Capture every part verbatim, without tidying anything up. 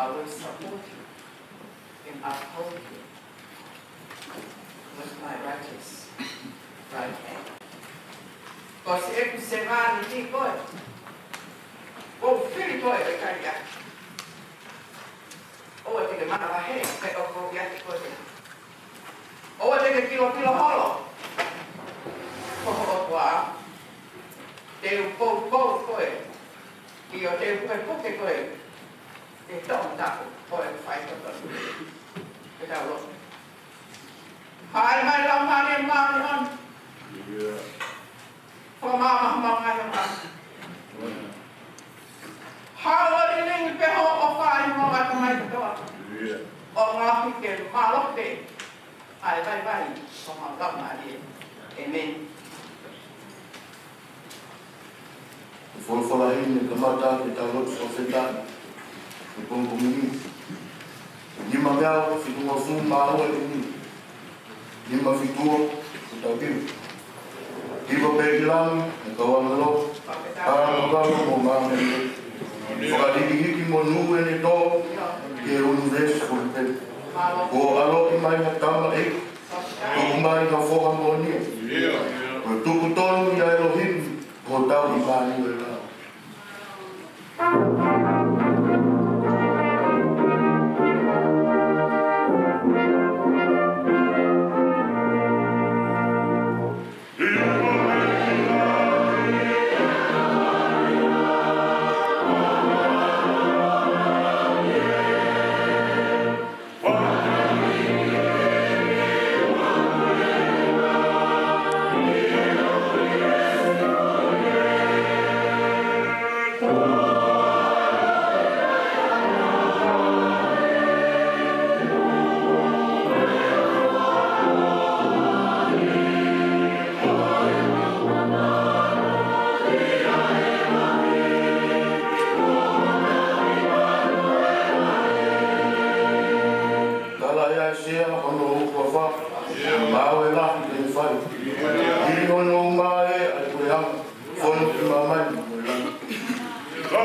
I will support you and uphold you with my righteous right hand. Ko siʻeku sevāniti koe. ʻOku ou fili koe ʻo ʻikai ʻiate au. ʻOua te ke manavahē, pe ʻoku ou ʻiate koe. ʻOua te ke kilokilo holo. Ko ho ʻOtua, te u poupou koe. ʻIo, te u pukepuke koe. Te u toʻo tapu ʻo e faitotonu. Ke tau lotu. Haʻele mai Laumālie Māʻoniʻoni. Fakamaʻamaʻa ngaahi ʻaho. Haʻu ʻo lilingi pē ho ʻofa ʻi he ngaahi ʻatamai kotoa. ʻO ngaohi ke mālohi pē ʻa e vaivai ʻo homau laumālie. ʻĒmeni. Ko e folofola heni ne kamata ke tau lotu fakafetaʻi he pongipongi ni. Nima mei he fitungofulu mā ua ʻeni. Nima fitu ua, ko tau hiva. Hiva pē ki langi, ʻa e kau ʻāngelo, ʻa e kau ʻāngelo mo māmani. Fakahikihiki monū ʻene tō ki he ʻunivēsi fulipē. Kuo ʻaloʻi mai ha tamaiki, tuku mai ha foha moʻonia. Ko e tuku tonu ʻia ʻElohimi, ko hotau ʻImanuela. Tala ʻe ʻAisea hono uofulu mā fā, ngāue lahi te ne fai. Hili hono ʻumaʻā ʻa e puleʻanga, fonu ki māmani mo e langi.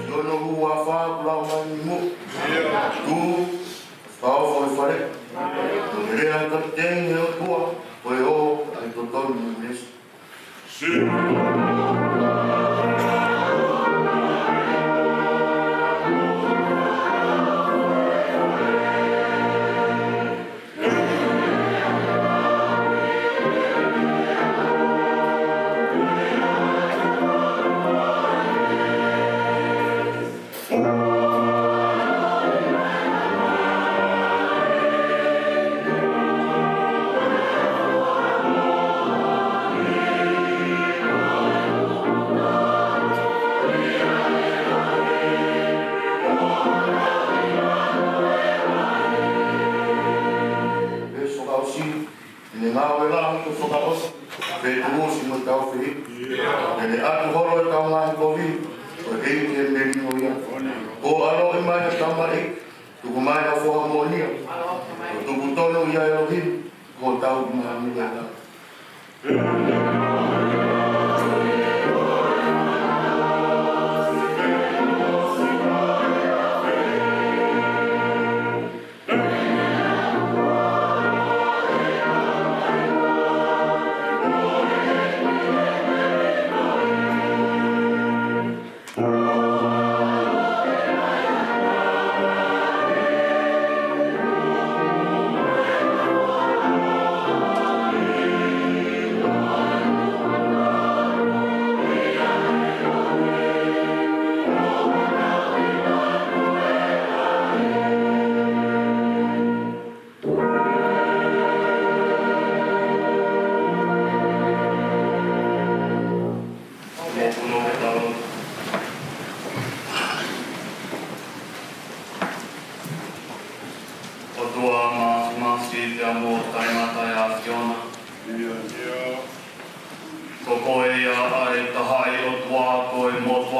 Siʻono huafa kulau mai ni mo. Tu, fao fo e fale. Ko e lea ʻa e kapiteni ʻo e ʻOtua, ko e ʻoho ʻa e totonu mo e mesi. Pea fakaʻosi ʻene ngāue lahi ko e fakaʻosi, pea tuʻusi mo e taufehiʻa. ʻEne ʻatu holo e kau ngaahi kovi, ko e ʻEiki e melino ia. Kuo ʻaloʻi mai ha tamaiki, tuku mai ha foha moʻonia. Ko e tuku tonu ʻia ʻElohimi, ko hotau ʻImanuela.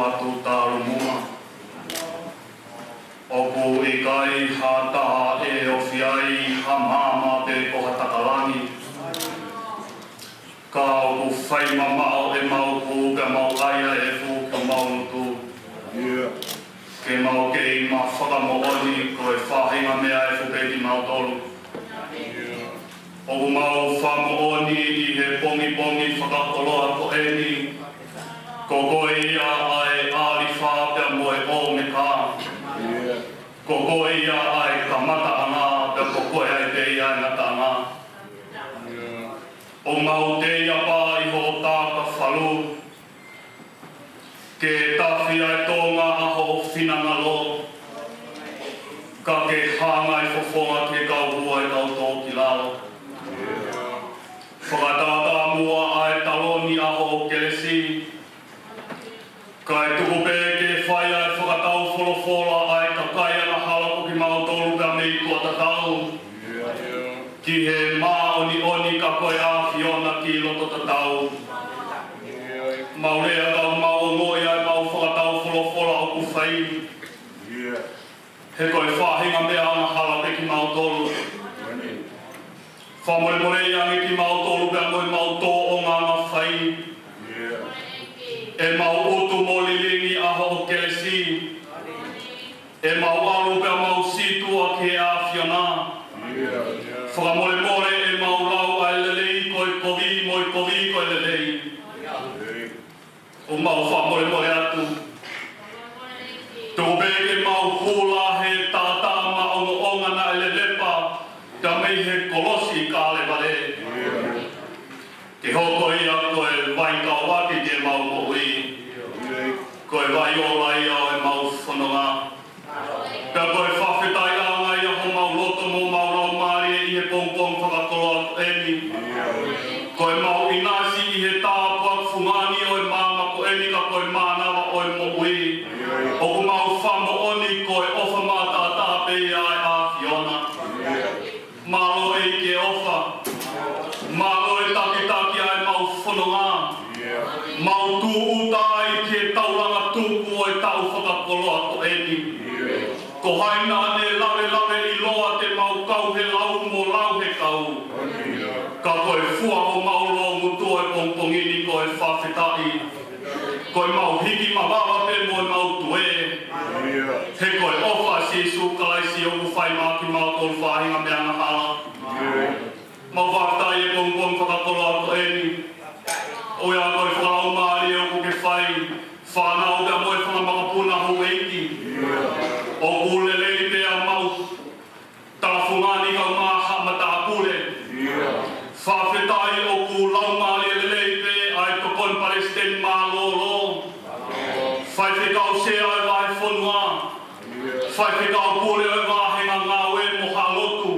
atu talu muʻa. ʻOku ʻikai ha taha ʻe ofi ai ha maama pe ko ha taka langi. Ka ʻoku fai mamaʻo ʻemau hū pea mau ʻai ʻa e efu ki homau lotu. Ke mau kei ma fakamoʻoni ko e faʻahinga meʻa efu pē kimautolu. ʻOku mau fakamoʻoni ʻi he pongipongi fakakoloa ko eni, ko koe ia ʻa e ʻAlifa pea mo e ʻOmeka. Ko koe ia ʻa e kamataʻanga, pea ko koe ai pē ia ʻa e ngataʻanga. ʻOku mau teitei pē ʻi hoʻo taʻataʻa falu, ke tafi ʻa e tonga ʻa hoʻo finangalo, ka ke hanga ʻe he fofonga ke kau hua ʻa e kau tō ki lalo. Fakatātā muʻa ʻa e taloni ʻa hoʻo kelesi, kae tuku pē ke fai ʻa e fakatau folofola ʻa e kakai angahala ko kimautolu pea mei tuʻa tatau ki he māʻoniʻoni ka ko e ʻAfiona ki loto tatau. Mau lea ka mau ongoʻi ʻa e mau fakatau folofola ʻoku fai, he ko e faʻahinga meʻa angahala pē kimautolu. Fakamolemoleʻi ange kimautolu pea mo ʻemau tōʻonga anga fai, ʻemau utu mo lilingi ʻa hoʻo kelesi, ʻemau ʻalu pea mau sītuʻa ki he ʻAfiona. Fakamolemole ʻemau lau ʻa e lelei ko e kovi mo e kovi ko e lelei. ʻOku mau fakamolemole atu. Tuku pē ke mau hula he taʻataʻa maʻongoʻonga naʻe lelepa, ka mei he kolosi Kalevale. Ke hoko ia ko e vai kauʻaki ki heʻemau moʻui. Ko e vai ola ia ʻo ʻemau fononga. Pea ko e fakafetaʻi ʻanga ia homau loto mo homau laumālie ʻi he pongipongi fakakoloa ko eni. Ko ʻemau ʻinasi ʻi he tāpuaki fungani ʻo e maama ko eni ka ko e mānava ʻo e moʻui. ʻOku mau fakamoʻoni ko e ʻofa maʻataʻatā pē ia ʻa e ʻAfiona. Mālō ʻEiki e ʻofa. Mālō e takitaki ʻa ʻemau fononga. Mau tūʻuta ai ki he taulanga tuku ʻo e taʻu fakakoloa ko eni. Ko hai naʻa ne lavelaveʻiloa te mau kau he lau mo lau he kau. Ka ko e fua homau loungutu ʻo e pongipongi ni ko e fakafetaʻi. Ko ʻemau hiki mavava pē mo ʻemau tuē. He ko e ʻofa ʻa Sīsū Kalaisi ʻoku fai maʻa kimautolu faʻahinga meʻa angahala. Mau fakafetaʻi he pongipongi fakakoloa ko eni. ʻOku ʻi ai ko e fakalaumālie ʻoku ke fai, fānau pea mo e fanga makapuna houʻeiki. ʻOku lelei pē ʻemau tala fungani kae ʻumaʻā haʻa matāpule. Fakafetaʻi ʻoku laumālie lelei pē ʻa e tokoni palesiteni mālōlō, faifekau sea ʻo e vahefonua, faifekau pule ʻo e vāhenga ngāue mo haʻa lotu.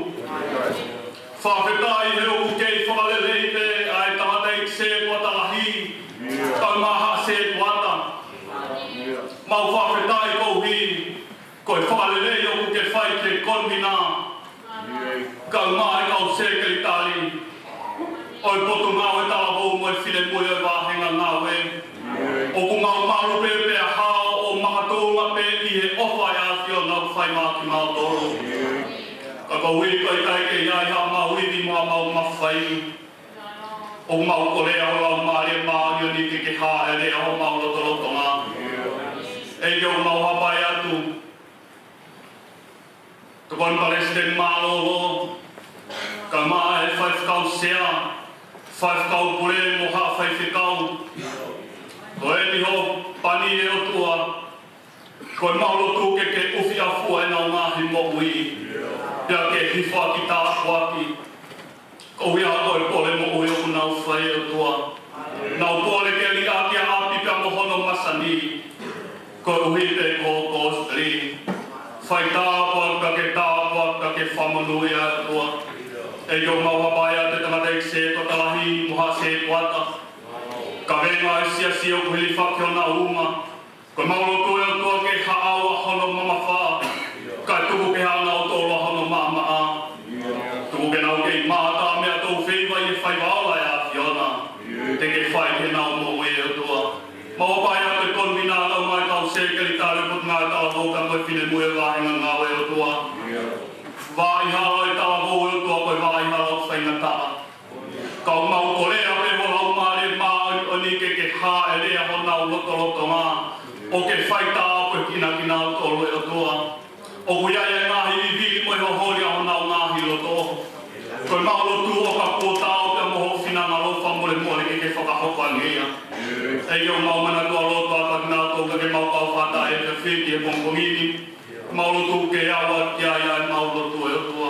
Fakafetaʻi he ʻoku kei fakalelei pē ʻa e tangataʻeiki sētuata lahi, kae ʻumaʻā haʻa sētuata. Mau fakafetaʻi koeʻuhi ko e fakalelei ʻoku ke fai ki he konvina, kae ʻumaʻā e kau sekelitali ʻo e potungāue talavou mo e finemui ʻo e vāhenga ngāue. ʻOku mau malu pē pea hao ʻo makatuʻunga pē ʻi he ʻofa ʻa e ʻAfiona ʻoku fai maʻa kimautolu. Ka koeʻuhi ko e ʻikai ke ʻi ai haʻamau ivi mo haʻamau mafai, ʻoku mau kole ʻa ho Laumālie Māʻoniʻoni ke ke hāʻele ʻi homau lotolotonga. ʻEiki, ʻoku mau hapai atu. Tokoni palesiteni mālōlō, kae ʻumaʻā e faifekau sea, faifekau pule mo haʻa faifekau. Ko eni ho pani ʻe ʻOtua, ko ʻemau lotu ke ke ʻufiʻafua ʻenau ngaahi moʻui, pea ke hifo ʻaki tāpuaki. Koeʻuhi ko e pole moʻui ʻoku nau fai ʻe ʻOtua. Nau pole ke liʻaki ʻa ʻapi pea mo hono masani. Koeʻuhi pē ko e kosipeli. Fai tāpuaki pea ke tāpuaki pea ke fakamonūʻia ʻe ʻOtua. ʻEiki, ʻoku mau hapai atu e tangataʻeiki sētuata lahi mo haʻa sētuata. Kavenga ʻo e siasi ʻoku hilifaki honau uma. Ko ʻemau lotu ʻe ʻOtua ke haʻau ʻa hono mamafa, kae tuku ke hanga ʻo tolo ʻa hono maʻamaʻa. Tuku ke nau kei mātā meʻa tau feiva ʻi he faiva ola ʻa e ʻAfiona te ke fai ki heʻenau moʻui ʻe ʻOtua. Mau hapai atu e konvina kae ʻumaʻā Mui e vāhenga ngāue ʻOtua. Vaʻa hala ʻo e talavou ʻOtua ko e vaʻa hala ʻo e faingataʻa. Ka ʻoku mau kole pē ho Laumālie Māʻoniʻoni ke ke hāʻele ʻi honau lotolotonga. ʻO ke fai tāpuekina kinautolu ʻe ʻOtua. ʻOku ʻi ai e ngaahi vivili mo e holi ʻa honau ngaahi loto. Ko ʻemau lotu ʻoku kuo tau pē mo ho finangalo fakamolemole ke ke fakahoko ange ia. ʻEiki ʻoku mau manatuʻa loto atu kinautolu ka ke mau kau fakataha ʻi he fiti he pongipongi ni. Mau lotu ke ʻave ki ai ʻemau lotu ʻe ʻOtua.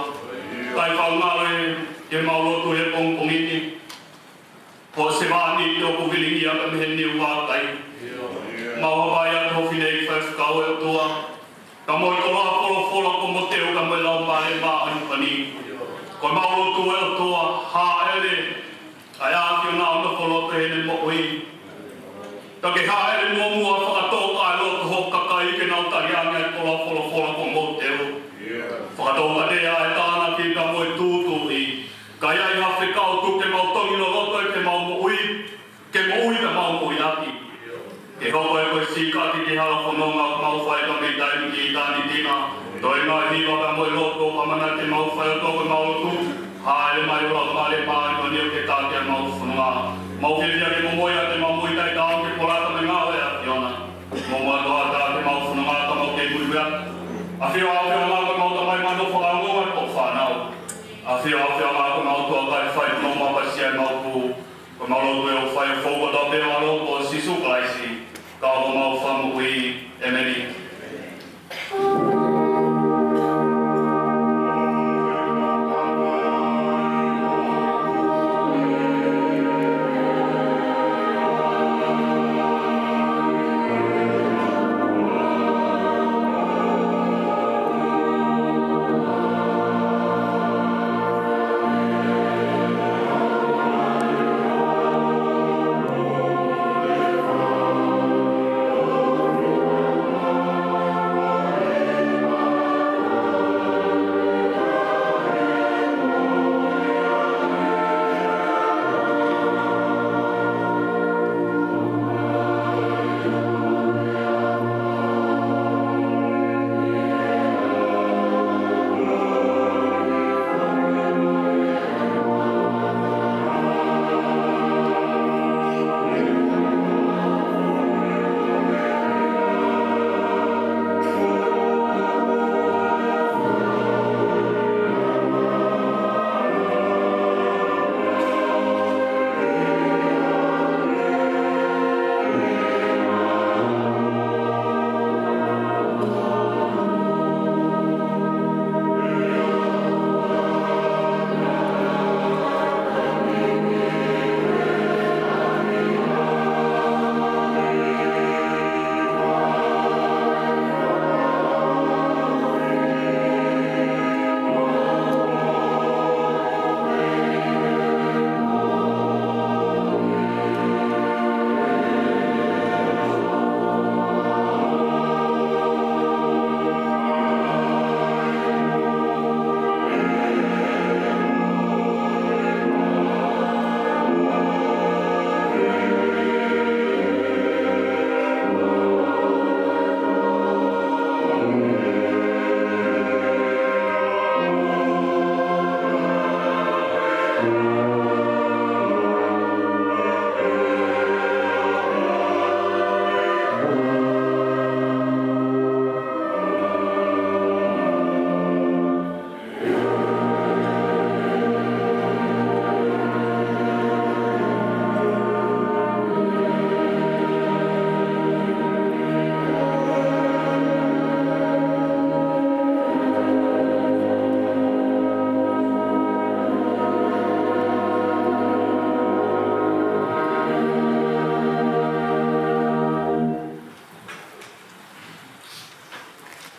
Kae fakaʻaongaʻi ʻemau lotu he pongipongi ni. Ko e sevāniti ʻoku vilingia pē mei he niu vakai. Mau hapai atu ho fineʻeiki faifekau ʻe ʻOtua. Ka mo e koloa folofola ko Mōteu ka mo e Laumālie Māʻoniʻoni. Ko ʻemau lotu ʻe ʻOtua, hāʻele ʻa e ʻAfiona ʻo nofo loto heʻene moʻui. Ka ke hāʻele muʻomuʻa fakatō ʻa e loto ho kakai ke nau tali ange ʻa e koloa folofola ko Mōteu. Fakatō ka te ʻa e tānaki ka mo e tūtuuʻi. Ka ʻi ai ha fekau tuku ke mau tongi loloto ʻi heʻemau moʻui. Ke moʻui ka mau moʻui ʻaki. Ke hoko ʻa e ko e sīkaki ki he hala fononga ʻoku mau fai ka mei taimi ki ʻitāniti na. Toe ngaahi hiva ka mo e loto ka mana ke mau fai ʻo toko mau lotu. Hāʻele mai ho Laumālie Māʻoniʻoni ʻo ke taki ʻemau fononga. Mau fiefia ke momoi ʻa ʻemau moʻui taʻetaau ke kolata mei he ngāue ʻa e ʻAfiona. Mo mau ʻatā ke mau fononga ka mau kei muimui atu. ʻAfio, ʻAfio, ngā ka mau tamai mano fakaongo ʻa e ko fānau. ʻAfio, ʻAfio, ngā ka mau tuʻa kai fai no ma pasia mau pū. Ko ʻemau lotu ʻoku fai ʻo fou kotoa pē ʻi he huafa ʻo Sīsū Kalaisi, ko homau Fakamoʻui. ʻĒmeni.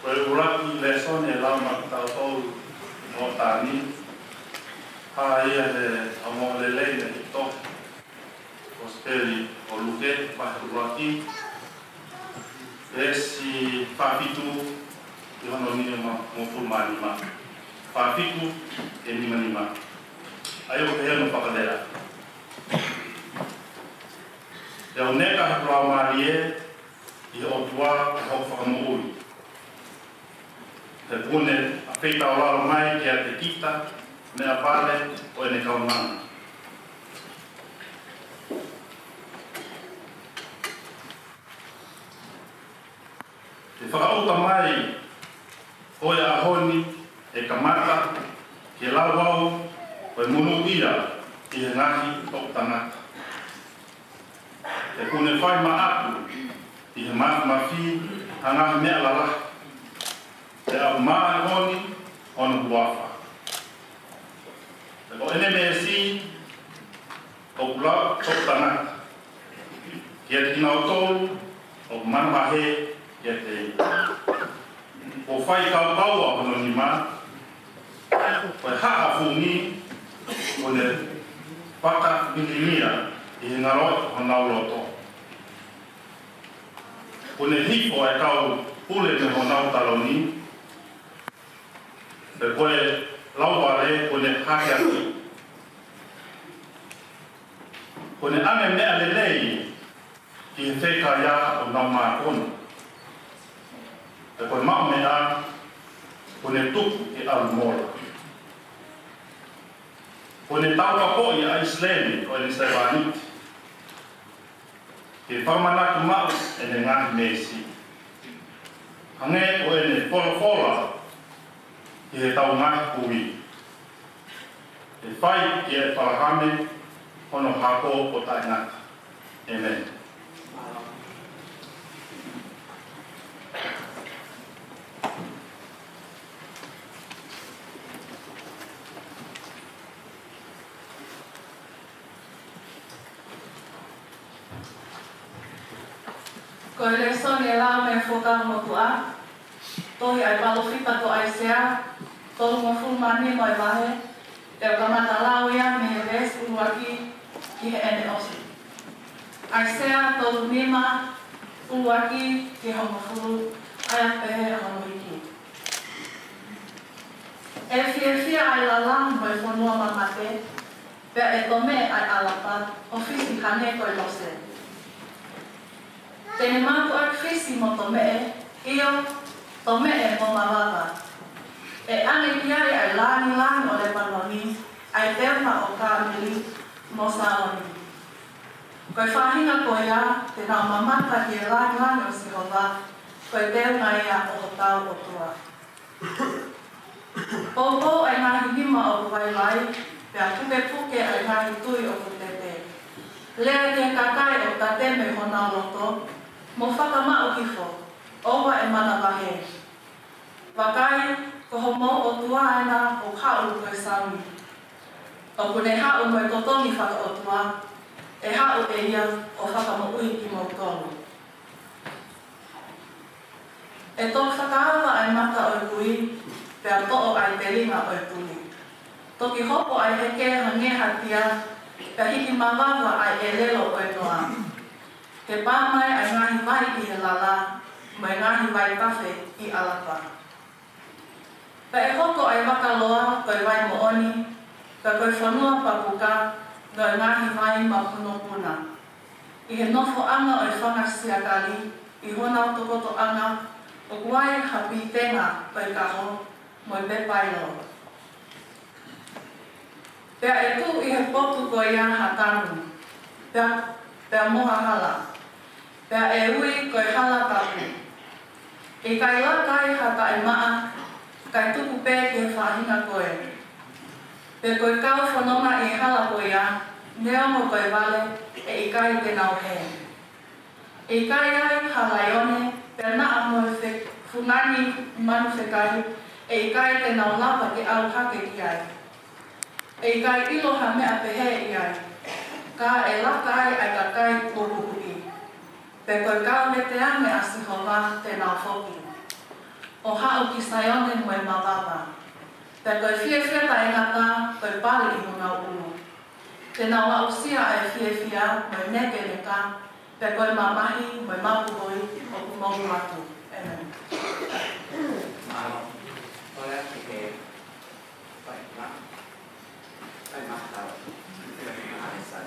Ko e ʻuluaki lēsoni ʻe lau maʻa kitautolu ʻi he moʻoni ni, ʻa ia ʻe ʻaonga lelei mei he tohi Kosipeli ʻo Luke, vahe ʻuluaki, veesi fāfitu ki hono nimangofulu mā nima. Fāfitu ki he nima nima. ʻA ia ʻoku pehē hono fakalea: Te u neka hoku laumālie ʻi he ʻOtua ko hoku Fakamoʻui. Kuo ne feitaulalo mai kiate kita, meʻa pale ʻo ʻene kaunanga. ʻE fakaʻuta mai ko e ʻaho ni, ʻe kamata ke lau au ko e monūʻia ʻi he ngaahi toʻutangata. He kuo ne fai maʻaku ʻi he mafimafi ha ngaahi meʻa lalahi. Pea ʻoku māʻoniʻoni hono huafa. He ko ʻene meesi ʻoku lau toʻutangata kiate kinautolu ʻoku manavahē kiate ia. Kuo fai kaukaua hono nima, ko e haʻa fungi kuo ne fakafilinia ʻi he ngaloʻi honau loto. Kuo ne hifo ʻa e kau pule mei honau taloni, pea ko e lauvale kuo ne hake atu. Kuo ne ʻange meʻa lelei ki he fekaiá ʻo nau mākona. Pea ko e maʻumeʻa kuo ne tuku ke ʻalu mola. Kuo ne taukapoʻi ʻa ʻIsileli ko ʻene sevāniti, ke fakamanatu maʻu ʻene ngaahi meesi, hangē ko ʻene folofola ki heʻetau ngaahi kui, ʻe fai kia ʻĒpalahame hono hako ʻo taʻengata. ʻĒmeni. Ko e lēsoni ʻe lau mei he Fuakava Motuʻa, tohi ʻa e palōfita ko ʻAisea, tolungofulu mā nima ʻo e vahe, ʻe kamata lau ia mei he veesi ʻuluaki ki heʻene ʻosi. ʻAisea tolunima, ʻuluaki ki he hongofulu, ʻa ia ʻoku pehē hono hiki. ʻE fiefia ʻa e lala mo e fonua mamate, pea ʻe tomeʻe ʻa e ʻalapa ʻo fisi hangē ko e lose. Te ne mātuʻaki fisi mo tomeʻe, ʻio, tomeʻe mo mavava. ʻE ʻange ki ai ʻa e lāngilangi ʻo Lepanoni, ʻa e teunga ʻo Kāmeli mo Sāloni. Ko e faʻahinga ko ia te nau mamata ki he lāngilangi ʻo Sihova, ko e teunga ia ʻo hotau ʻOtua. Poupou ʻa e ngaahi nima ʻoku vaivai, pea pukepuke ʻa e ngaahi tui ʻoku tete. Lea ki he kakai ʻoku tate mei honau loto, mo fakamaʻu hifo, ʻoua ʻe manavahē. Vakai, ko homou ʻOtua ena ʻoku haʻu ko e Sami. ʻOku ne haʻu mo e totongi fakaʻotua, ʻe haʻu ʻe ia ʻo fakamoʻui kimoutolu. ʻE toki fakaava ʻa e mata ʻo e kui, pea toʻo ʻa e telinga ʻo e tuli. Toki hopo ʻa e heke hangē ha tia, pea hiki mavava ʻa e ʻelelo ʻo e noa. Ke pā mai ʻa e ngaahi vai ʻi he lala, mo e ngaahi vaitafe ʻi ʻalapa. Pea ʻe hoko ʻa e vaka loa ko e vai moʻoni, pea ko e fonua papuka, mo e ngaahi vai mapunopuna. ʻI he nofoʻanga ʻo e fanga siakali, ʻi honau tokotoʻanga, ʻoku ai ha pitenga ʻo e kaho, mo e pepailo. Pea ʻe tuʻu ʻi he potu ko ia ha tanu, pea, pea mo ha hala, pea ʻe ui ko e hala tapu. ʻE ʻikai laka ai ha taʻemaʻa, kae tuku pē ki he faʻahinga ko ē. Pea ko e kau fononga ʻi he hala ko ia, neongo ko e vale, ʻe ʻikai te nau hē. ʻE ʻikai ai ha laione, pea naʻa mo e fe-, fungani manu fekai, ʻe ʻikai te nau lava ke ʻalu hake ki ai. ʻE ʻikai ʻilo ha meʻa pehē ʻi ai, ka ʻe laka ai ʻa e kakai kuo huhuʻi. Pea ko e kau vete ange ʻa Sihova te nau foki, ʻo haʻu ki Saione mo e mavava. Pea ko e fiefia taʻengata, ko e pali ʻi honau ʻulu. Te nau aʻusia ʻa e fiefia mo e nekeneka, pea ko e mamahi mo e mapuhoi ʻoku mou atu. ʻĒmeni. Mālō. Kole atu ki he faʻahinga. Faʻahinga tau. Faʻahinga ʻAisea.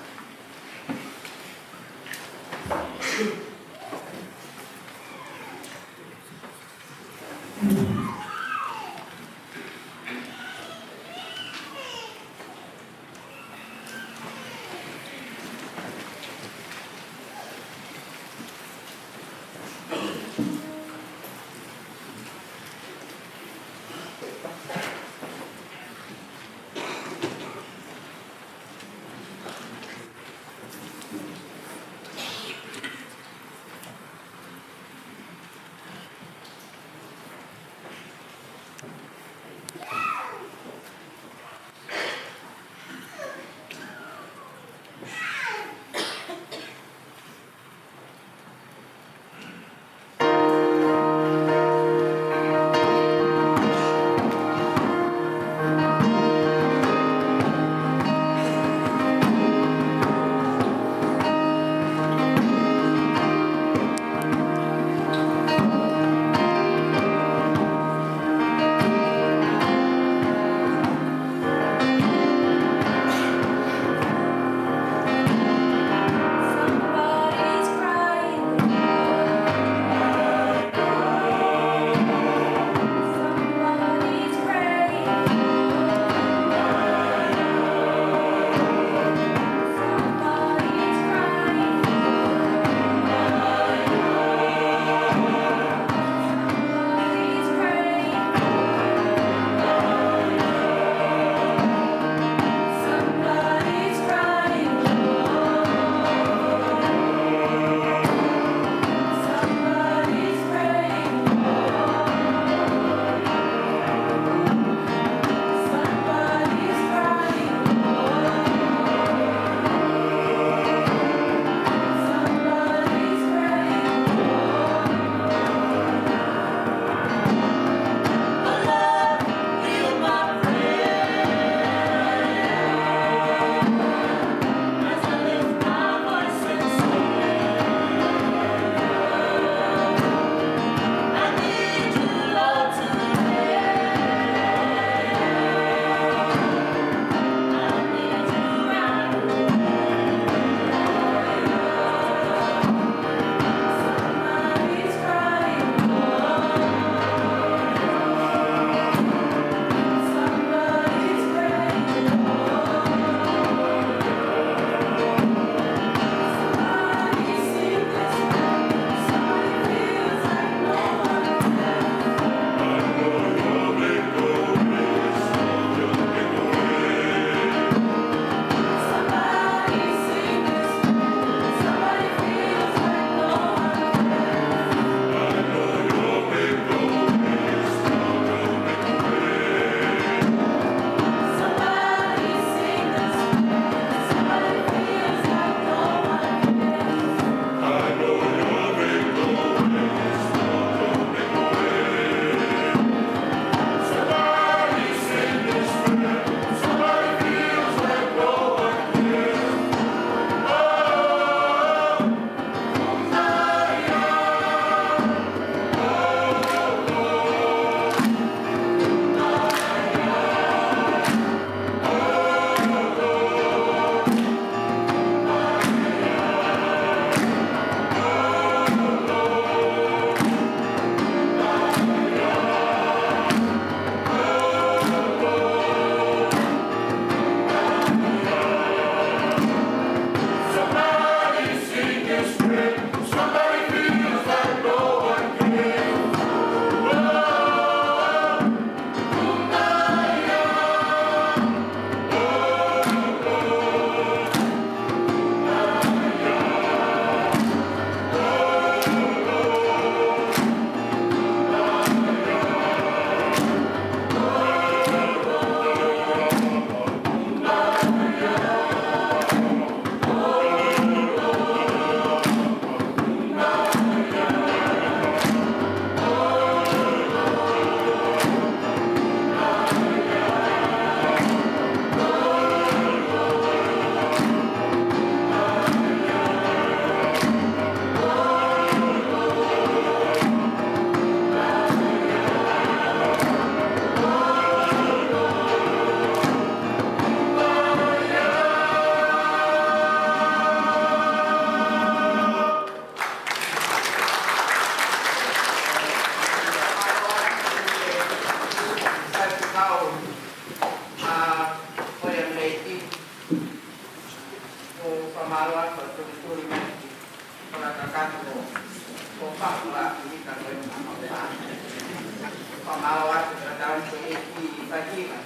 Fakamālō atu ʻa e tuli mai ki he kakato ko Papua ki he kakato ko Papua. Fakamālō atu ʻa e tau ki he ʻEiki Fahiva,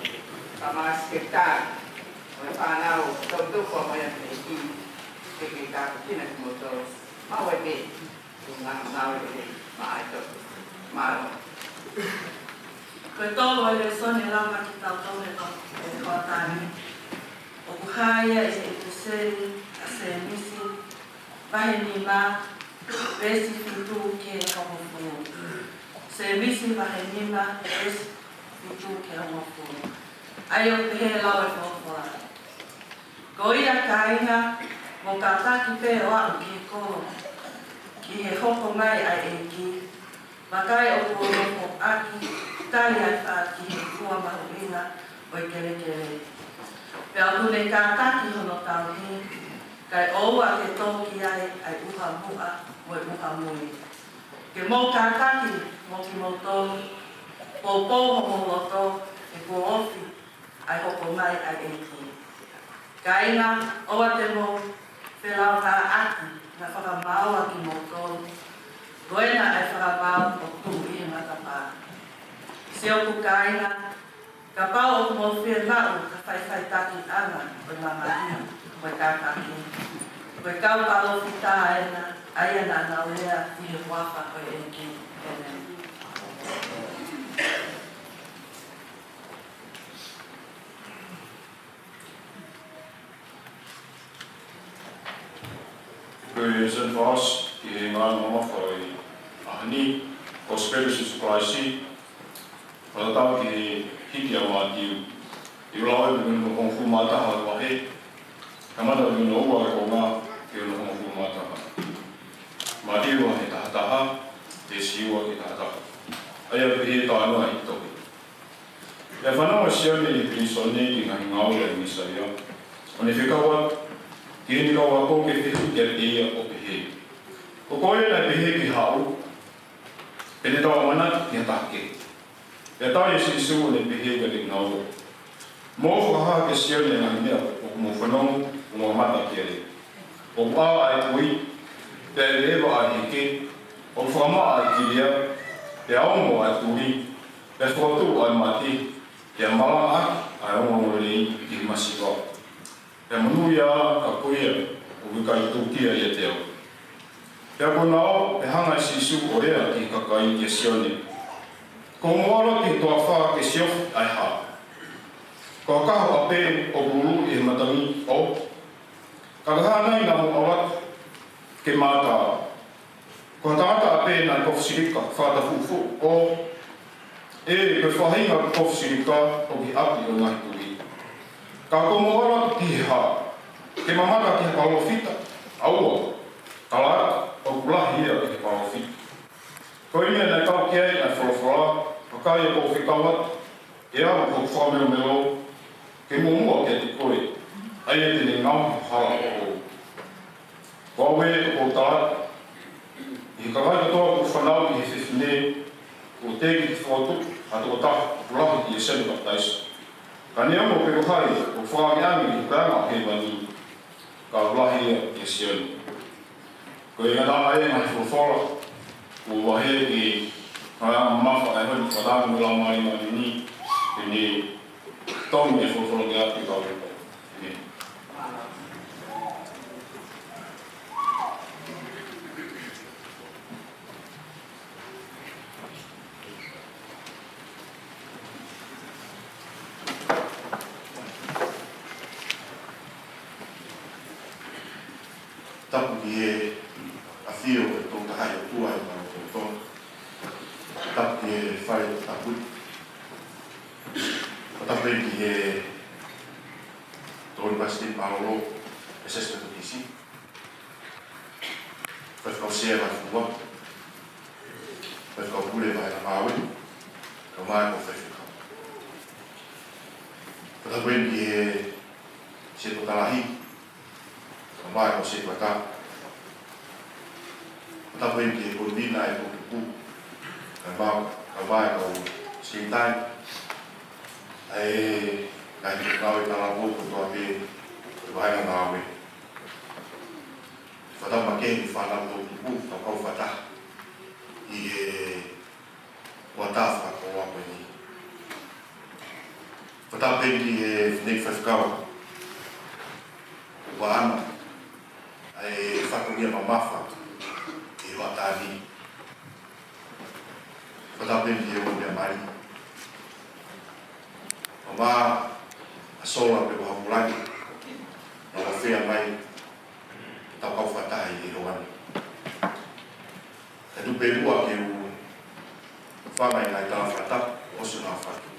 ka ma seketa, mo e fānau, tau tau ko mo ia ki he ʻEiki, ke ke ka kina ki moto, ma we te, ngā ngā we te, ma ai to, mālō. Ko e tolu ʻo e lēsoni ʻe lava ke tau toʻo mei he ko, e ko tani. ʻOku hā ia ʻi he ʻipiseli ʻa Sēmisi, vahe nima, veesi fitu ki he hongofulu. Sēmisi vahe nima, veesi fitu ki he hongofulu. ʻA ia ʻoku pehē ʻe he lau ʻa e folofola. Ko ia kāinga, mou kātaki pē ʻo aʻu ki he kolo, ki he hoko mai ʻa e ʻEiki, vakai ʻoku ou nofoʻaki, tali ʻa e fā ki he fua mahuʻinga ʻo e kelekele. Pea ʻoku ne kātaki hono tauhi, kae ʻoua ke tō ki ai ʻa e ʻuha muʻa mo e ʻuha mui. Ke mou kātaki mo kimoutolu, poupou homou loto, he kuo ofi ʻa e hoko mai ʻa e ʻEiki. Kāinga, ʻoua te mou felāveʻaki, naʻa fakamaau ʻa kimoutolu. Ko ena ʻa e fakamaau ʻoku tuʻu ʻi he matapā. Siʻoku kāinga, kapau ʻoku mou fiemaʻu ha faʻifaʻitakiʻanga ʻo e mamahi mo e kātaki, ko e kau palōfita ena, ʻa ia naʻa nau lea ʻi he huafa ʻo e ʻEiki. ʻĒmeni. Ko e Saint Faustus ki he ngaahi mamafa ʻo e ʻaho ni, Kosipeli ʻa Sīsū Kalaisi, fakatatau ki he hiki ʻa Mātiu. ʻI he lau ʻa e veesi hono hongofulu mā taha ʻo e vahe, kamata mei hono ua ʻo e konga ki hono hongofulu mā taha. Mātiu vahe taha taha, veesi ua ki he taha taha. ʻA ia ʻoku pehē ʻe he talanoa ʻi he tohi. Pea fanongo ʻa Sione ʻi he pilīsone ki he ngaahi ngāue ʻa e Mīsaia, ʻo ne fekau atu ki heʻene kau ako ke fehuʻi kiate ia ʻo pehē, Ko koe naʻe pehē ke haʻu, pe te tau ʻamanaki ki ha taha kehe? Pea tali ʻe Sīsū ʻo ne pehē kiate kinaua, Mou fakahā kia Sione ʻa e ngaahi meʻa ʻoku mou fanongo mo mamata ki ai. ʻOku ʻā ʻa e kui, pea ʻeveʻeva ʻa e heke, ʻoku fakamaʻa ʻa e kilia, pea ongo ʻa e tuli, pea fokotuʻu ʻa e mate, pea malangaʻaki ʻa e ongoongolelei ki he masiva. Pea monūʻia ā ka ko ia ʻoku ʻikai tūkia ʻiate au. Pea ko e ʻuhinga ʻo e hanga ʻe Sīsū ʻo lea ki he kakai kia Sione, Kuo mou ʻalu ki he toafa ke siofi ʻa e hā? Ko ha kaho ʻapē ʻoku luluʻi ʻi he matangi ʻo? Ka ko e hā nai naʻa mou ʻalu atu ke mātā? Ko ha tangata ʻapē naʻe kofu silika fakatafuʻufuʻu ʻo? ʻĒ, ko e faʻahinga kofu silika ʻoku ʻi he ʻapi ʻo e ngaahi tuʻi. Ka kuo mou ʻalu atu ki he hā? Ke mamata ki ha palōfita? ʻAua, tala atu, ʻoku lahi ia ʻi he palōfita. Ko e meʻa naʻe kau ki ai ʻa e folofola, Vakai, ʻoku ou fekau atu ʻe au hoku fakamelomelo ke muʻomuʻa kiate koe, ʻa ia te ne ngaohi ho hala ʻoʻou. Ko au ē, ʻoku ou tala atu, ʻi he kakai kotoa kuo fanauʻi ʻe he fefine, kuo teʻeki ke fokotuʻu ha tokotaha ʻoku lahi ʻia Sione Papitaiso. Ka neongo pe ko hai ʻoku fakaangeange ʻi he puleʻanga ʻo hēvani, ka ʻoku lahi ia ʻia Sione. Ko e ngataʻanga ē ʻa e ngaahi folofola kuo vaheʻi ki he ngaahi mamafa ʻa e honi fakataha mo e Laumālie Māʻoniʻoni, pea ne tonu e folofola ke ʻoatu ki he kau. ʻĒmeni. Tapu ki he ʻafio ʻo e Tolu Tahaʻi ʻOtua ʻi hotau lotolotonga. Tapu ki he fale ʻo e toketā. Tapu ki he Tokoni Palesiteni Mālōlō ʻo e Siasi Metotisi. Faifekau Sea Vahefonua, Faifekau Pule Vahenga Ngāue, kae ʻumaʻā e kau faifekau. Tapu ki he Setuata Lahi, kae ʻumaʻā e kau setuata. Tapu ki he Konivina ʻo e Potupu, kae ʻumaʻā, kae ʻumaʻā e kau sekelitai. ʻA e ngaahi ngāue talavoa kotoa pē ʻo e Vahenga Ngāue. ʻEni fānau toʻutupu, tau kau fakataha ʻi he kuata fakakoloa ko eni. Fakatapu pē ki he fineʻeiki faifekau, ʻoku ʻaʻana ʻa e fatongia mamafa ʻi he hoʻatā ni. Fakatapu pē ki he ongo meʻa mali, ʻa Mā, ʻa Sola pea mo Hakulani, naʻa nau fai mai ke tau kau fakataha ʻi he ʻaho ni. Ka tuku pē muʻa ke u hūfanga ʻi he ngaahi tala fakatapu kuo ʻosi ʻo fakahoko,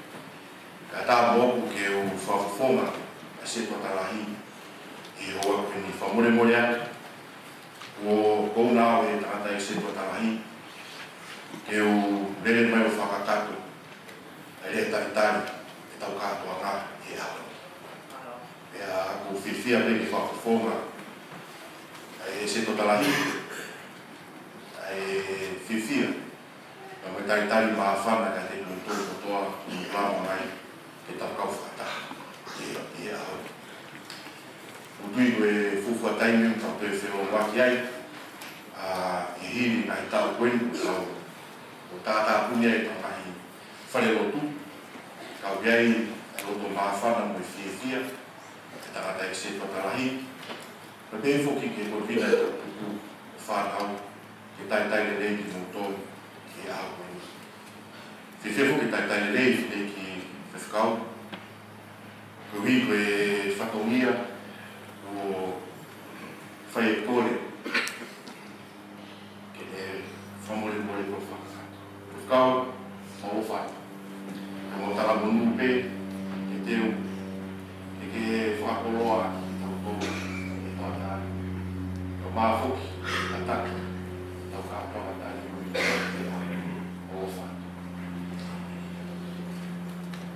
kae ʻatā moʻoku ke u fakafofonga ʻa e setuata lahi ʻi he ʻaho ko eni. Fakamolemole atu, kuo ʻosi ʻalu ʻa e tangataʻeiki setuata lahi ke u lele mai ʻo fakakakato ʻa e lea talitali ʻetau kātoanga ʻi he ʻaho ni. Pea ʻoku ou fiefia pē ke fakafofonga ʻa e setuata lahi, ʻa e fiefia, pea mo e talitali māfana kiate kimoutolu kotoa ʻoku mou lava mai ke tau kau fakataha ʻi he, ʻi he ʻaho ni. ʻOku ou tui ko e fuofua taimi ʻoku tau toe feʻiloaki ai, ʻa, ʻi he hili ngaahi taʻu ko eni, ʻoku tau, ʻoku tātāpuni ai ʻetau ngaahi falelotu, ka ʻoku ʻi ai ʻa e loto māfana mo e fiefia ʻa e tangataʻeiki setuata lahi, pea pehē foki ki he konavina ʻo e toʻutupu mo e fānau, ke talitali lelei kimoutolu ʻi he ʻaho ko eni. Fiefia foki ke talitali lelei fineʻeiki faifekau, koeʻuhi ko e fatongia kuo fai e kole ke ne fakamolemole ʻo fakakakato. Faifekau, mau ʻofa atu. Mau talamonū pē ke teu, ke ke fakakoloa kitautolu ʻi he hoʻatā ni. Kae ʻumaʻā foki ʻa e tataki ʻetau kātoanga tali ui. Mau ʻofa atu.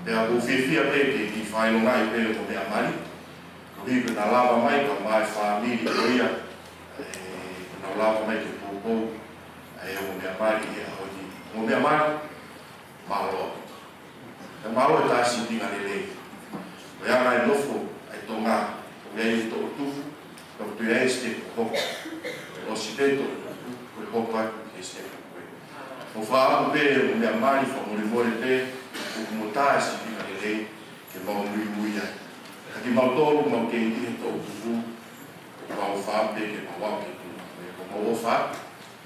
Pea ʻoku ou fiefia pē ke kiʻi fakaʻilongaʻi pē ʻa e ongo meʻa mali, koeʻuhi ko ʻenau lava mai kae ʻumaʻā e fāmili ko ia, ē, ko ʻenau lava mai ke poupou ʻa e ongo meʻa mali he ʻaho ni. Ongo meʻa mali, mālō. Pea mālō e tā sīpinga lelei. Ko e anga e nofo ʻa e Tonga, ʻoku ʻi ai e toʻutupu, ʻoku toe ʻi ai e sitepu hopa. ʻOsi pē toʻutupu, ko e hopa ki he sitepu ko ē. Mo fakaʻamu pē, mo meʻa mali, fakamolemole pē, ʻoku mou tā e sīpinga lelei ke mau muimui ai. Ka kimautolu, mau kei ʻi he toʻutupu, ʻoku mau fakaʻamu pē ke mau aʻu ki tuʻa. Ko e, ko mau ʻofa atu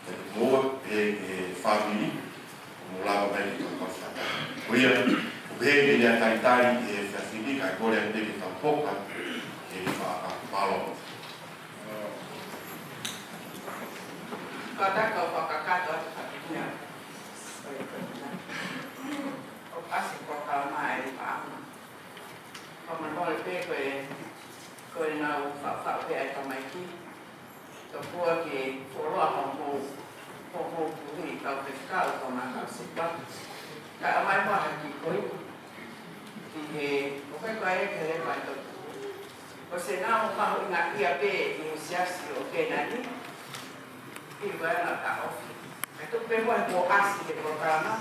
kiate kimoua, pehē ki he fāmili, ʻoku mou lava mai ke tau kau fakataha. Ko ia, ʻoku pehē ki he lea talitali ʻi he efiafi ni, kae kole atu pē ke tau hopa ki he fakaʻamu. Mālō. Kātaki ke u fakakakato atu ha kiʻi meʻa. ʻOku ʻasi e polokalama ʻi he fakaʻamu. Fakamolemole pē ko e, ko ʻenau faʻufaʻu pē ʻa e tamaiki. Tokua ke fuoloa hoʻomou, hoʻomou tui kau faifekau, kau mākau sipa. Kae ʻomai muʻa ha kiʻi kole ki he, ʻoku ʻikai ko e ke le mai tau. ʻOsi nau mahuʻingaʻia pē ʻi he siasi ʻo Kēnani. ʻI ko e na ka ofi. Kae tuku pē muʻa he kuo ʻasi e polokalama.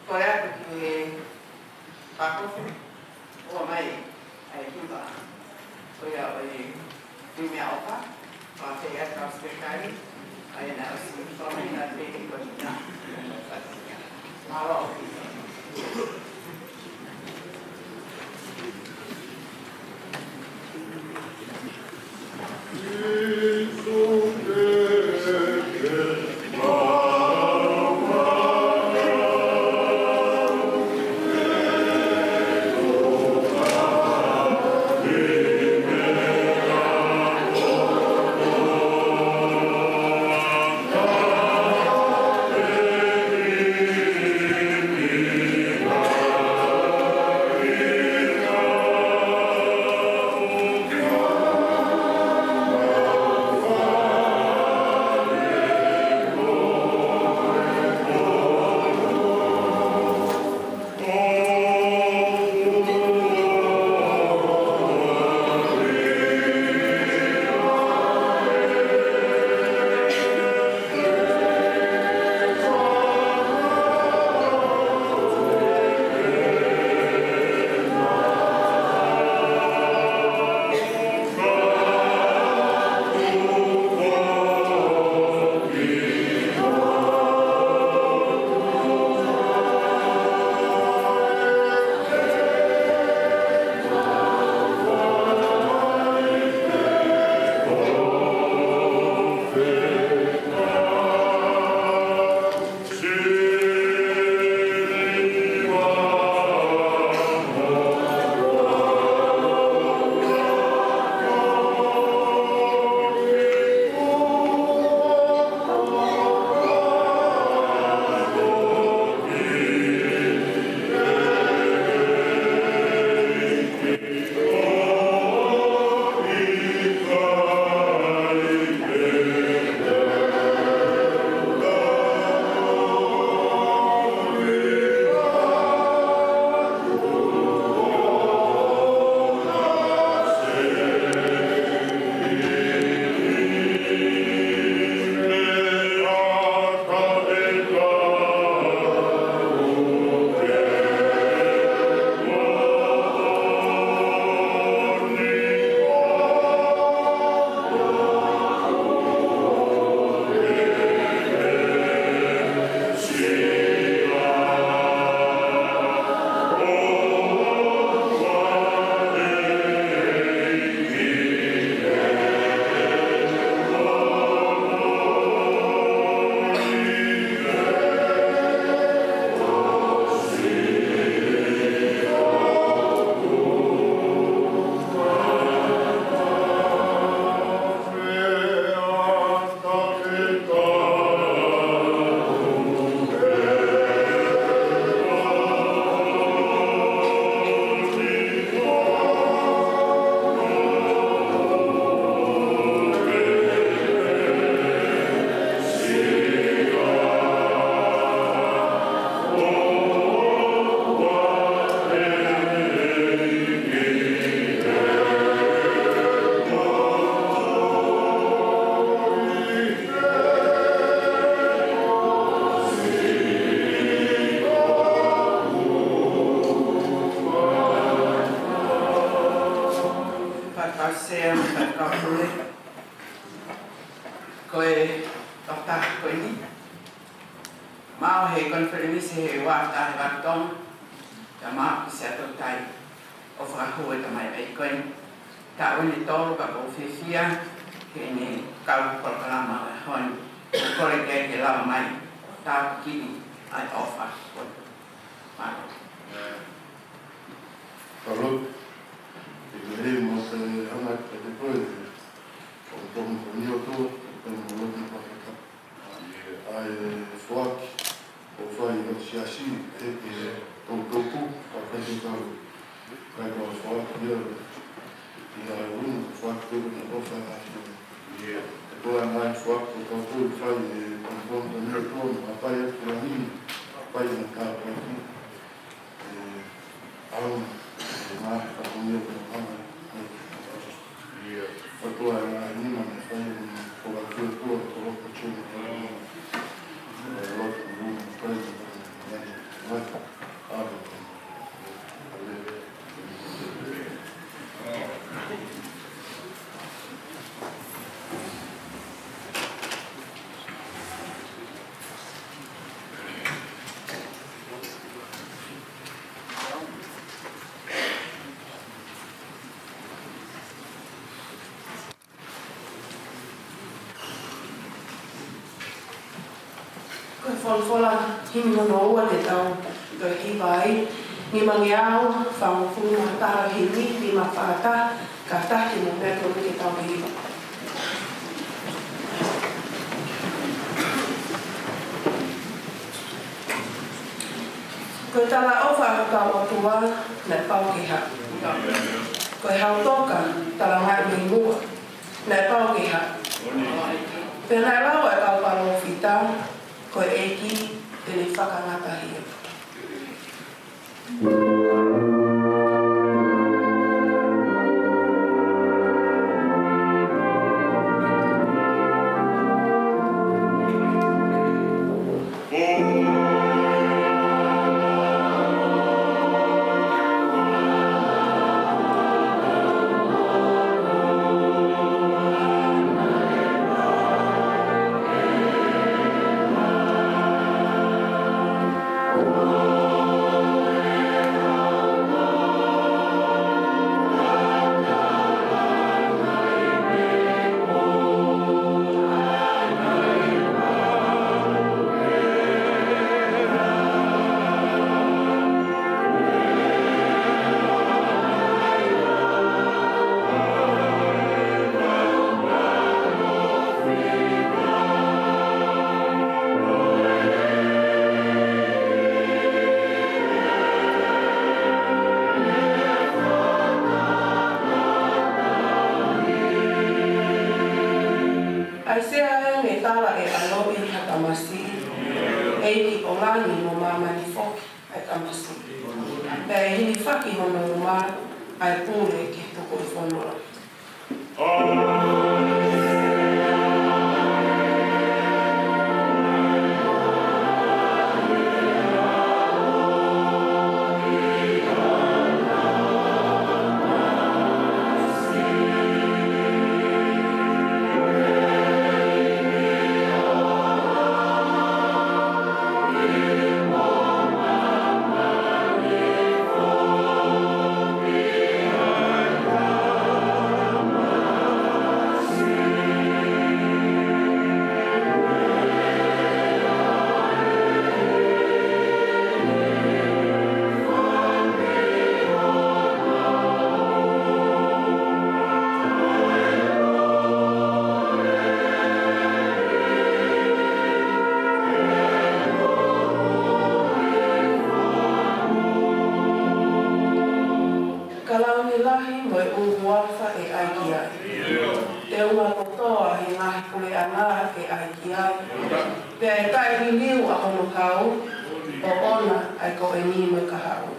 Kole atu ki he Pākofi, ʻomai ʻa e kiʻi meʻa, ko ia ʻo e kiʻi meʻaʻofa, ʻo te ia kau sekelitali, ʻa ia naʻe ʻosi fakamanatu pē ko ia. Mālō. Ko e tokotaha ko eni, maʻu he konifelenisi he ua taha valu Tonga, ka maʻu ki Siaʻatoutai ʻo fakahū e tamai ʻa e ko eni. Taʻu eni tolu ka ʻoku ou fiefia ke ne kau polokalama ʻo e ʻaho ni. Kole ke ke lava mai ʻo tāpuakiʻi ʻa e ʻofa ko eni. Mālō. Mālō. ʻIkai ke ʻi ai ha meʻa ke u pehē, ʻoku ou tui ko e ʻOtua, ʻoku ou tui ko e ʻOtua. ʻA e foaki ʻoku fai ʻe he siasi, ʻe he toʻutoʻu, ʻa e kakai kau. Kae kau foaki ia, ʻi he ʻaho ni, foaki ko e ʻofa ʻa e ʻOtua. ʻE koe ʻa e foaki ʻoku tau fai ʻe he pongipongi ko eni ʻa e ʻOtua, ʻa e fai ʻa e Tuʻi ni, fai ʻa e tāpuaki. ʻE, au, ʻe, ngaahi fatongia ʻo e ʻaho ni. ʻOku ʻi ai e ngaahi nima naʻe fai ʻe he koloa ko e ʻOtua, ko e loto tuna, ko e loto tuna, ko e loto tuna, ko e loto tuna. Ko e folofola himi hono ua te tau toe hiva ai, nimangeau fāngofulu mā taha himi, nima fā taha, kātaki mo pea tonu ke tau hiva. Ko e talaʻofa ʻa hotau ʻOtua, naʻe pau ke haʻu. Ko e hau toka, talangaʻi mei muʻa, naʻe pau ke haʻu. Pea naʻe lau ʻe he kau palōfita, ko e ʻEiki te ne fakangataʻi ia. ʻAisea ē naʻe tala ʻe ʻAlo ʻi ha tamasiʻi, ʻEiki ʻo langi mo māmani foki ʻa e tamasiʻi. Pea ʻe hilifaki hono uma ʻa e pule ki he tukuʻi fonua. Ka launi lahi mo e ʻuhu ʻofa ʻe ʻai ki ai. Teunga kotoa he ngaahi puleʻanga ʻe ʻai ki ai. Pea ʻe taʻeliliu ʻa hono kau, ʻoʻona ʻa e ko eni mo e kahaʻu.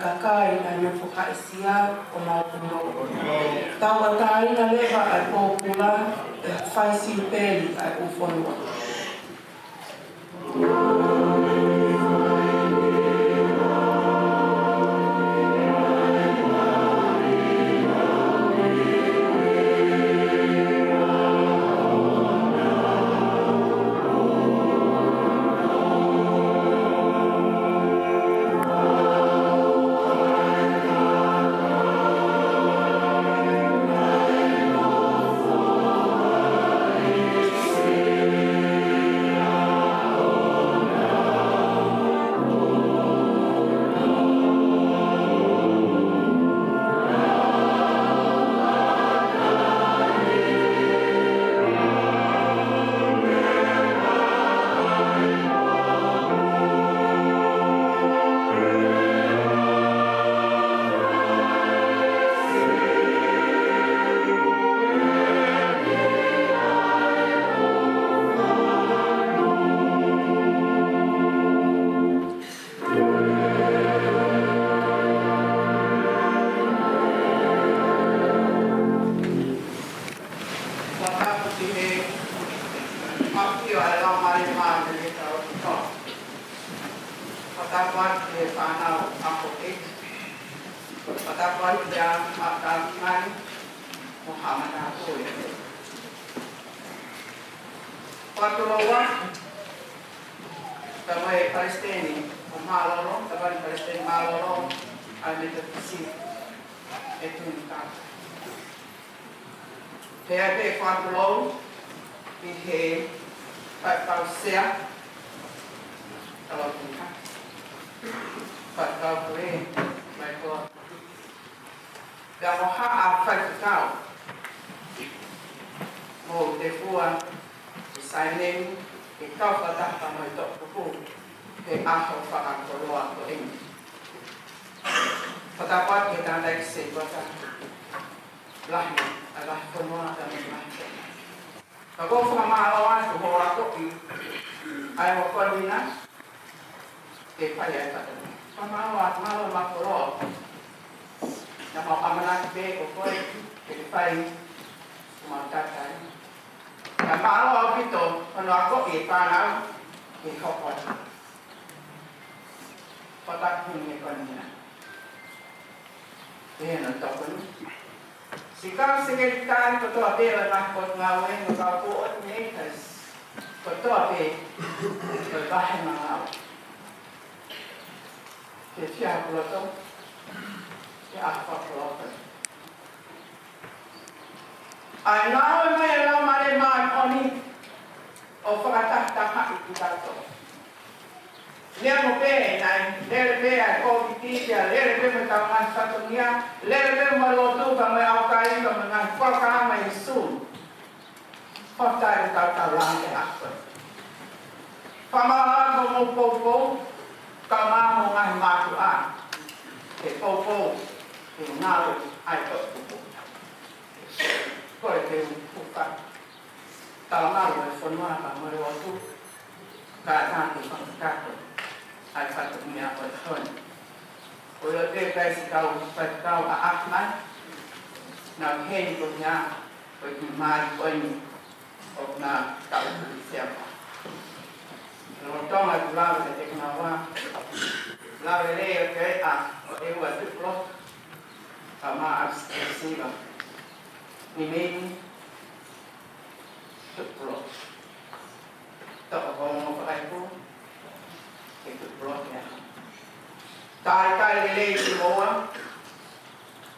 kakai ʻa e meʻa fakaʻesia ʻo mautolu. Tauʻatāina leva ʻa e pōpula ʻi he fai sipeli ʻa e ʻū fonua. Fakatapu ki he ʻafio ʻa e Laumālie Māʻoniʻoni ʻi he ʻaho ni. Fakatapu atu ki he fānau ako ʻeiki. Fakatapu atu kia Maʻa Talimani mo Haʻa Matāpule. Fakatulou atu ki he Palesiteni ʻo e Mālōlō, ki he Palesiteni Mālōlō ʻa e Metotisi ʻi Tunukapu. Pea pehē fakatulou ki he faifekau sea, tau ki ha, faifekau pule, mai ko, pea mo haʻa faifekau, mo Tefua, ʻi Saineni, ʻi he kau fakataha mo e toʻukupu, he ʻaho fakakoloa ko eni. Fakatapu atu ki he tangataʻeiki setuata, lahi, ʻa e lahi fonua, ʻa e lahi fonua. Ka ʻoku ou fakamālō atu hoʻo akoʻi ʻa e ʻaho ko eni naʻe fai ai e fatongia. Fakamālō atu, mālō e makolo. Naʻa mau ʻamanaki pē ko koe ke ke fai ʻemau talitali. Ka mālō ʻaupito hono akoʻi e fānau ke hoko atu. Fakatapu ki he koniana. Pea mo e tokoni. Siʻi kau sekelitali kotoa pē ʻo e ngaahi potungāue mo e kau coordinators kotoa pē ʻo e vaheʻanga ngāue. Ke fia puloto, ke ʻaho fakaloto. ʻA e ngāue mai ʻa e Laumālie Māʻoniʻoni ʻo fakatahatahaʻi kitautolu. Neongo pē naʻe lele pē ʻa e Kōviti, pea lele pē mo e kau ngaahi fatongia, lele pē mo e lotu, pea mo e ʻaukai, pea mo e ngaahi polokalama ʻi Zoom. Fakafetaʻi ʻoku tau tau langa e ako. Fakamālō atu mo e poupou, kae ʻumaʻā mo e ngaahi mātuʻa he poupou, he ngalo ʻa e toʻukupu. Ko e te u puka. Talamalu e fonua pea mo e lotu, kae ʻatā ke fakakakato ʻa e fatongia ʻo e ʻaho ni. ʻOku ou ʻilo pē ʻoku ʻi ai siʻi kau faifekau ʻaʻahi mai, naʻa nau ʻi heni ko ia, ko e kiʻi mali ko eni, ʻoku na tau kuli siapa. Lolotonga ʻeku lave he teka nava, lave lelei ʻo ke ʻa, ʻo e ua tukulo, ka ma a siva. Ni meni, tukulo. Toko hongo fakaiku, ke tukulo ke aha. Talitali lelei ki moa,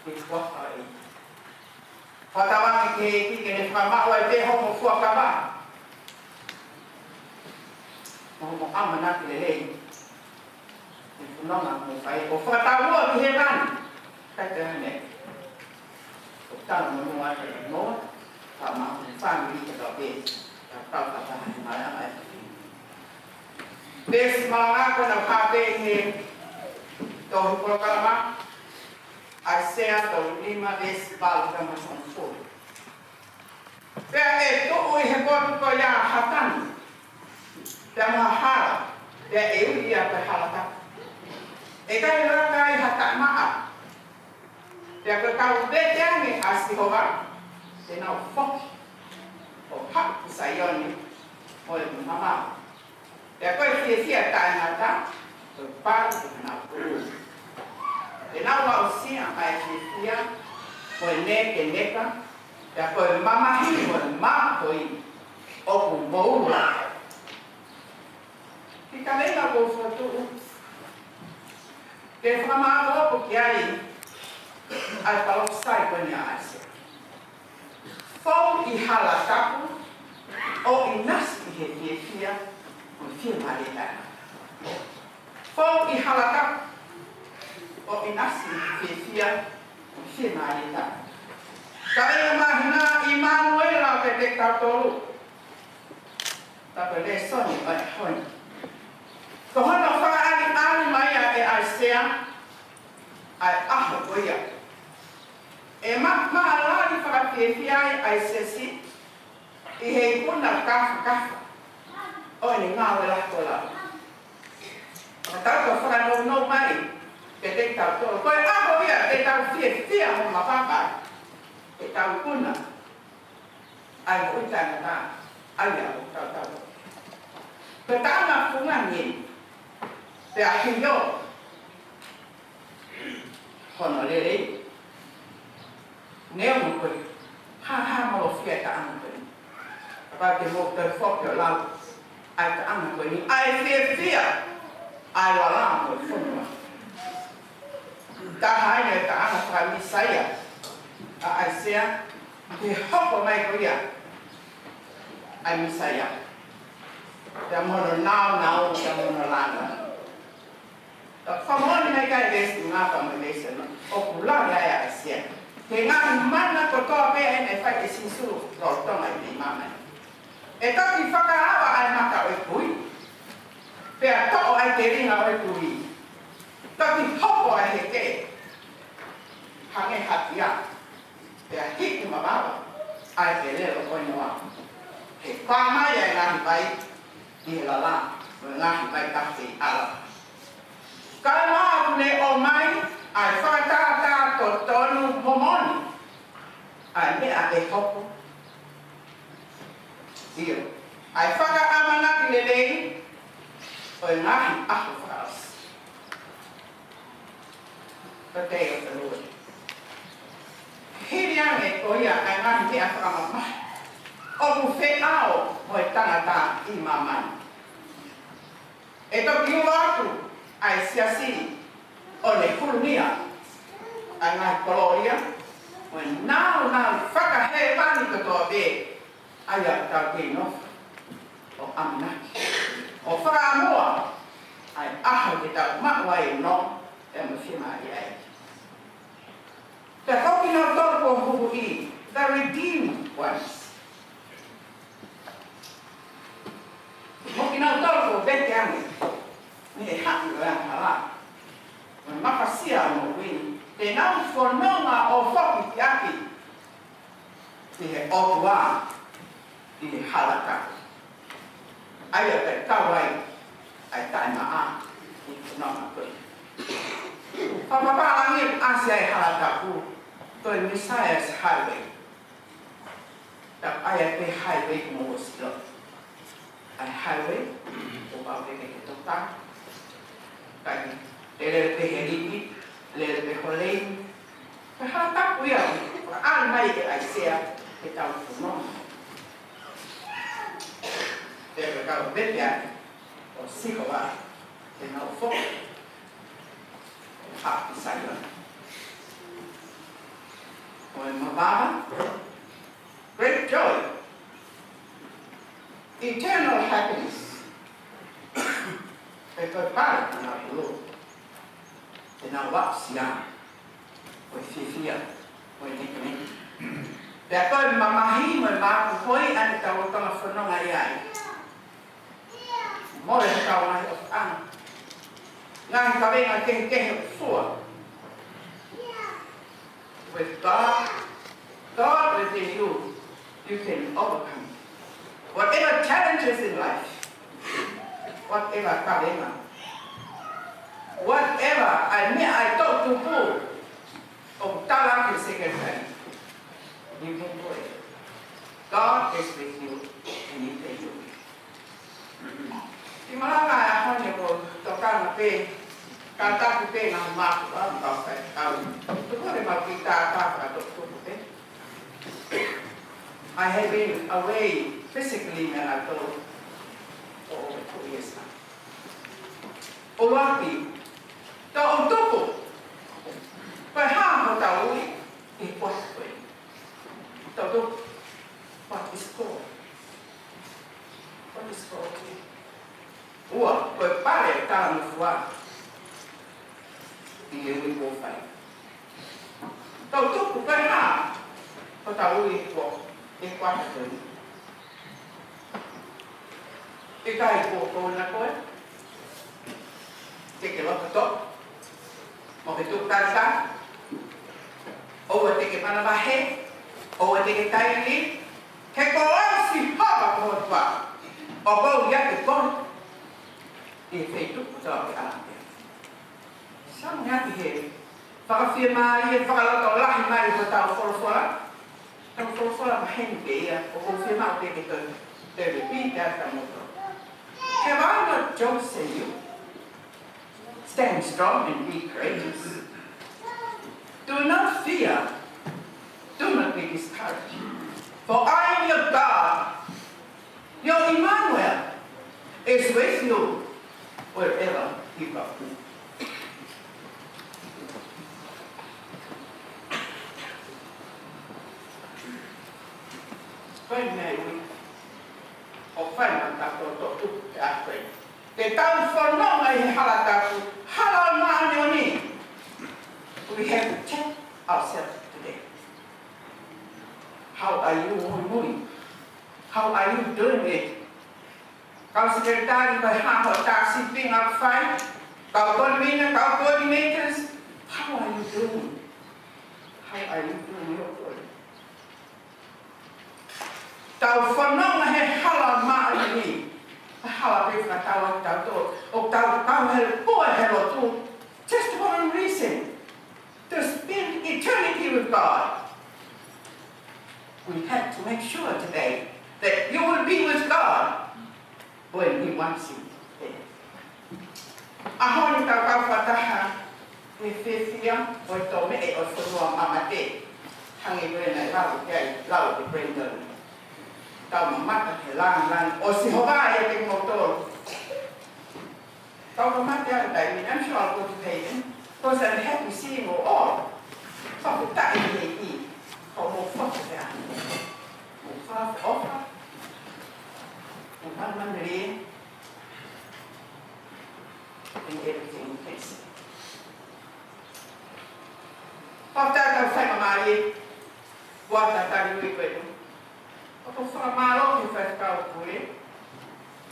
ki kuafa e. Fakatauange ki he ʻEiki ke ne fakamaʻu ai pē homo fuakava. Mo homo ʻamanaki lelei. Ke fononga mo fai. ʻO fakataumuʻa ki hēvani. Kai te ane. ʻO tala mo mua te mo. Ka ma mo fāmili ke tau pē. Ka tau ka taha he mara ai. Veesi malanga ko ena ʻoku pehē he tohi polokalama. ʻAisea tolu nima veesi valu ki he hongofulu. Pea ʻe tuʻu ʻi he potu ko ia ha tanu, pea mo ha hala, pea ʻe ui ia ko e Hala Tapu. ʻE ʻikai laka ai ha taʻemaʻa. Pea ko e kau vete ange ʻa Sihova, te nau foki ʻo haʻu ki Saione mo e mamahi. Pea ko e fiefia taʻengata, ko e pau ke nau pulu. Te nau aʻusia ʻa e fiefia, ko e nekeneka, pea ko e mamahi, ko e mākoi ʻoku moua. Ki ka meʻa ko fotu, ke fakamālō ki ai, ʻa e palōfisai ko eni ʻa ʻAisea. Fou ʻi hala tapu, ʻo ʻinasi ʻi he fiefia, mo e fiemālie taʻengata. Fou ʻi hala tapu, ʻo ʻinasi ʻi he fiefia, mo e fiemālie taʻengata. Ka ʻi he māhina ʻImanuela ʻoku ʻiate kitautolu. Ka ko e lēsoni ʻo e ʻaho ni, ko hono fakaʻaliʻali mai ʻa e ʻAisea, ʻa e ʻaho ko ia ʻe ma-, mālali fakafiefia ai ʻa e siasi, ʻi he ikuna kafakafa ʻo ʻene ngāue lahi ko ē. Ka tau ka fakanounou mai, ke te tau tō. Ko e ʻaho ia, ke tau fiefia mo mapapa, ke tau ikuna ʻa e moʻui taʻengata, ʻa ia ʻoku tau tau. Pea taʻanga fungani, pea hio hono lelei. Neongo ko e hāhāmolofia e taʻanga ko eni, kapau te mou toe foki ʻo lau ʻa e taʻanga ko eni, ʻa e fiefia, ʻa e lala mo e fonua. Taha ai e taʻanga faka-Mīsaia ʻa ʻAisea, ke hoko mai ko ia ʻa e Mīsaia. Pea mo hono nāunau, pea mo hono langa. Ka fakamoʻoni mai ki he veesi ʻe ngata mo e veesi ʻe ono, ʻoku lave ai ʻa ʻAisea ki he ngaahi mana kotoa pē ʻe fai ʻe Sīsū lolotonga ʻene ʻi māmani. ʻE toki fakaava ʻa e mata ʻo e kui, pea toʻo ʻa e telinga ʻo e kui. Toki hoko ʻa e heke hangē ha tia, pea hiki mavava ʻa e ʻelelo ʻo e noa. He kua mai ʻa e ngaahi vai ʻi he lala, mo e ngaahi vai tafe ʻi ʻala. Ka ʻe maʻu ne ʻomai ʻa e fakatātā totonu mo moʻoni ʻa e meʻa ʻe hoko. ʻIo, ʻa e fakaʻamanaki lelei ʻo e ngaahi ʻaho fakaʻosi. The day of the Lord. Hili ange ko ia ʻa e ngaahi meʻa fakamamahi ʻoku feʻao mo e tangata ʻi māmani, ʻe toki ʻulo atu ʻa e siasi ʻo ne hulungia ʻa e ngaahi kolōlia mo e nāunau fakahēvani kotoa pē, ʻa ia ʻoku tau kei nofo ʻo ʻamanaki, ʻo fakaʻamoa ʻa e ʻaho ke tau maʻu ai ʻa e nofo ʻe mo fiemālie ai. Pea ko kinautolu kuo huhuʻi, the redeemed ones. Mo kinautolu kuo vete ange mei he haʻi ʻo e angahala, mo e mafasia ʻo e moʻui, te nau fononga ʻo foki ki ʻi he ʻOtua ʻi he hala tapu. ʻA ia ʻe kau ai ʻa e taʻemaʻa ʻi he fononga ko ē. Fakapapālangi ʻasi ai hala tapu, ko e Messiah's Highway. Tapu ai ʻa e highway ko mo silo. ʻA e highway, ʻoku pau pē ke ke toka. Kae lele pē he lipi, lele pē ho leini. Ko e hala tapu ia, ʻoku ʻalu mai ʻe ʻAisea ke tau fononga. Pea ko e kau vete ʻo Sihova, ke nau foki ʻo haʻu ki Saione. Ko e mavava, great joy, eternal happiness. Pea ko e pale ʻa e pulu, te nau aʻusia, ko e fiefia, ko e nekeneka. Pea ko e mamahi mo e mātuku ko ia ʻa ʻetau lolotonga fononga ʻi ai. Mole ʻetau ngaahi ʻofaʻanga, ngaahi kavenga kehekehe ʻoku fua. With God, God within you, you can overcome whatever challenges in life, whatever kavenga. Whatever, ʻa e meʻa ʻa e toʻutupu, ʻoku tala ki he sekelitali. Ni mo koe. God is with you and he take you. Ki malanga ʻa e ʻaho ni ʻoku ou tokanga pē, kātaki pē ngaahi mātuʻa mo e kau faifekau. Tuku ke mau kiʻi tātā fakatoʻutupu pē. I have been away physically mei he ʻaho for over two years now. ʻUluaki, toʻutupu. Ko e hā hotau ui ʻi he kuata ko ē? Toʻutupu. What is called? What is called? Ua, ko e pale ʻo e talangofua ʻi he uike kuo fai. Toʻutupu, ko e hā hotau ui ʻi he kuata ko ē? ʻIkai ko koe na koe. Te ke loto toʻo. Mo ke tuʻu talitali. ʻOua te ke manavahē. ʻOua te ke taili. He ko au Sihova ko ho ʻOtua, ʻoku ou ʻiate koe ʻi he feituʻu kotoa ʻoku ke ʻalu ki ai. Sio ange ki he fakafiemālie fakalotolahi mai ʻo hotau folofola. Tau folofola maheni pē ia, ʻoku ou fiemaʻu pē ke toe, toe repeat atu kiate kimoutolu. Have I not chosen you? Stand strong and be courageous. Do not fear. Do not be discouraged. For I am your God. Your Emmanuel is with you wherever you go. Ko e meʻa ia ʻoku fai maʻatautolu ʻi he ʻaho ni. Te tau fononga ʻi he hala tapu, hala māʻoniʻoni. We have to check ourselves today. How are you muimui? How are you doing it? Kau sekelitali, ko e hā hoʻo tā sīpinga ʻoku fai? Kau konivina, kau coordinators, how are you doing? How are you doing your work? Tau fononga he hala māʻoniʻoni. Hala pē fakatau ʻa tautolu. ʻOku tau kau he pue he lotu. Just for a reason. To spend eternity with God. We have to make sure today that you will be with God when He wants you there. ʻAho ni tau kau fakataha he fiefia ʻo e tomeʻe ʻo e fonua mamate. Hangē ko ia naʻe lau ki ai, lau ʻe Brenda. Tau mamata he lāngilangi ʻo Sihova ʻiate kimoutolu. Tau mamata he taimi ni, I'm sure I'll go to heaven, because I'm happy seeing you all. Fakafetaʻi ʻEiki, ko hoʻomou fakafetaʻi. Mo e fakaʻofa. Mo e ʻamanaki. And everything you can say. Fakafetaʻi, tau faingamālie. Ua tatali ui koe. ʻOku ou fakamālō ki he Faifekau Pule,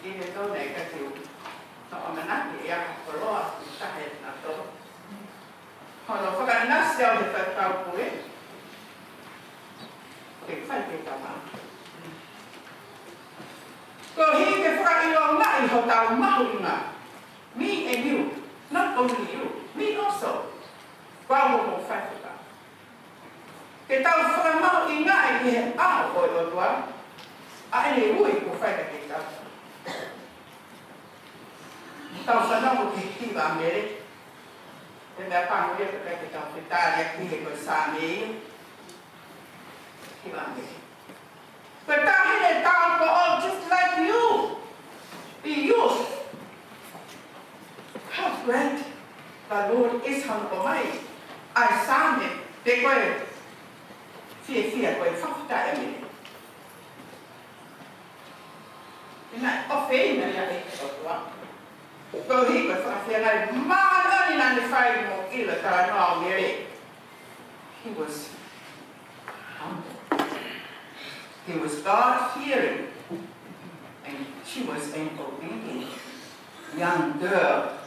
even though naʻe ʻikai te u ʻamanaki ia ka koloa, ʻi tahe na to. Hono fakaʻinasi au he Faifekau Pule, ke fai ke tama. Koeʻuhi ke fakaʻilongaʻi hotau mahuʻinga. Me and you, not only you, me also. Ko au mo e faifekau. Ke tau fakamahuʻingaʻi ʻi he ʻao ʻo e ʻOtua, ʻa ʻene ui kuo fai kiate kitautolu. Tau fanongo ki he hiva ʻa Mele, ko e meʻapango ia ʻoku ʻikai ke tau fetaliaki he ko e Saame ia. Hiva ʻa Mele. Ko e taʻahine taʻu ko ē, just like you. Be youth. How great the Lord is, hono ʻomai ʻa e Saame, pe ko e fiefia, ko e fakafetaʻi ʻa Mele. Naʻe ʻofeina ia ʻe he ʻOtua. Koeʻuhi ko e fakafeangai māʻoniʻoni naʻa ne fai mo e ʻilo talanoa ʻo Mele. He was humble. He was God-fearing. And she was an obedient young girl.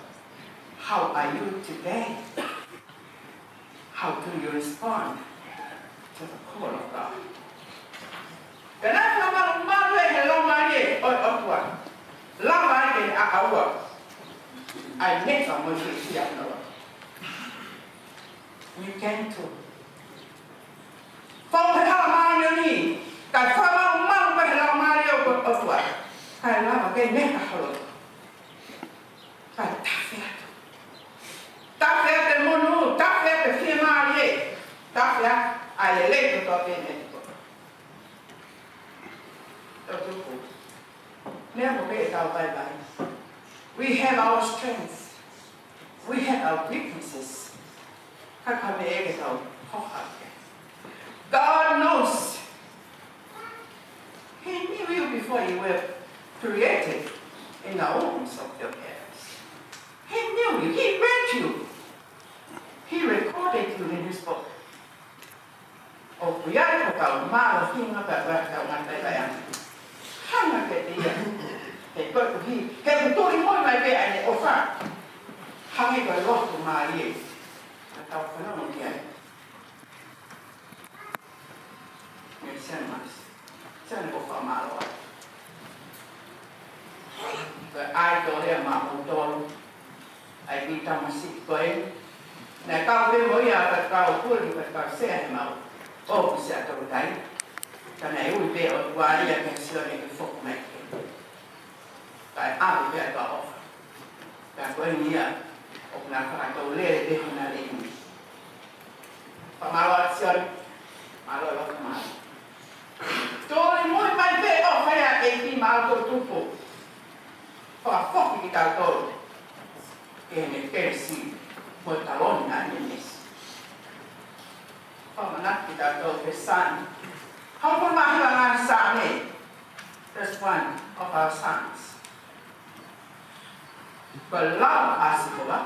How are you today? How do you respond to the call of God? Pea naʻe fakamalumalu ʻe he Laumālie ʻo e ʻOtua. Lava ai ke ne ʻaʻau. I never mo i fia no. You can too. Fou he Laumālie ni, kae fakamaʻumaʻu pē he Laumālie ʻo e ʻOtua, kae lava ke ne ka holo. Kae tafe atu. Tafe atu e monū, tafe atu e fiemālie, tafe atu ʻa e lelei kotoa pē ne ko. Tau tuku. Meʻa ko ē ʻetau vaivai. We have our strengths. We have our weaknesses. Ka ko e meʻa ke tau hoha ke. God knows. He knew you before you were created in the wombs of your parents. He knew you. He read you. He recorded you in his book. ʻOku ʻi ai hotau mālohinga pea mo hotau ngaahi vaivaiʻanga. Hanga kiate ia. He koeʻuhi, he ʻoku tuli muimui mai pē ʻene ʻofa. Hangē ko e lotu mālie. Ka tau fanongo ki ai. Mei Sēmasi. Sēmasi, ʻoku fakamālō atu. Ko e ʻai tō lea maʻamoutolu. ʻAi ki tamasiʻi ko ē. Naʻe kau pē mo ia ʻa e kau puli, ʻa e kau sea he mau. ʻOku sea tolu tai. Ka naʻe ui pē ʻOtua ia ke sio ne ke foki mai ke. Kae ʻave pē ʻa e kau ʻofa. Ka ko eni ia, ʻoku na fakatou lele pē hona lele. Fakamālō atu Sione, mālō ʻaupito mālō. Tuli muimui mai pē ʻofa ia ʻa e ʻEiki maʻa kitautolu. Fakafoki kitautolu ki heʻene kelesi mo e taloni naʻa ne ʻinasi. Fakamanatu kitautolu ki he Saame. Hoko mai he ngaahi Saame. That's one of our Psalms. Ko e lau ʻa Sihova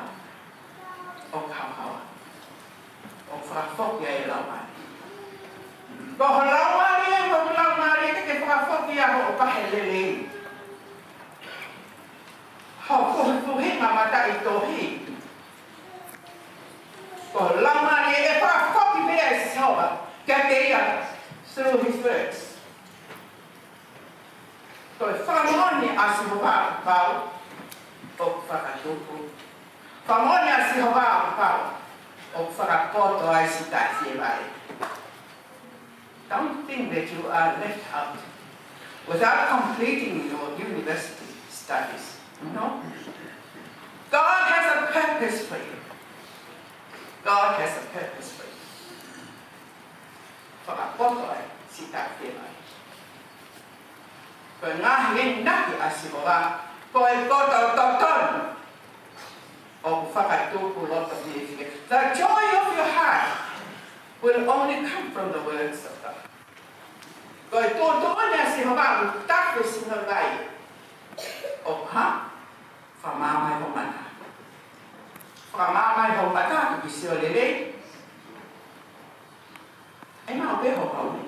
ʻoku haohaoa. ʻOku fakafoki ai e laumālie. Ko ho laumālie, ko ho laumālie ke ke fakafoki ʻa hoʻo pehē lelei. Ho fuhifuhi mo e mataʻitohi. Ko ho laumālie ʻe fakafoki pē ʻe Sihova kiate ia through his words. Ko e fakamoʻoni ʻa Sihova ʻoku pau, ʻoku fakatupu. Fakamoʻoni ʻa Sihova ʻoku pau, ʻoku fakapoto ai siʻi taʻe fievale. Don't think that you are left out without completing your university studies. No. God has a purpose for you. God has a purpose for you. Fakapoto ai siʻi taʻe fievale. Ko e ngaahi ʻenaki ʻa Sihova, ko e koto totonu. ʻOku fakatupu loto fiefia. The joy of your heart will only come from the words of God. Ko e tuʻutuʻuni ʻa Sihova ʻoku tafe sino vai. ʻOku hā? Fakamaʻa mai ho mata. Fakamaʻa mai ho mata, ke ke sio lelei. ʻE maʻu pē ho kaunga.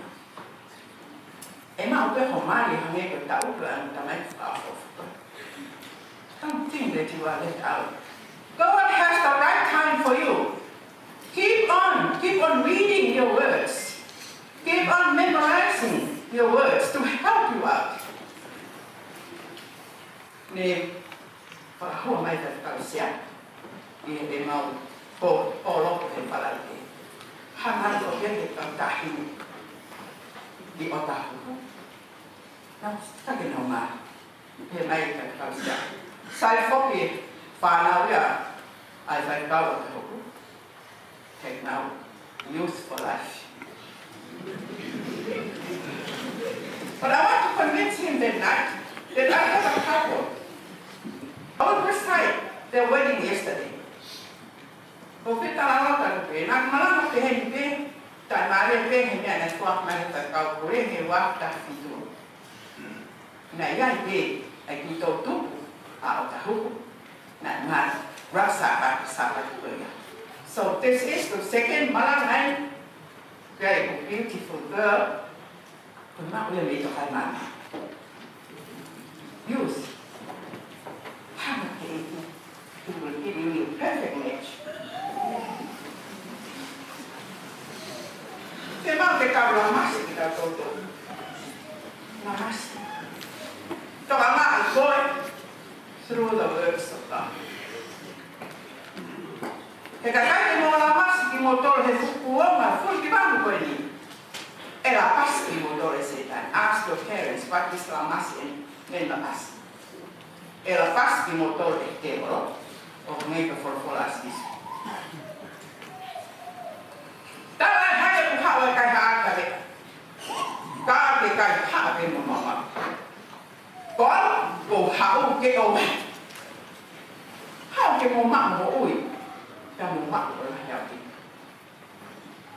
ʻE maʻu pē ho mali hangē ko e taʻu pē ʻa e Tamai fakaʻofoʻofa. Don't think that you are left out. God has the right time for you. Keep on, keep on reading your words. Keep on memorizing your words to help you out. Ne fakahua mai ʻe he Faifekau Sea, ʻi heʻemau pō, pō loko he Falaite. Hanga ko ē he kau taʻahine ʻi ʻOtahuhu. Nau, ka ke nau mā. Pehē mai ʻe he Faifekau Sea. Sai foki e fānau ia ʻa e faifekau ʻo ʻOtahuhu. Take now, youth for life. But I want to convince him that night that I have a couple. I was beside their wedding yesterday. Ko e talanoa ka pē, naʻa ku malanga pē heni pē, taʻe mālie pē he meʻa naʻe foaki mai ʻe he kau pule he ua taha fitu. Naʻe ʻi ai pē ʻa e kiʻi toʻutupu ʻa ʻOtahuhu. Naʻe ngāue, rasa ʻa e Sāpate ko ia. So this is the second malanga. Very beautiful girl. Ko e maʻu ia mei Tokaimaʻananga. Youth. Hanga ʻe he ʻEiki. He will give you your perfect match. Te mau te kau lamasi kitautolu. Lamasi. Tokangaʻi koe through the words of God. He ka ʻikai te mou lamasi kimoutolu he fuʻu kuonga fulikivangu ko eni, ʻe lapasi kimoutolu ʻe Sētane. Ask your parents what is lamasi and then lapasi. ʻE lapasi kimoutolu ʻe he tēvolo, ʻo hangē ko e folofola ʻa Sīsū. Tala ʻe hai ʻoku haʻu ʻo ʻikai haʻata leʻa, ka ke ʻikai haʻa ke mo mama. Ko au, ko e haʻu ke ʻoua. Haʻu ke mo maʻu moʻui. Ka mo maʻu ʻo lahi ʻaupito.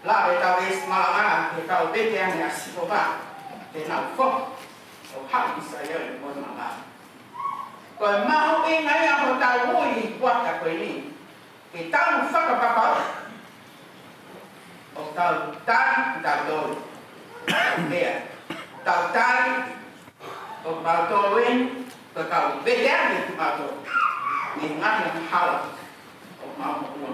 Lave ʻetau veesi malanga, he ʻoku ou pehē ange ʻa Sihova te nau foki ʻo haʻu ki Saione mo e malanga. Ko e mahuʻinga ia hotau ui ʻi he kuata ko eni, ke tau fakapapauʻi ʻoku tau tali kitautolu. Pea tau tali ʻoku mau tolu eni, ko e kau vete ange kimautolu mei he ngaahi angahala ʻoku mau moʻua.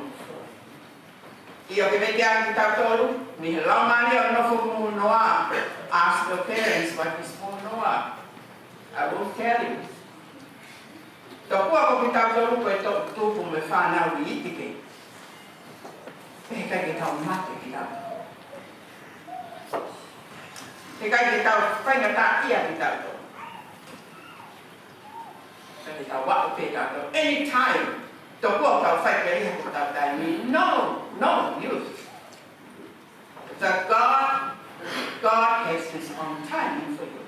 ʻIo, ke vete ange kitautolu mei he laumālie ʻo e nofo mou noa. Ask your parents what is mou noa. I will tell you. Tokua ko kitautolu ko e toʻu tupu mo e fānau iiki, pea ʻikai ke tau mate kitautolu. He ʻikai ke tau faingataʻaʻia kitautolu. ʻIkai ke tau aʻu pē kitautolu. Anytime. Tokua tau fai pē ia ko ʻetau taimi. No, no use. That God, God has his own timing for you.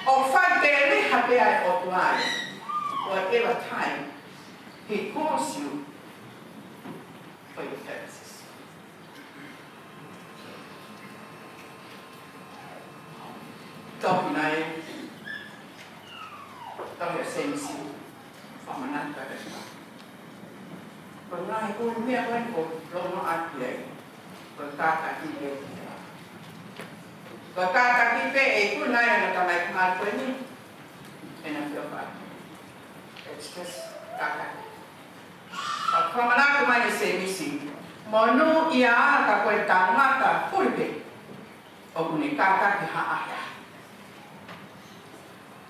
ʻOku fai pē ʻe he ʻOtua ia, whatever time he calls you for your purposes. Tohi nai, tohi ʻa Sēmisi, fakamanatu ʻa e Ko e ngaahi ʻū meʻa ko eni ʻoku ou loto atu ai, ko e kātaki pē. Ko e kātaki pē ʻe ʻikai ʻi ai hano tamaiki mali ko eni ʻe na fio fai. It's just kātaki. ʻOku fakamanatu mai ʻe Sēmisi, monūʻia ka ko e tangata fuli pē ʻoku ne kātaki ha ʻahiʻahi.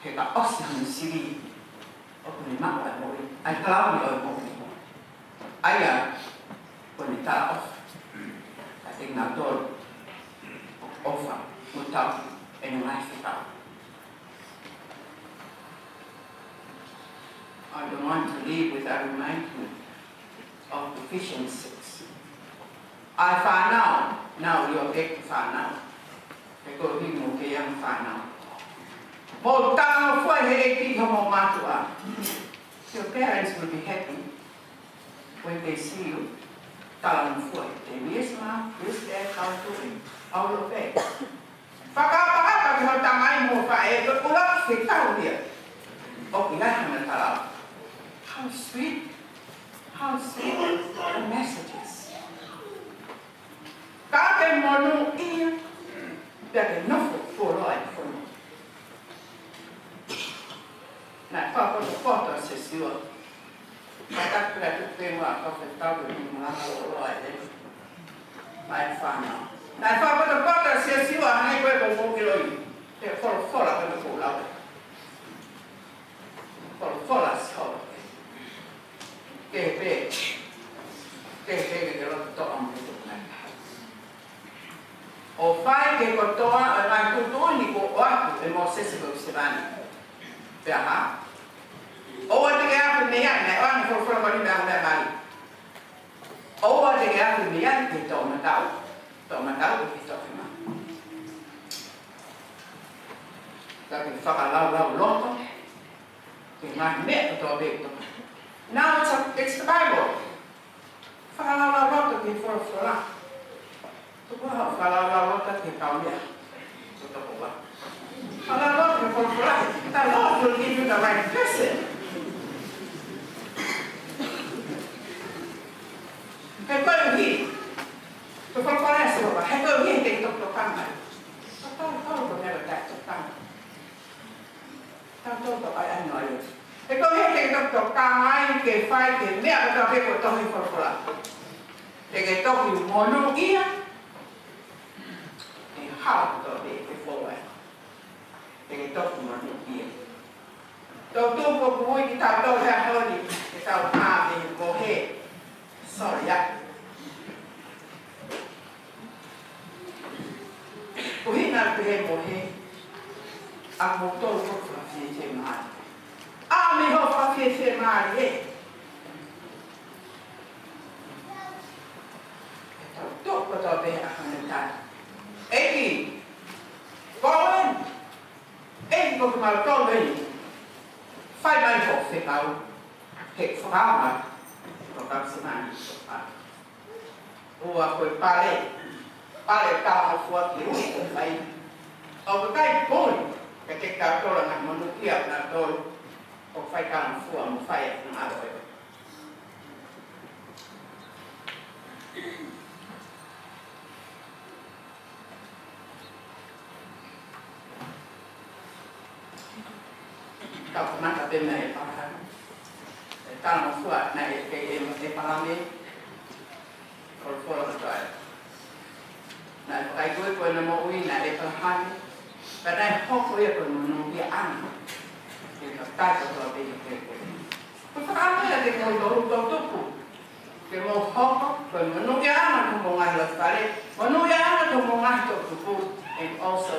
He ka ʻosi hono sivi, ʻoku ne maʻu ʻa e moʻui, ʻa e kalauni ʻo e moʻui. ʻA ia, ko ʻene talaʻofa kiate kinautolu ʻoku ʻofa mo tauhi ʻene ngaahi fekau. I don't want to leave without reminding you of Ephesians six. ʻA e fānau, now you're back to fānau. He ko e himo ke ia mo fānau. Mou talangofua he ʻEiki ki hoʻomou mātuʻa. Your parents will be happy when they see you talangofua he ʻEiki. Yes, mom, yes, dad, how are you doing? How are you? Fakapapauʻi hoʻo tamai mo e faʻē, ko e ʻuluaki fekau ia ʻoku ʻi ai hano tala. How sweet, how sweet the messages. Ka ke monūʻia, pea ke nofo fuoloa ʻi he fonua. Naʻe fakapotopoto ʻa Siosiua. Ka ka pila tu pe ua ka fetau ni mala fuoloa ʻi he mai fana. Naʻe fakapotopoto ʻa Siosiua, hangē ko e ko mo kiloi. Ke folofola ko e ko lau. Folofola Sihova. Ke pē. Ke pē ke ke loto toʻa mo ke toʻa. ʻO fai ki he kotoa ʻo e ngaahi tuʻutuʻuni kuo ʻoatu ʻe Mōsese ko e sevāniti. Pea hā? ʻOua te ke afe mei ai, naʻe ʻoange folofola ko eni mei he mali. ʻOua te ke afe mei ai ki he toʻomataʻu, toʻomataʻu ki he toʻohema. Ka ke fakalaulauloto ki he ngaahi meʻa kotoa pē ʻoku tō. Now it's a, it's the Bible. Fakalaulauloto ki he folofola. Tuku haʻo fakalaulauloto ki he kaumeʻa. Ko e toko ua. Fakalaulauloto ki he folofola. The Lord will give you the right person. He koeʻuhi, ko e folofola ʻa Sihova, he koeʻuhi he te ke tokanga. Tokanga, tokanga, tokanga. Tau tau tau ai ai no ai. He ko e hā te ke toki tokanga ai ke fai ki he meʻa kotoa pē ʻoku tohi he folofola? Te ke toki monūʻia. ʻE hala kotoa pē ʻoku fou ai. Te ke toki monūʻia. Tau tau ko kui kitautolu he ʻaho ni, ke tau hā mei he mohe. Sorry, ia. Ko hina pehē mo e, ʻa moutolu ko e fakafiefiemālie. ʻA mei hoʻo fakafiefiemālie. Ke tau toʻo kotoa pē ʻa hono tala. ʻEiki, ko eni. ʻEiki, ko kimautolu eni. Fai mai hoʻo fekau. He fakaava. Ko ka se mani. ʻOua ko e pale, pale talangofua ki he ʻEiki ʻoku fai. ʻOku ʻikai puli, ka ke kau tola na monu ia na tolu, ʻoku fai talangofua mo fai ʻa e ngalo e. Tau kamata pē mei ʻĒpalahame. ʻE talangofua naʻe ʻi ai ʻa ʻĒpalahame. Folofola ko ia. Naʻe fakaʻikoi ko ʻene moʻui ʻa ʻĒpalahame. Ka naʻe hoko ia ko e monūʻiaʻanga. Ke ka tato to te ke ke. Ko e fakaʻamu ia ke mou tolu tau tupu. Ke mou hoko, ko e monūʻiaʻanga ki homou ngaahi lotofale, monūʻiaʻanga ki homou ngaahi toʻutupu, and also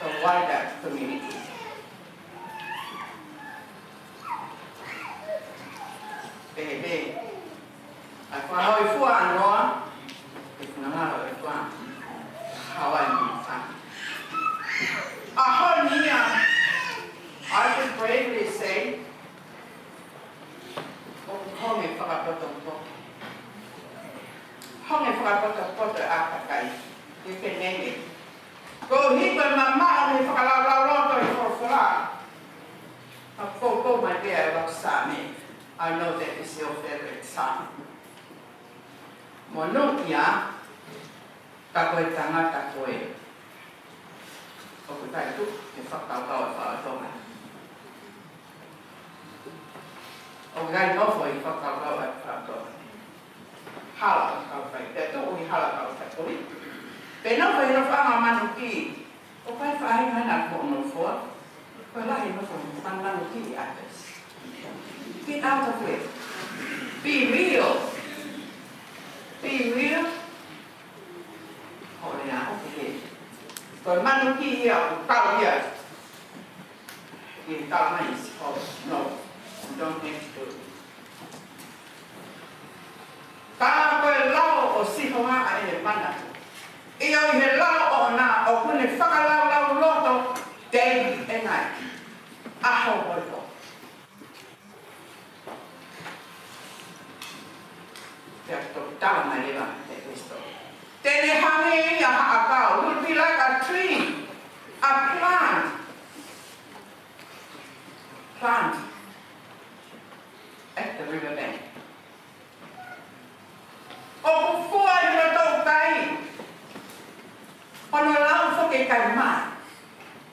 the wider community. Pehē, ʻa e fakahōifua ʻa Noa, ʻe finangalo ʻe he ʻOtua, Hawaii mo Fanga. ʻAho ni ia, I can bravely say, ʻoku honge fakapotopoto. Honge fakapotopoto ʻa e kakai. You can name it. Ko e hiko e mamaʻo mei he fakalaulauloto ʻi he folofola. Ka ʻoku ou ʻomai pē ʻa e ʻuluaki Saame. I know that is your favorite Psalm. Monūʻia, ka ko e tangata ko ē. ʻOku ʻikai tuʻu he fakakaukau ʻa e faka-Tonga. ʻOku ʻikai nofo he fakakaukau ʻa e faka-Tonga. Hala ʻoku kau fai. Pea tuʻu he hala kau fai ko ē. Pea nofo he nofoʻanga manuki. ʻOku ʻikai faʻahinga ʻena ko e nofoʻanga. Ko e lahi e nofo he nofoʻanga manuki ʻi ʻAtesi. Get out of it. Be real. Be real. Hōʻole ā, ʻoku ke. Ko e manuki ia ʻoku kau ia. Ke tau mai si ho, no, don't have to. Ka ko e lao ʻo Sihova ʻa ʻene manatu. ʻIo ʻi he lao ʻoʻona ʻoku ne fakalaulauloto day and night. ʻAho mo e pō. Pea toki tala mai leva ʻe Kalaisi. Te ne hangē ia ha ʻakau, will be like a tree, a plant, plant at the river bank. ʻOku fua ʻi loto kai. Hono lau foki ʻikai mā.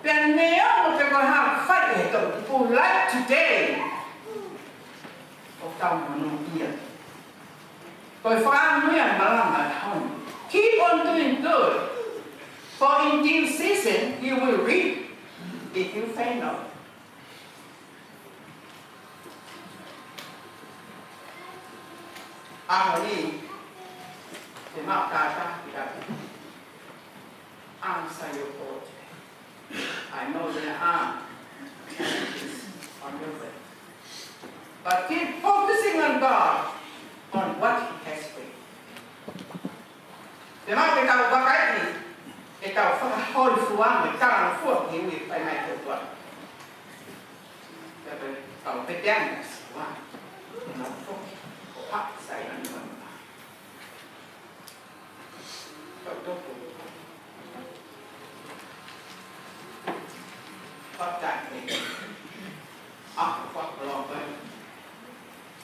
Pea neongo pe ko e hā ʻoku fai ʻe he toʻutupu, like today, ʻoku tau monūʻia. Ko e fakaʻamu ia e malanga ʻa e ʻaho ni. Keep on doing good, for in due season you will reap if you faint not. ʻAho ni, te mau tātā ki ai. Answer your call today. I know there are challenges on your way. But keep focusing on God, on what He has for you. Te mau ke tau vakai, ke tau fakahōifua mo e talangofua ki he ui ʻoku fai mai ʻe he ʻOtua. Pea ke tau pehē ange ʻa Sihova, te mau foki, ko ha sai anu anu. Tau toki. Fakataha. ʻA, fakalope.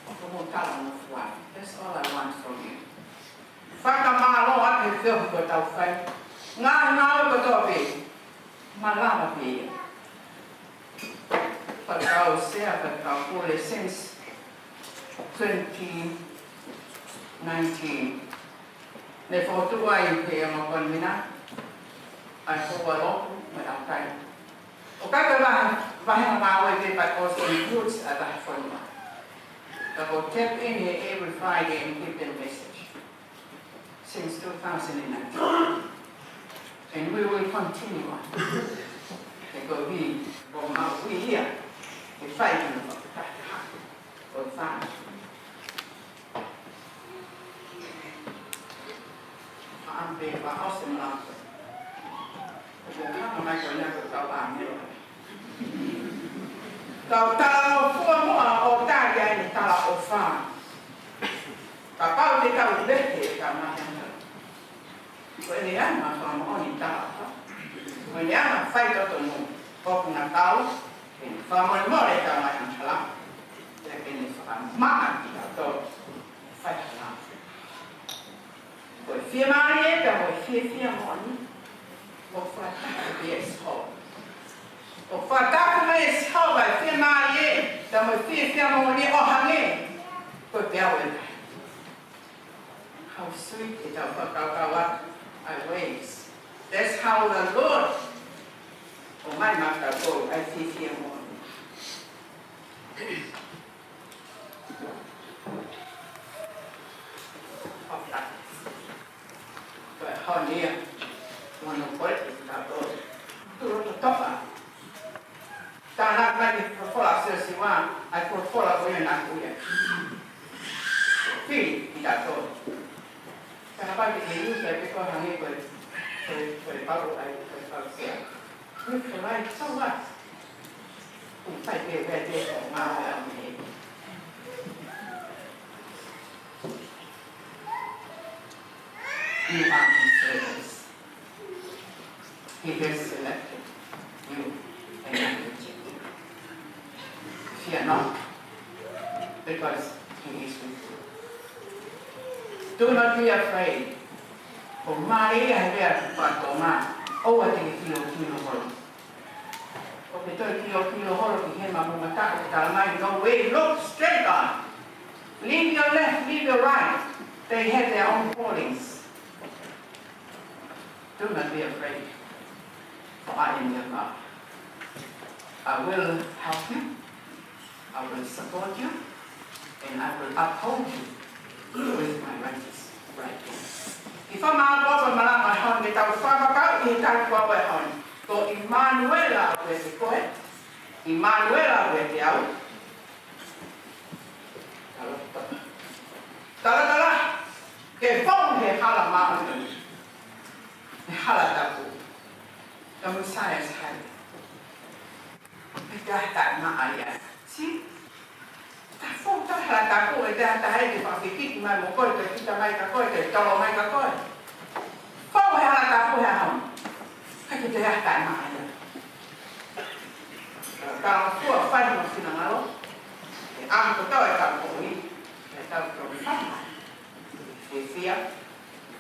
ʻOku mou talangofua. That's all I want from you. Fakamālō atu he feohi kuo tau fai. Ngaahi ngāue kotoa pē. Malava pē ia. Fakakau sea, fakakau pule since twenty nineteen. Ne fokotuʻu ai ʻe he ongo konivenā ʻa e Foualotu mo e ʻAtai. ʻOku ʻikai ko e vahe, vahenga ngāue pē, but also includes ʻa e vahefonua. That will tap in here every Friday and give them message since two thousand and nineteen. And we will continue on. He ko e ʻuhi, ʻoku mau ʻi heni, ʻe fai ki he fakataha ʻo e fānau. ʻAmpe pa ose malato. Ko e hanga mai ko ena ko e kau ʻāngelo. Kau talangofua muʻa ʻo tali ai ʻene talaʻofa. Kapau te tau vehe ʻetau ngaahi angahala, ko ʻene anga fakamoʻoni talaʻofa, ko ʻene anga faitotonu, ʻoku na kau ke ne fakamolemole ʻetau ngaahi angahala, pea ke ne fakamaʻa kitautolu ʻi he faingamālie. Ko e fiemālie pea mo e fiefia moʻoni ʻoku fakataha ʻia Sihova. ʻOku fakataha mai ʻe Sihova e fiemālie pea mo e fiefia moʻoni ʻo hangē ko e peau ʻo e tahi. How sweet ʻetau fakakaukau atu ʻa e waves. That's how the Lord ʻomai maʻatautolu ʻa e fiefia moʻoni. Ko e ʻaho ni ia, ʻoku ou kole ke tau tuʻu loto toka. Tānaki mai ki he folofola ʻa Siosiua, ʻa e folofola ko ia naʻa ku ui ai. Fili kitautolu. Tānaki mai ki he iu, ke piko hangē ko e, ko e, ko e pau ai, ko e pau sia. Good for life, so what? Ufai ke vete o ngā o e ame. You are his servants. He has selected you and I rejected you. Fear not, because he is with you. Do not be afraid. ʻOku mālie ʻa e lea ʻa e Tonga, ʻoua te ke tilotilo holo. ʻOua te ke tilotilo holo ki he mamu mata ʻoku talamai, no way, look straight on. Leave your left, leave your right. They have their own callings. Do not be afraid, for I am your God. I will help you. I will support you, and I will uphold you with my righteous right hand. ʻI he fakamāʻopoʻopo malanga hon ke tau fakakaukau ʻi he tau kua ʻo e hon. Ko ʻImanuela ʻoku ʻiate koe, ʻImanuela ʻoku ʻiate au. Talatala, talatala, ke fou he hala māʻoniʻoni, he hala tapu. The Messiah is high. He taha taʻemaʻa ia. See? Ta fou ta hala tapu, ʻe taha taha ʻe te fakafekiki mai mo koe, te kita mai ka koe, te tolo mai ka koe. Fou he hala tapu he ʻaho ni. Ka ke te ata na ia. Ka fua fai mo finangalo. ʻE ʻaho kotoa ʻetau moʻui, ʻetau tau fai. Fiefia,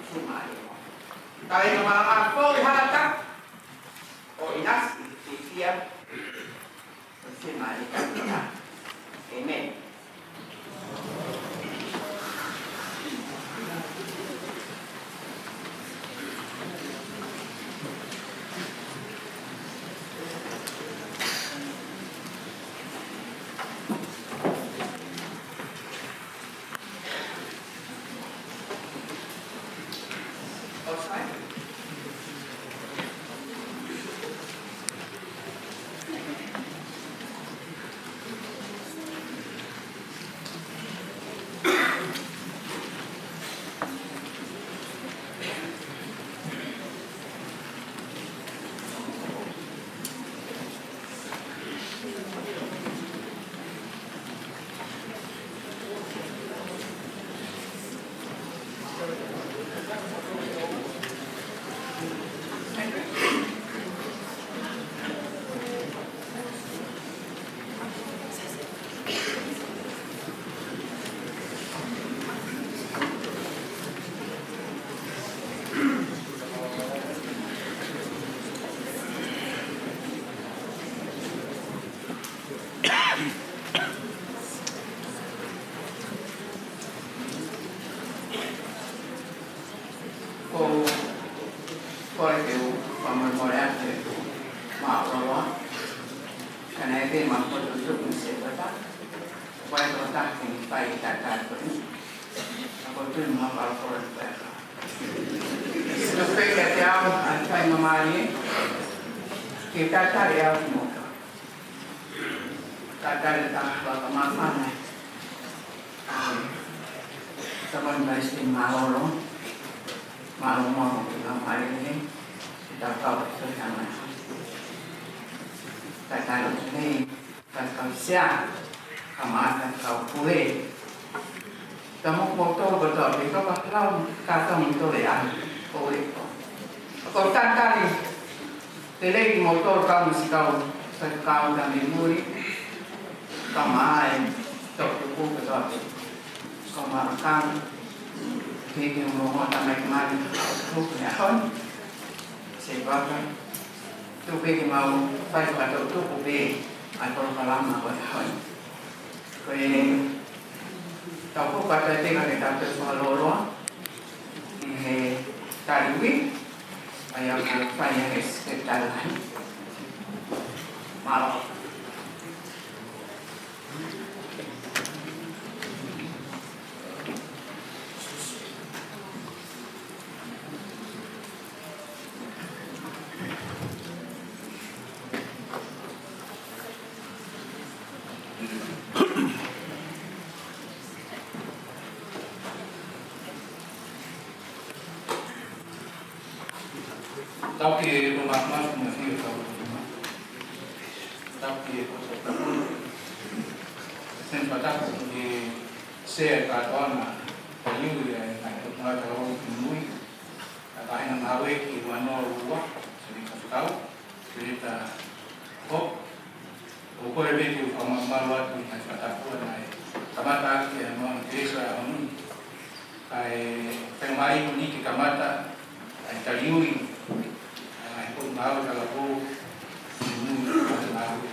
fiemālie. Ka ʻi he malanga fou he hala tapu, ʻo ʻinasi, fiefia, fiemālie. Amen. Ko, ko e te u fakamolemole atu ʻeku māʻulalo. Ka naʻe ʻikai ke ma fokotuʻu ʻi he sepata. Vai ko tahi fai tatali ko ē. Ka ko tui ma palo ko ē. Sio pē kiate au, ʻa e faingamālie, ke tatali au mo ka. Tatali ka ka ka mafana. Ka ko e mai si mālōlō. Mālō mo ka mālie. Ka ka ka ka ka. Tatali nei. Ka ka sea, ka mata, ka pule. Ka mo ko tō ko tō, pe ko ka lau, ka ka mo tō le a, ko le ko. Ko tatali, te le mo tō ka mo si kau, sa kau ka me muri. Ka mai, tō ko ko ko tō. Ko ma ka, ke ke mo mo ta mai mai, ko ke a hon. Se baka. Tuku pē ke mau fai fakatau tuku pē ʻa e polokalama ko e hoi. Ko e tau ko pata te ka ke tau te fakaloloa. ʻI he taliui, ʻa ia ko fai ʻa e se taliui. Mālō. Tau ke o ma ma ma fi o tau ma. Tau ke o tau. Sen pa tau ke sea ka toana. Ka liu ia e kai o ma tau mui. Ka ka hena ngāue ki ua noa ua, se ni ka tau, se ni ka hoko. ʻOku ou kole pē ke u fakamamalu atu ʻi he ngaahi fakatapu naʻe kamata ʻaki ʻe he Mauna Kelesi ʻa e ʻaho ni. Kae fai mai ko eni ke kamata ʻa e taliui ʻa e ngaahi potungāue talapou ʻi mui ʻa e ngāue.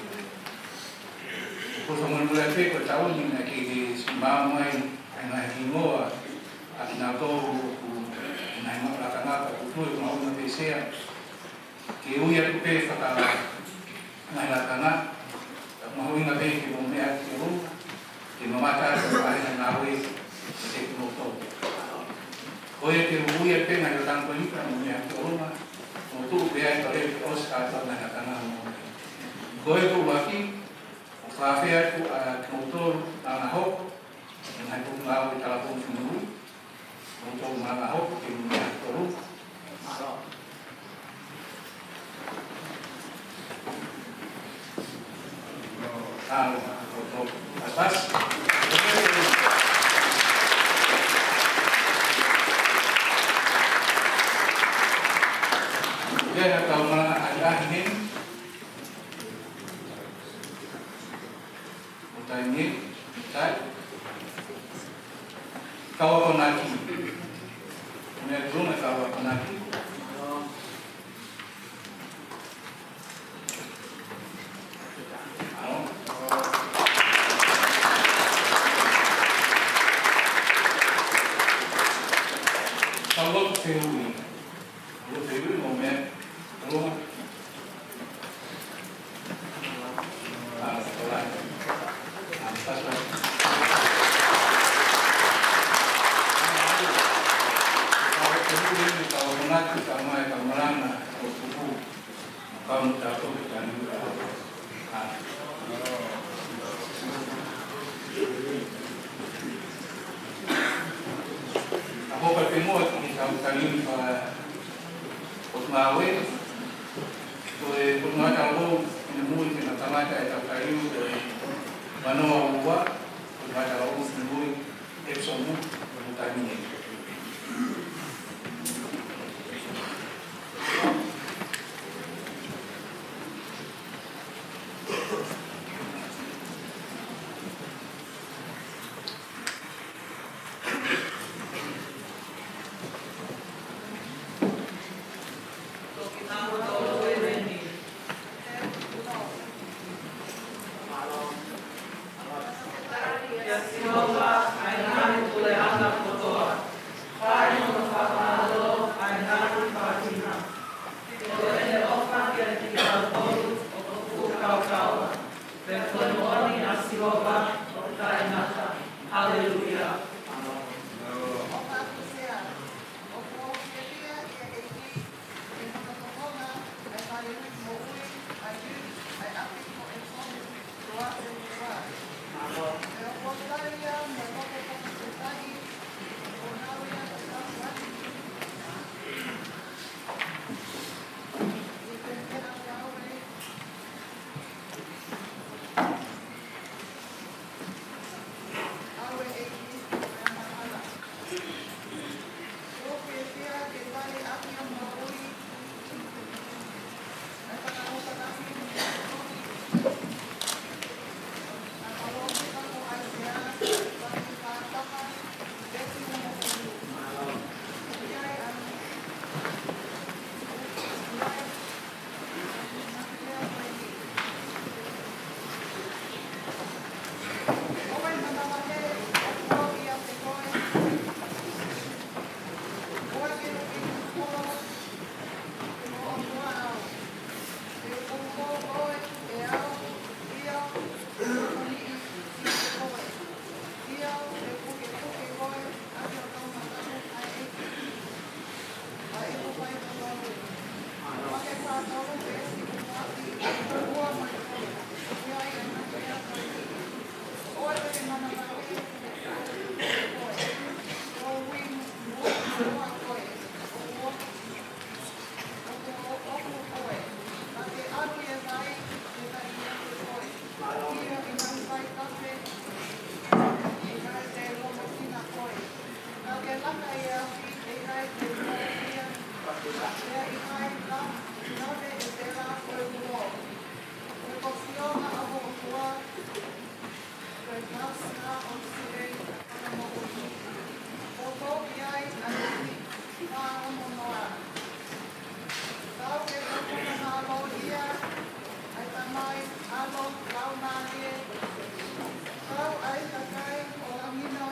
ʻOku ou fakamolemole pē ko e taʻu ni naʻe kei siʻi maʻu mai ʻa e ngaahi hingoa ʻa kinautolu ʻoku ʻi he ngaahi lakanga ka ʻoku ou tui ʻoku mahuʻinga pē sea. Ke ui atu pē faka ngaahi lakanga, ka mahuʻinga pē ke mou meʻa ki ʻolunga, ke mamata atu ʻa e ngāue ʻa kimoutolu. Ko ia ke ui atu pē ngaahi lakanga ko eni ka mou meʻa ki ʻolunga, mou tuʻu pē ai ka lele ʻosi kātoa ngaahi lakanga mo. Ko e ʻuluaki, ʻoku ou fakaafeʻi atu ʻa kimoutolu, ʻa e ngaahi hoko, ʻa e ngaahi potungāue talapou ʻi mui, ʻoku tau malanga hoko ke mou meʻa ki ʻolunga. Mālō. Mālō, ʻoku tau pasi. Ia, tau malanga ʻahiʻahi heni. ʻO taimi, tai. Kau akonaki. Meʻa ki ʻolunga kau akonaki. ʻAo. Kau lotu fehuʻi. Lotu fehuʻi mo meʻa ki ʻolunga. ʻA hoka te mua ki he kau taliui fakapotungāue, ko e potungāue talavou ʻi mui ke na kamata e kau taliui ko e ua noa ua, potungāue talavou ʻi mui, Epsom, ko e taimi ni. ʻIkai ka, ʻi none e tela ko e uo. Ko e kofionga ʻo ho ʻOtua, ko e pasa ʻo Sihei ʻa moʻui. Ko koe ai ʻa e ʻihi fāngofulu noa. Tau ke tau kona mālō ia, ʻa e Tamai, ʻAlo, Laumālie. Tau ʻa e kakai ʻo langi na,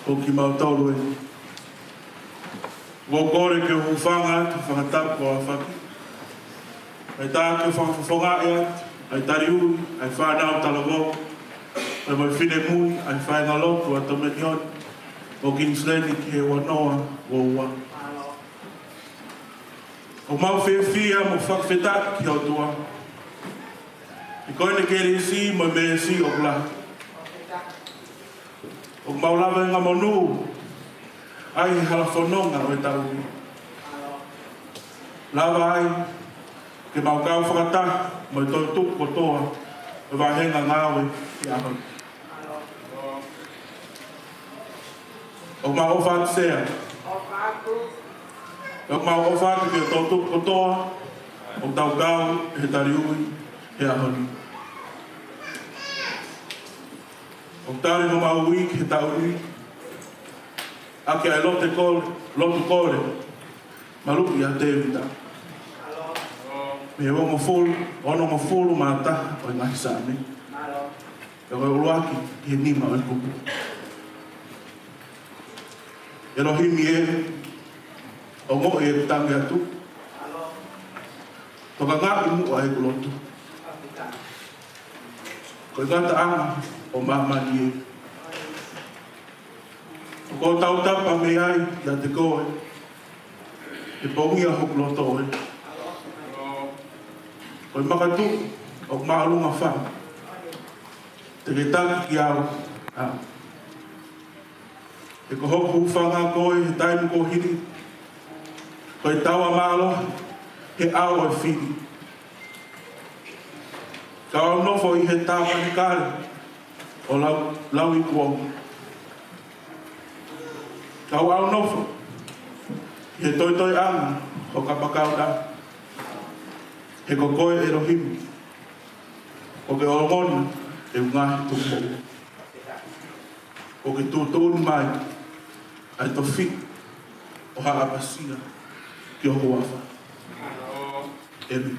Ko kimautolu ē, ʻoku ou kole ke u hūfanga atu he fakatapu kuo aofaki. ʻAi tā ke u fakafofongaʻi atu ʻa e taliui ʻa e fānau talavou, pea mo e finemui ʻa e faiʻangalotu ʻa Tomenioni mo Kinisileni ki he ua noa ua ua. ʻOku mau fiefia mo fakafetaʻi ki he ʻOtua he ko ʻene kelesi mo e meesi ʻoku lahi. ʻOku mau lava ʻi he ngaahi monū ʻa e hala fononga ʻo e taʻu ni. Lava ai ke mau kau fakataha mo e toʻutupu kotoa ʻo e vāhenga ngāue ki he ʻaho ni. ʻOku mau ʻofa atu Sea. ʻOku mau ʻofa atu ki he toʻutupu kotoa ʻoku tau kau he taliui he ʻaho ni. ʻOku tali homau ui ki he taʻu ni ʻaki ʻa e lotu kole, lotu kole maluʻi ʻa Tēvita mei he uongofulu, onongofulu mā taha ʻo e ngaahi Saame. Pea ko e ʻuluaki ki he nima ʻo e kupu. ʻElohimi ē, ongoʻi ʻeku tangi atu. Tokangaʻi muʻa ʻeku lotu. Ko e ngataʻanga ʻo māmani ē, ʻoku ou tautapa mei ai kiate koe he pongia hoku loto ē. Ko e makatuʻu ʻoku māʻolunga fau te ke taki kiate au. He ko hoku hūfanga koe he taimi kuo hili, ko e taua mālohi he ʻao ʻo e fili. Kau nofo ʻi he tāpanekale ʻo Lau, Lauikuonga. Kau nofo ʻi he toitoiʻanga ʻo e kapakau lahi. He ko koe ʻElohimi, ʻoku ke ongona ʻeku ngaahi tupu. ʻOku ke tuʻutuʻuni mai ʻa e tofiʻa ʻo ha ʻapasia ki hoku huafa. ʻĒmeni.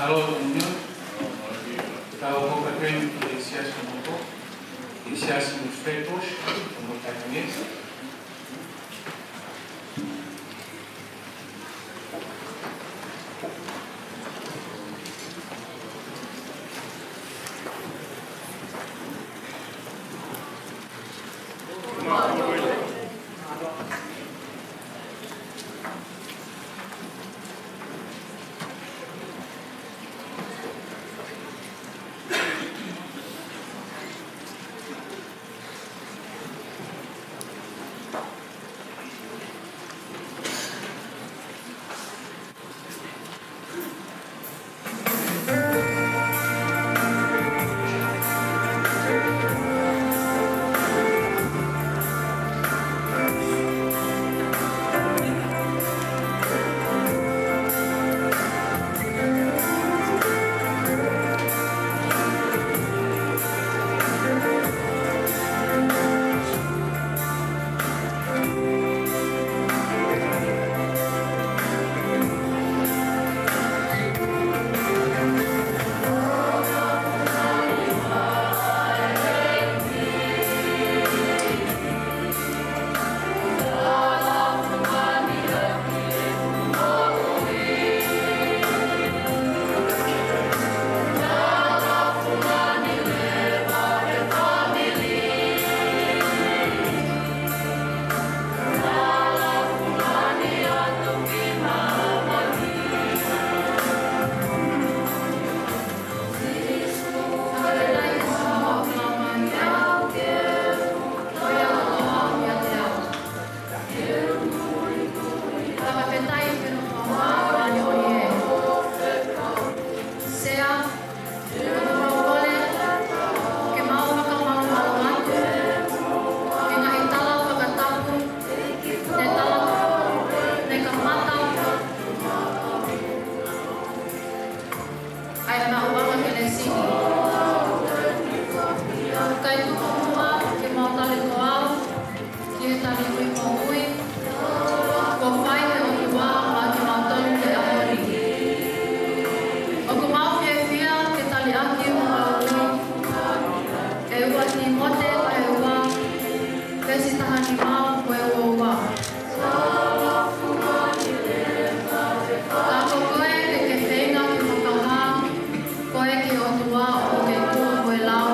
Hello, Union. Tau hoko atu ki he siasi motuʻa, ki he siasi mo Fetch, mo Tainesi. Sea, ʻoku mau kole ke mau fakamalumalu atu ki he ngaahi tala fakatapu ne tala, ne kamata ʻa e maʻuʻanga kelesi ni. Kae tuku muʻa ke mau tali ko au ki he tali ui moʻui kuo fai ʻe he ʻOtua maʻa kimautolu he ʻaho ni. ʻOku mau fiefia ke tali ʻaki mo e ʻUa ʻe ua Tīmote vahe ua, veesi taha nima mo e ua ua. Ka ko koe te ke feinga ke fakahā koe ki he ʻOtua ʻoku ke tuʻu mo e lau,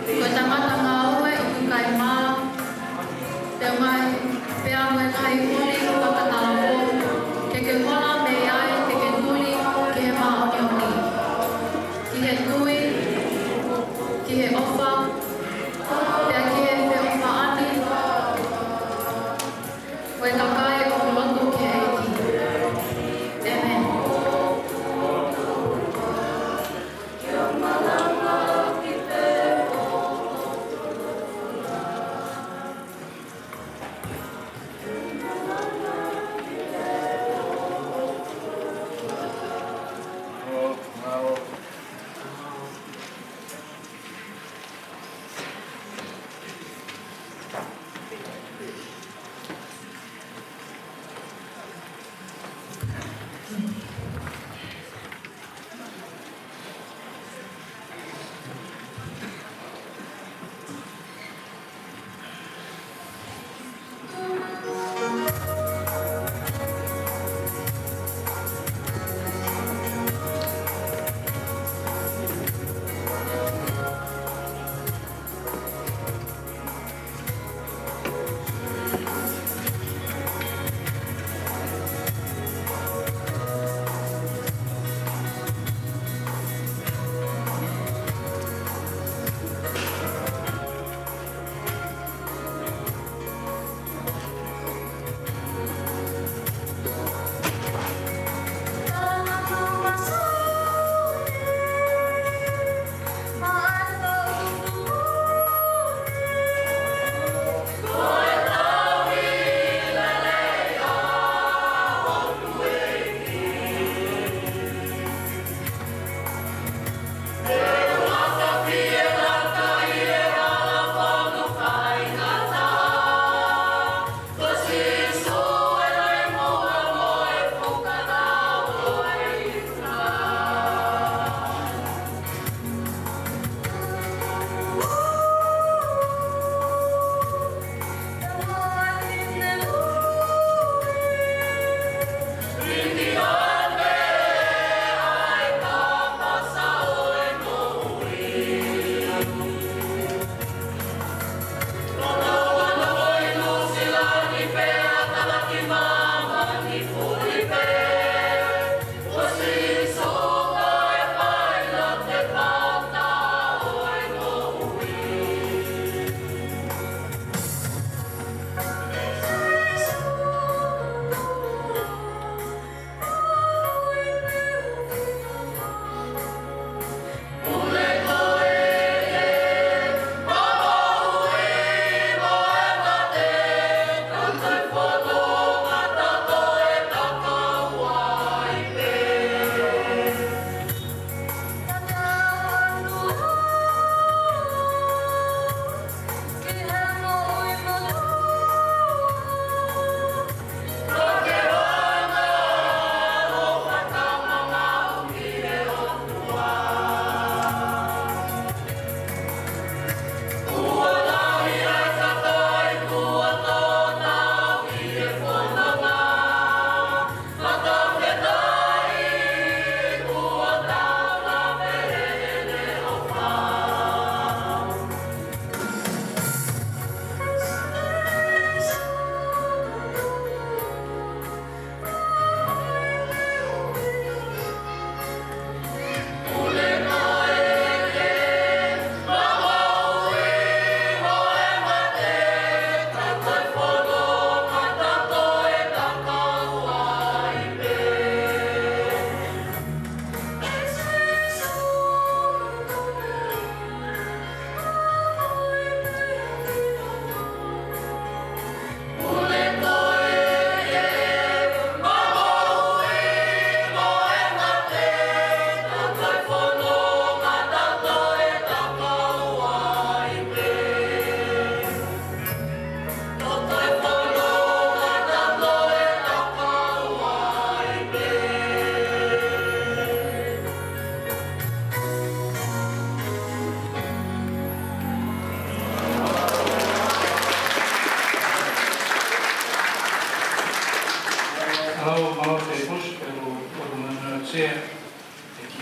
ko e tangata ngāue ʻoku ʻikai mā, te u ngaahi pea mo e ngaahi ʻuli fakatalavou, ke ke hola mei ai, ke ke tuli ki he māʻoniʻoni, ki he tui, ki he ʻofa, pea ki he feʻofaʻaki ʻo e kakai ʻoku lotu ki he ʻEiki. ʻĒmeni.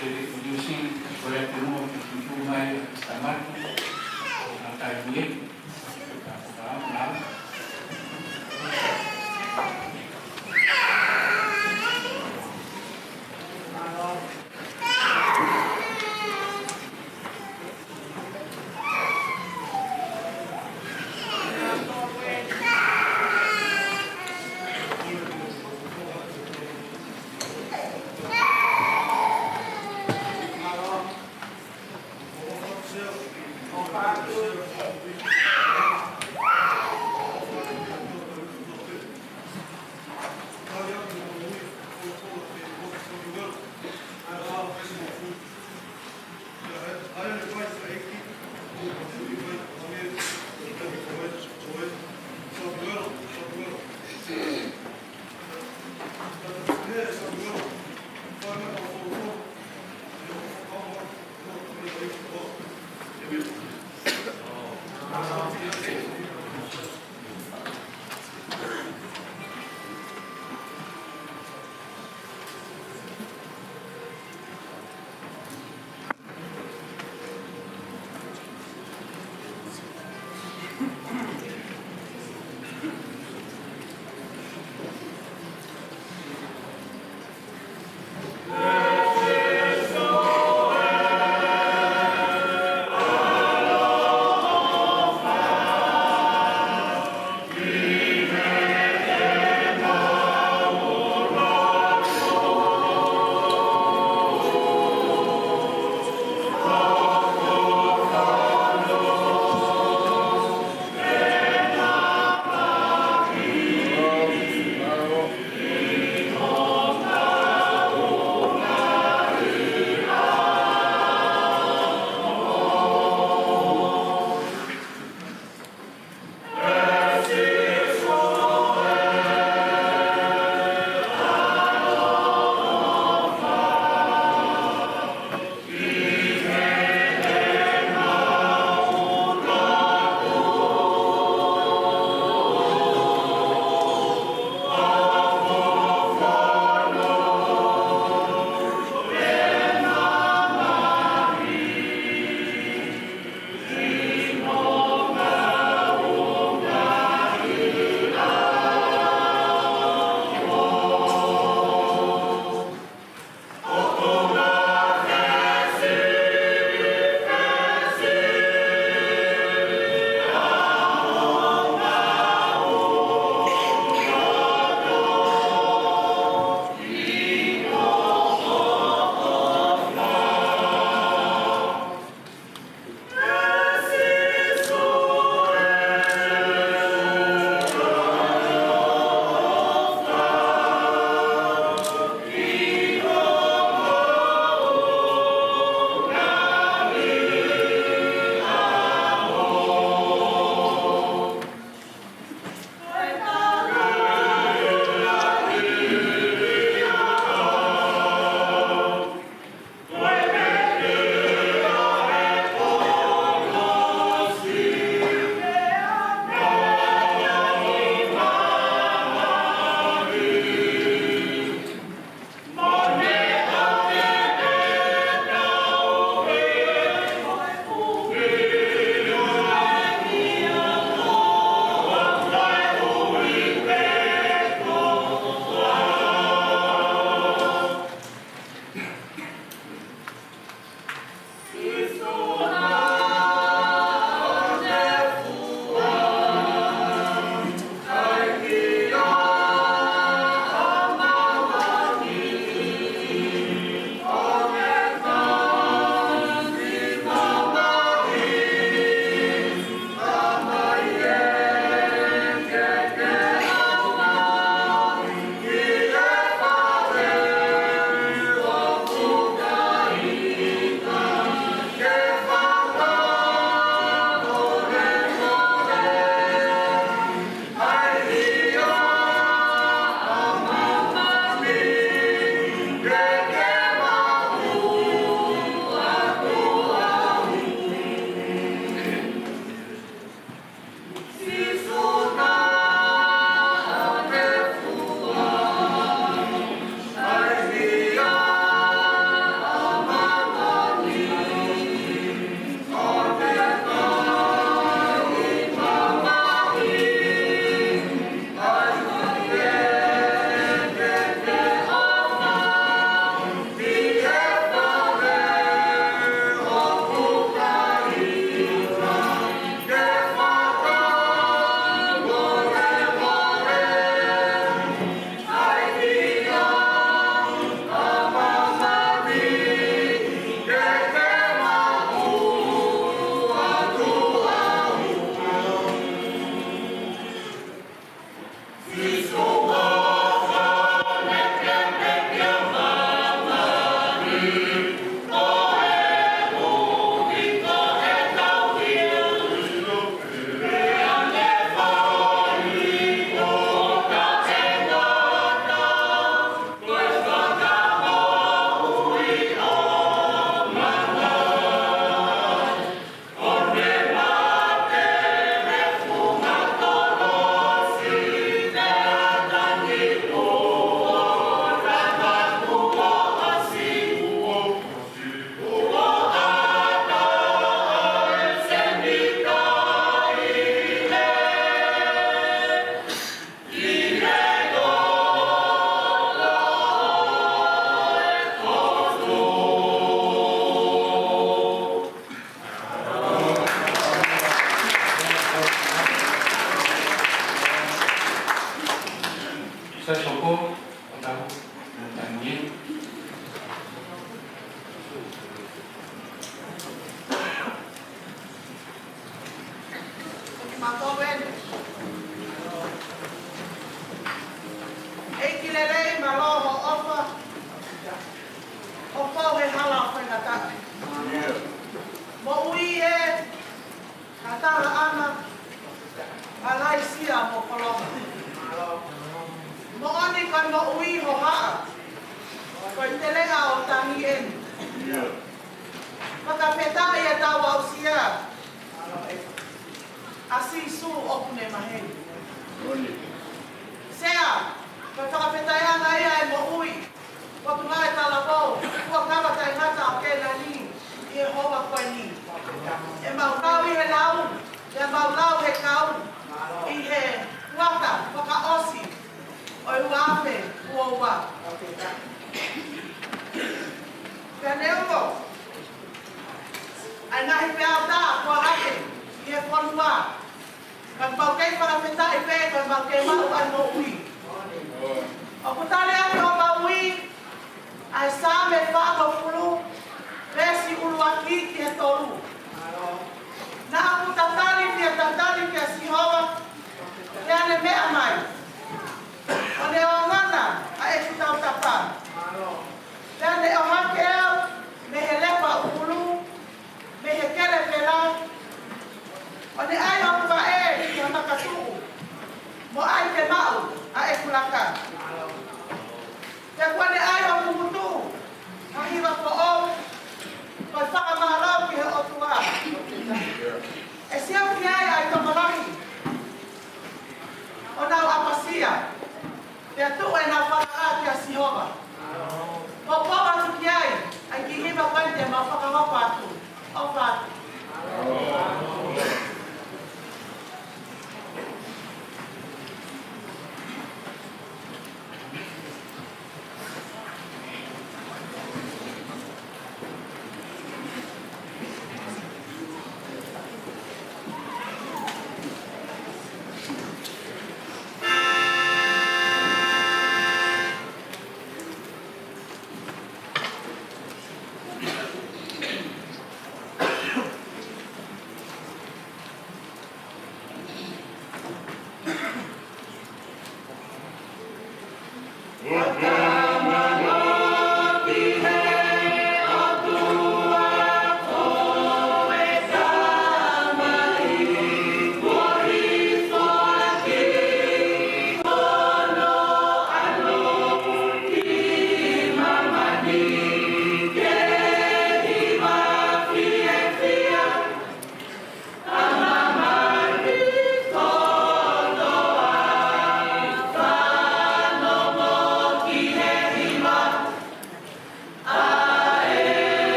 Introducing the correct name of the people, mai ʻa Mister Matu, ʻo Nakai Mui, ka ko ka na. Ko eni. ʻEiki lelei, mālō hoʻo ʻofa. ʻOku ou he hala ʻo faingataʻa. Moʻui ē, ka tala ʻana, ʻa Laisia mo Kolonga. Moʻoni ko e moʻui hohaʻa. Ko e teleʻa ʻo Tangi eni. Fakafetaʻi ʻetau aʻusia ʻa Sīsū ʻoku ne maheni. Sea, ko e fakafetaʻiʻanga ia e moʻui. Ko e tuʻunga e talavou, ko e kava taʻengata ʻo Kēnani, ʻi he houa ko eni. ʻE mau lau ʻi he lau, ʻe mau lau he kau, ʻi he kuata fakaʻosi ʻo e ua afe ua ua. Pea neongo ʻa e ngaahi peau tā kuo hake ʻi he fonua, ka mau kei fakafetaʻi pē, ka mau kei maʻu ʻa e moʻui. ʻOku tali ʻaki hoʻo moʻui ʻa e Saame fāngofulu, veesi ʻuluaki ki he tolu. Naʻa ku tatali pea tatali kia Sihova, pea ne meʻa mai, ʻo ne ongona ʻa ʻeku tautapa. Pea ne ʻohake au mei he lepa ʻulu, mei he kelekela, ʻo ne ʻai hoku vaʻe ki ha makatuʻu, mo ʻai ke maʻu ʻa ʻeku laka. Pea kuo ne ʻai hoku ngutu ha hiva foʻou, ko e fakamālō ki he ʻOtua. ʻE sio ki ai ʻa e tokolahi ʻo nau ʻapasia, pea tuʻu ʻenau falala kia Sihova. Poupou atu ki ai ʻa e kiʻi hiva ko eni te mau fakahoko atu. ʻOfa atu.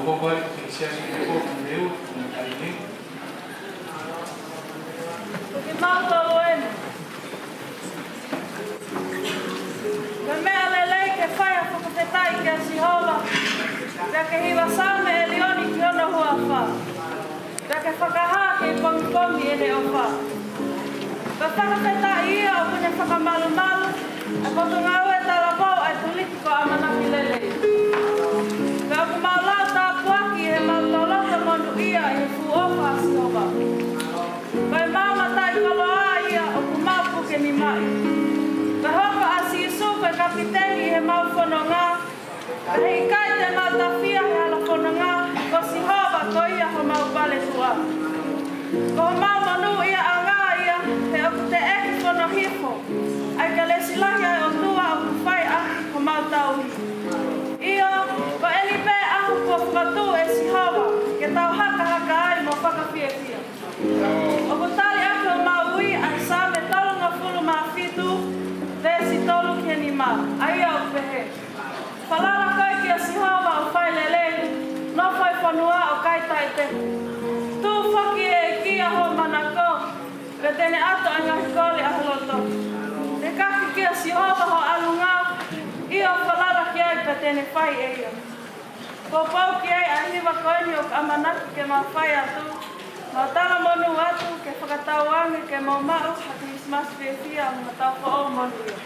Ko koe, ke siasi ke ko, ke leu, ke taimi. Ko kimautolu eni. Ko e meʻa lelei ke fai ha fakafetaʻi kia Sihova, pea ke hiva Saame ʻe ʻIlioni ki hono huafa. Pea ke fakahā ke pomipomi ʻene ʻofa. Ko e fakafetaʻi ia ʻoku ne fakamalumalu ʻa e potungāue talavou ʻa e tuliki ko ʻAmanaki Lelei. Pea ʻoku mau lau tāpuaki ʻi heʻemau loloto monūʻia ʻi he fuʻu ʻofa ʻa Sihova. Ko e maama taʻekoloa ia ʻoku mau puke nimaʻi. Ko e hoko ʻa Sīsū ko e kapiteni ʻi heʻemau fononga, pea he ʻikai te mau tafia he hala fononga, ko Sihova ko ia homau paletuʻa. Ko homau monūʻiaʻanga ia, he ʻoku teʻeki fono hifo ʻa e kelesi lahi ʻa e ʻOtua ʻoku fai ʻaki homau tauhi. ʻIo, ko eni pē ʻaho kuo fakatuʻu ʻe Sihova, ke tau hakahaka ai mo fakafiefia. ʻOku tali ʻaki homau ui ʻa e Saame tolungofulu mā fitu, veesi tolu ki he nima, ʻa ia ʻoku pehē: Falala koe kia Sihova ʻo fai lelei, nofo ʻi he fonua ʻo kai taʻeteku. Tuʻu foki ʻEiki ʻa hoʻo manako, pea te ne ʻatu ʻa e ngaahi kole ʻa ho loto. Tekaki kia Sihova ho ʻalunga, ʻio, falala ki ai pea te ne fai ʻe ia. Poupou ki ai ʻa e hiva ko eni ʻoku ʻamanaki ke mau fai atu, mau talamonū atu ke fakatauange ke mau maʻu ha Kilisimasi fiefia mo ha taʻu foʻou monūʻia.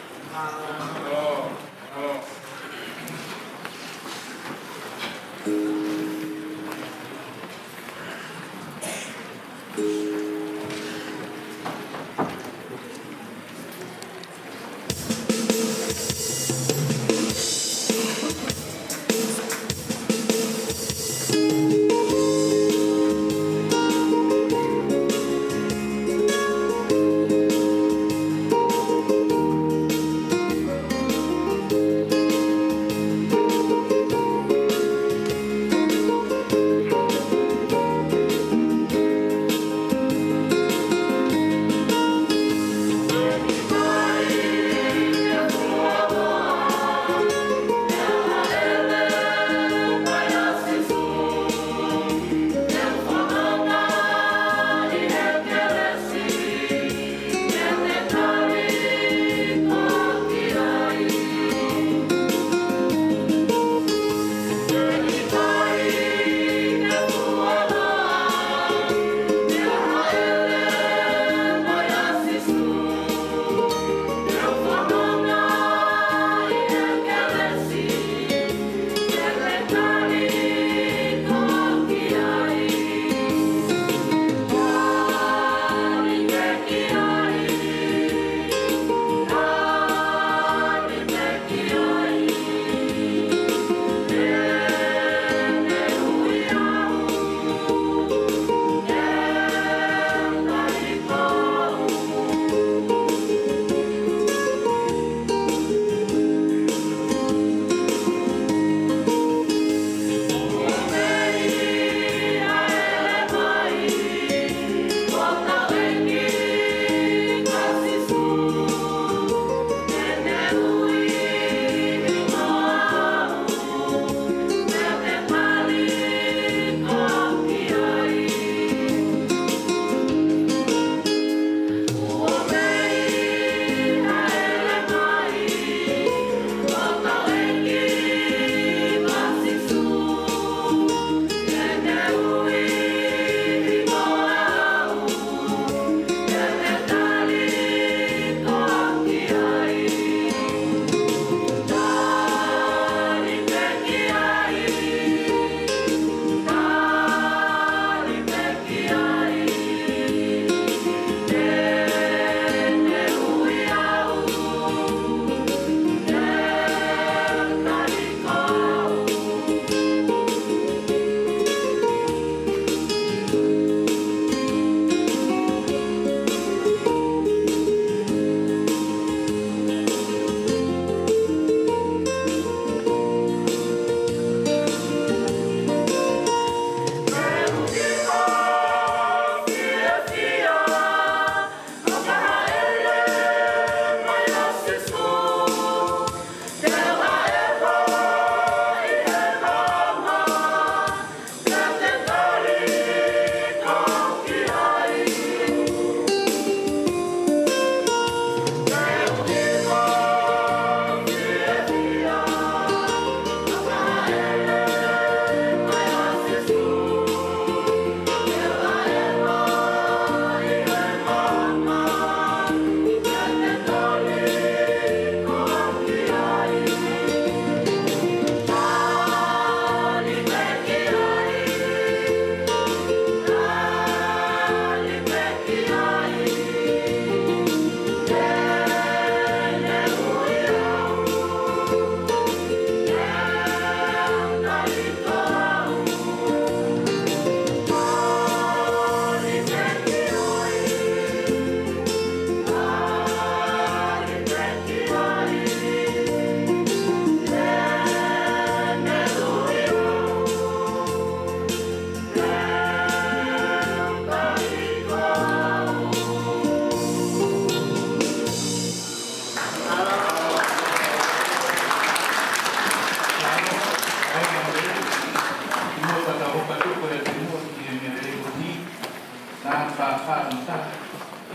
Ka mata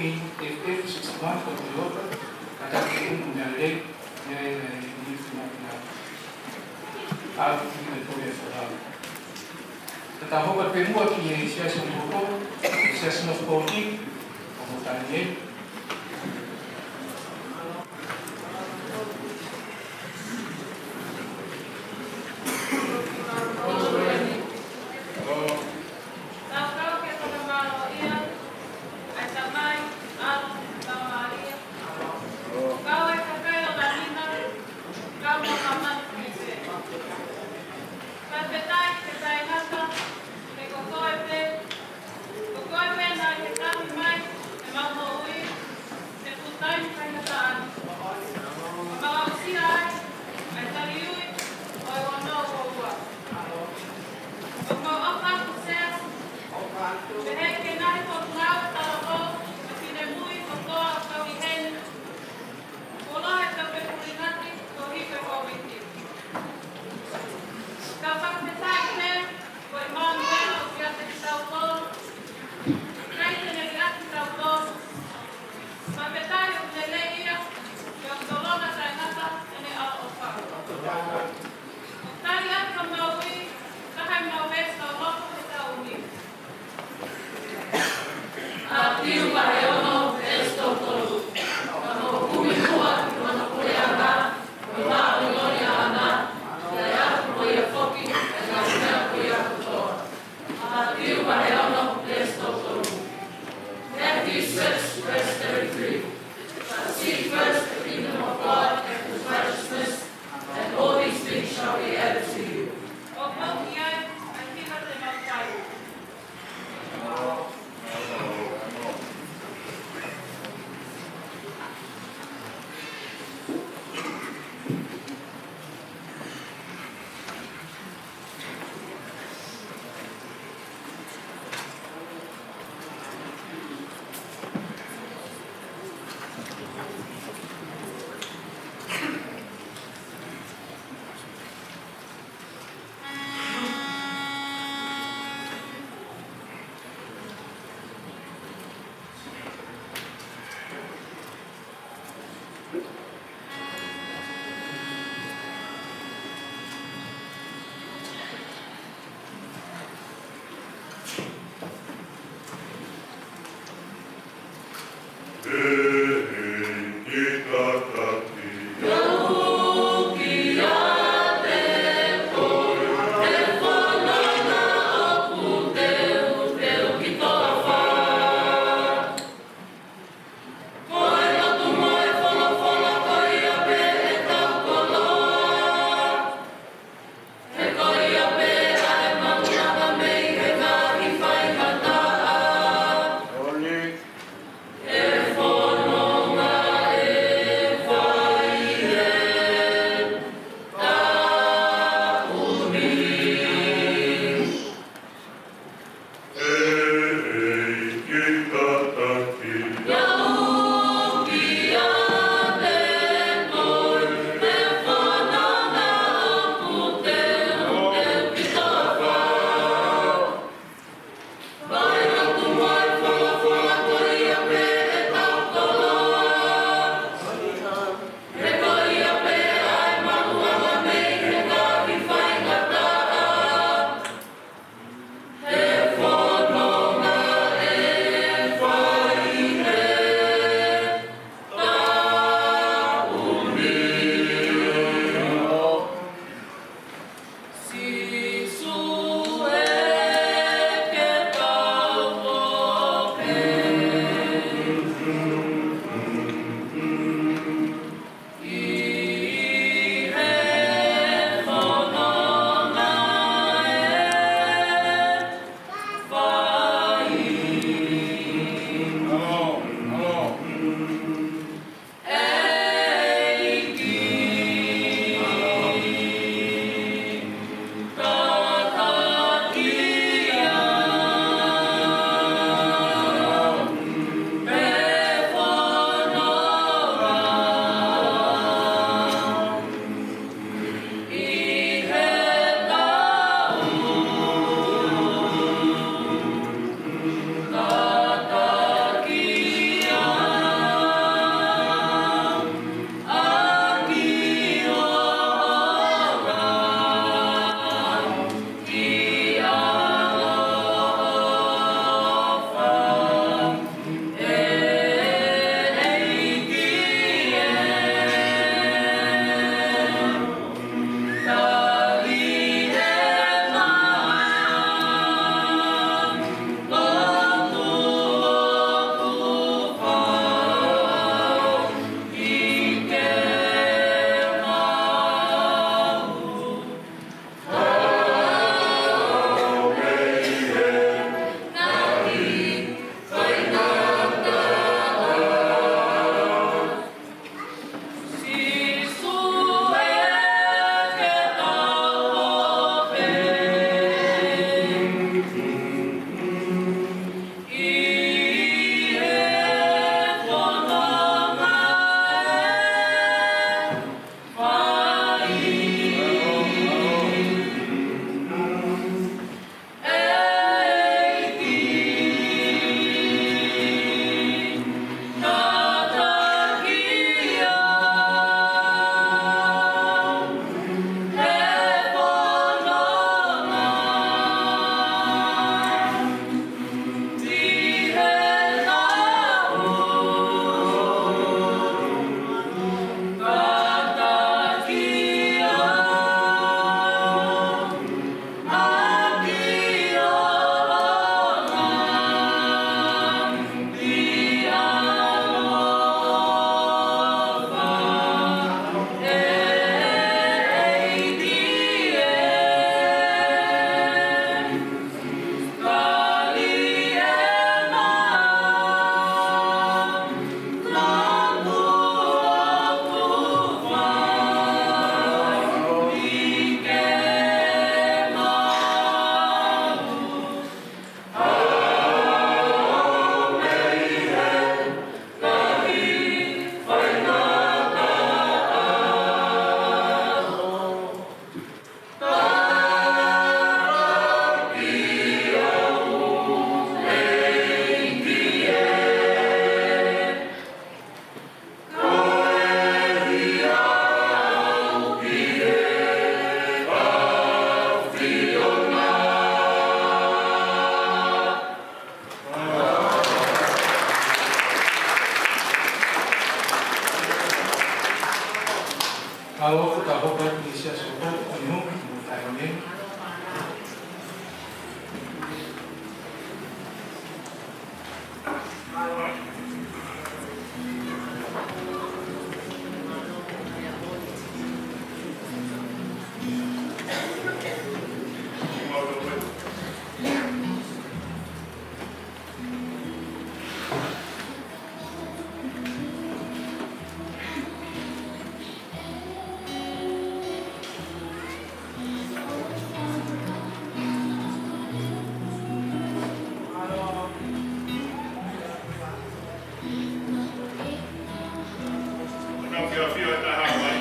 in F F sixty-one ko te oka, ka taki un na le, ne, ne, ne, ne, ne, a, ki te pole sa la. Ka ta hoka pe mua ki he siasi o Moko, he siasi o Moko ki, o Motani e. Tau kau ke fakamālō ia, ʻa e Tamai, ʻAlo, Laumālie. Kau ai kakai ʻo Lamina, kau mo kamani kese. Fakafetaʻi ki he taʻengata, he ko koe pē, ko koe pē naʻe ke tali mai, ʻemau moʻui, he fuʻu taimi faingataʻa ni. Mau aʻusia ai, ʻa e taliui, ʻo e ono ua ua. ʻOku mau ʻofa atu Sea, pehē ki he ngaahi potungāue talavou, ʻo e finemui kotoa ʻoku tau ʻi heni. Kuo lahi ʻetau fefulingaki koeʻuhi ko e Kōviti. Ka fakafetaʻi pē, ko ʻImanuela ʻoku ʻiate kitautolu, ʻikai te ne ʻiate kitautolu. Fakafetaʻi ʻoku lelei ia, pea ʻoku tolonga taʻengata ʻene ʻaloʻofa. ʻOku tali atu ʻa e moʻui, ka ʻi ai ʻemau veesi tau loko he taʻu ni. Mātiu vahe ono, veesi tolu tolu. Ka mou kumi muʻa ki hono puleʻanga, mo e māʻoniʻoniʻanga, ʻe ʻi ai ʻa ia foki, ʻa e ngaahi meʻa ko ia kotoa. Mātiu vahe ono, veesi tolu tolu. Matthew six, verse thirty-three. But seek first the kingdom of God and his righteousness, and all these things shall be added to you. ʻOku mau ki ai, ʻa e hiva te mau fai. Fiafia e taha mai.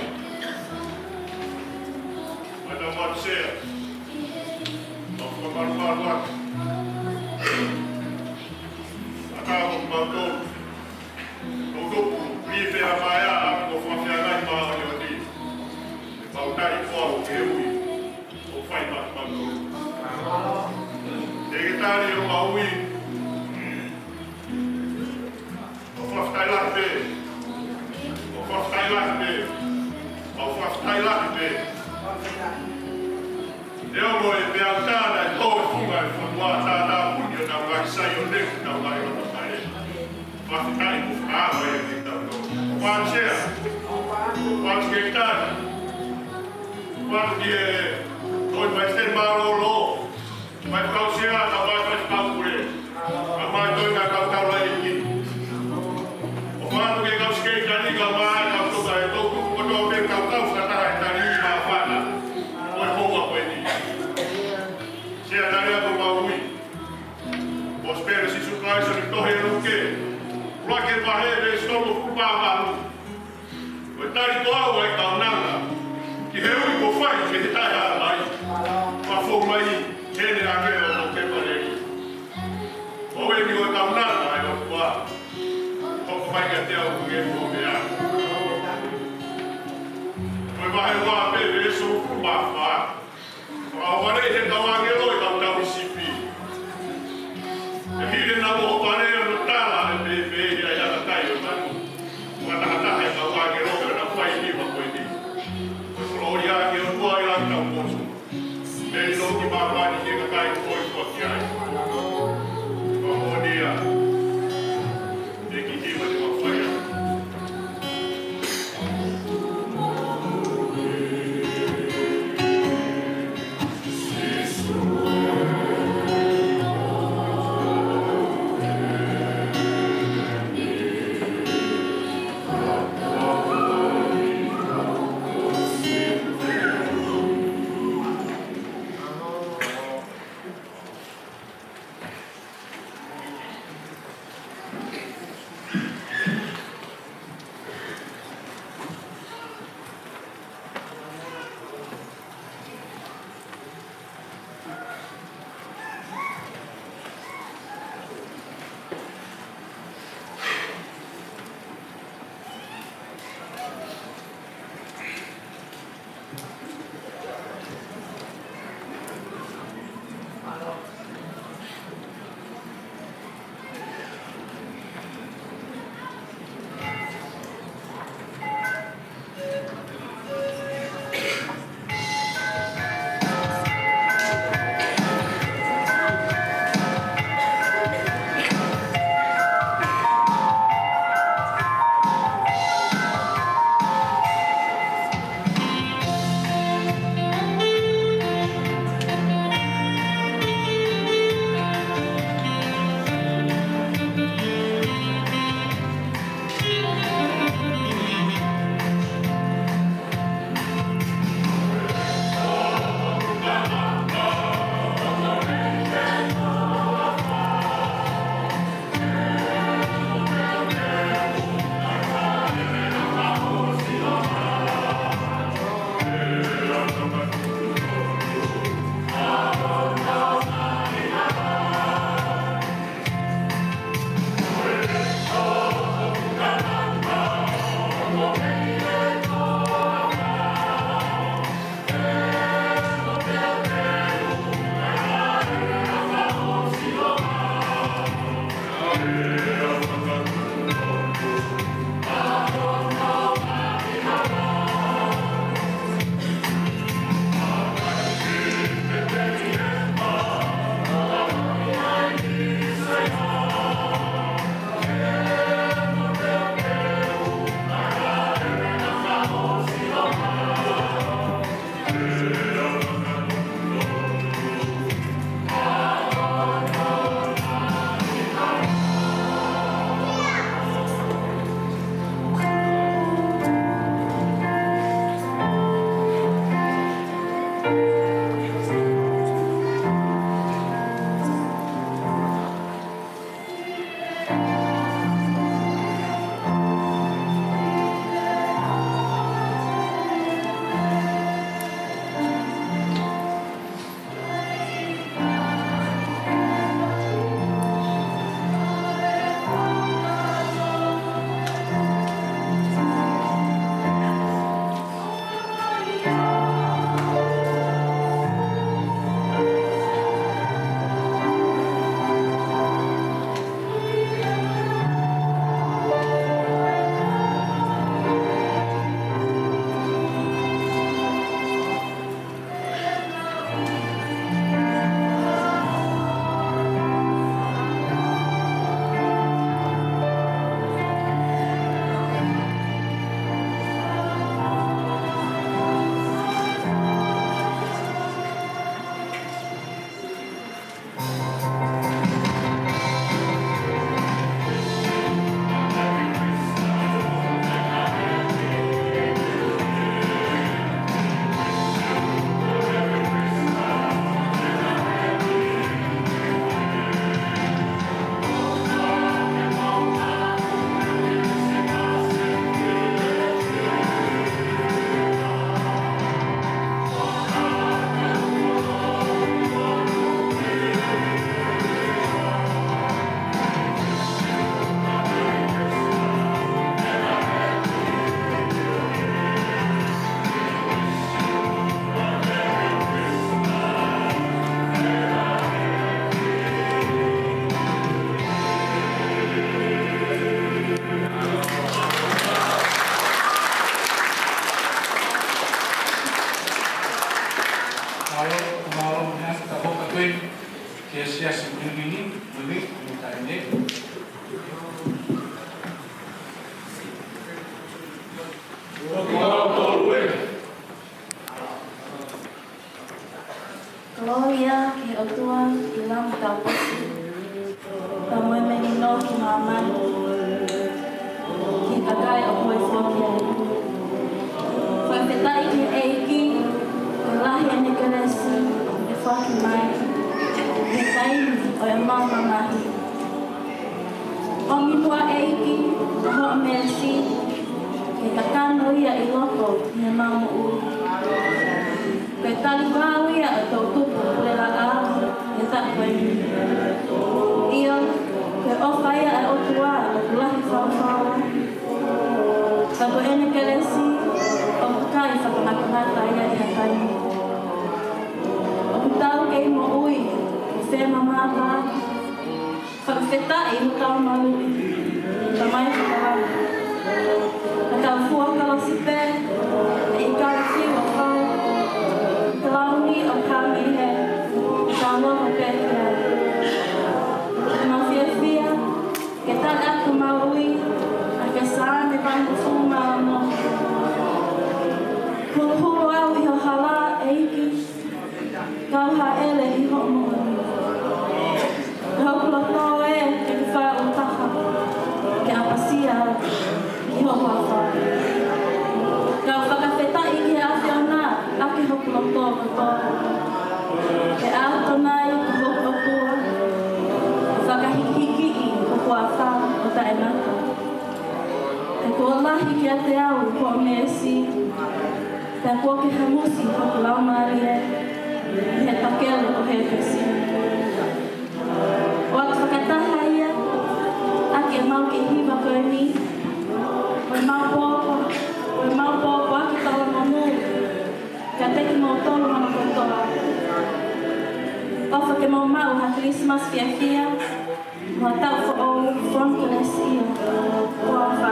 Mai ta matu sea. Mau fakamalumalu atu. Aka ko mau tolu. Ko tupu, lipe a mai a, ko fakafeangai māʻoniʻoni. Mau tali koa ʻo ke ui. ʻO fai ma, ma tolu. Te ke tali ʻo mau ui. ʻO fakafetai lahi pē. ʻO fakafetai lahi pē. ʻO fakafetai lahi pē. Te o mo e pea tana e tō e funga e fonua tātāpuni ʻo tau ngaahi sai ʻo neku tau ngaahi ʻo tau ngaahi. Fakafetai mo fakaava e ke tau tō. Wānsea. Wānsea ke tali. Wānsea ke toi mai se mālōlō. Mai kau sea, ka mai mai kau kule. Ka mai toi ka kau kau lai ki. ʻO fānau ke kau sikei kani, ka mai kau toka e tō kuku kotoa pē kau kau fakataha e tali i mā fana. Ko e houa ko eni. Sea tali ako maui. Kosipeli Sīsū Kalaisi ʻo ne tohi ʻe Luke. Luke vahe veesi tolungofulu mā valu. Ko e tali ko au ʻa e kaunanga, ki he ui kuo fai ki he taʻehaʻamai. Fakafou mai, heni ʻa e ʻo ke palei. Ko eni ko e kaunanga ʻa e ʻOtua. Hoko mai kiate au ke mo mea. Ko e vahe ua pē veesi hongofulu mā fā. Fakaʻohovale he kau ʻāngelo ʻi he kau tauhi sipi. ʻE hili ʻenau ʻohovale ʻo nau tala ʻe pēpē ʻi he ʻakakai ʻo manu. Fakatahataha e kau ʻāngelo ʻo nau fai ni ma ko eni. Ko e kolōlia ki he ʻOtua ʻi langi tau motu. Mei loki māmani ki he kakai ko e kua ki ai. Fakamoʻoni ia. Te ki hima te mau fai ai. Kolōlia ki he ʻOtua ʻi langi taupotu, pea mo e melino ki māmani, ki he kakai ʻoku hōifua ki ai. Fakafetaʻi ki he ʻEiki, ko e lahi ʻene kelesi ʻoku foaki mai ʻi he taimi ʻo ʻemau mamahi. ʻOmi muʻa ʻEiki ʻa hoʻo melesi, ke kakano ia ʻi loto ʻi heʻemau moʻui. Ko e talivao ia ʻo e toʻutupu pulelaʻā ʻi he taʻu ko eni. ʻIo, ko e ʻofa ia ʻa e ʻOtua ʻoku lahi faufaua. Ka ko ʻene kelesi ʻoku ʻikai fakangatangata ia ʻi ha taimi. ʻOku tau kei moʻui, ʻoku femamata. Fakafetaʻi hotau maluʻi, Tamai Fakalahi. Ka tau fua kalosi pē, ʻe ʻikai fiu ʻa fau. Ka lau ni ʻo ka mei he, ka lau pē ki ai. Ka mau fiefia, ke tali atu maui, ʻa e Saame vahe hongofulu mā ono. Huluhulu au ʻi ho hala, ʻEiki, kau haʻele ʻi hoʻo moʻoni. Ka hoku loto ē, ke ke faʻu taha, ke ʻapasia ki ho huafa. Kau fakafetaʻi ki he ʻAfiona, ʻaki hoku loto kotoa. He ʻAtonai ko hoku ʻOtua, ʻoku fakahikihikiʻi hoku afā ʻo taʻengata. He kuo lahi kiate au hoʻo melesi, pea kuo ke hamusi hoku laumālie ʻi he takele ʻo Hētesi. ʻOatu fakataha ia ʻaki ʻemau kiʻi hiva ko eni, ko ʻemau pō, ko ʻemau pōpoaki talamonū kiate kimoutolu hono kotoa. ʻOfa ke mou maʻu ha Kilisimasi fiefia, mo ha taʻu foʻou fonu kelesi ʻo e ʻOtua.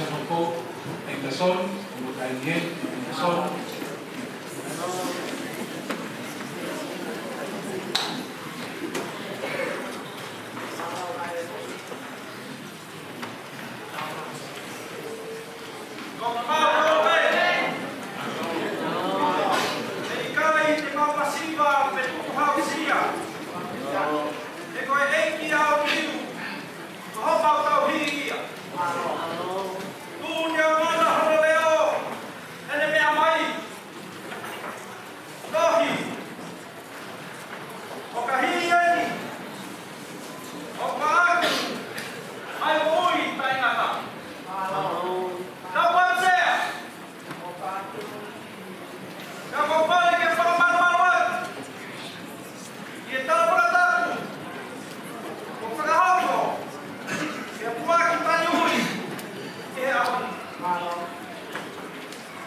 Hoko, Henderson, Henderson. Tuʻunia mana hono leʻo, ʻene meʻa mai. Tohi. ʻO ka hili eni, ʻo ka ʻalu, ʻai moʻui taʻengata. Ka pau Sea. Ka ko pali ke fakamalumalu atu. ʻI he tala fakatapu. ʻO fakahoko. Ke puaki tani ui. Ke he aho ni.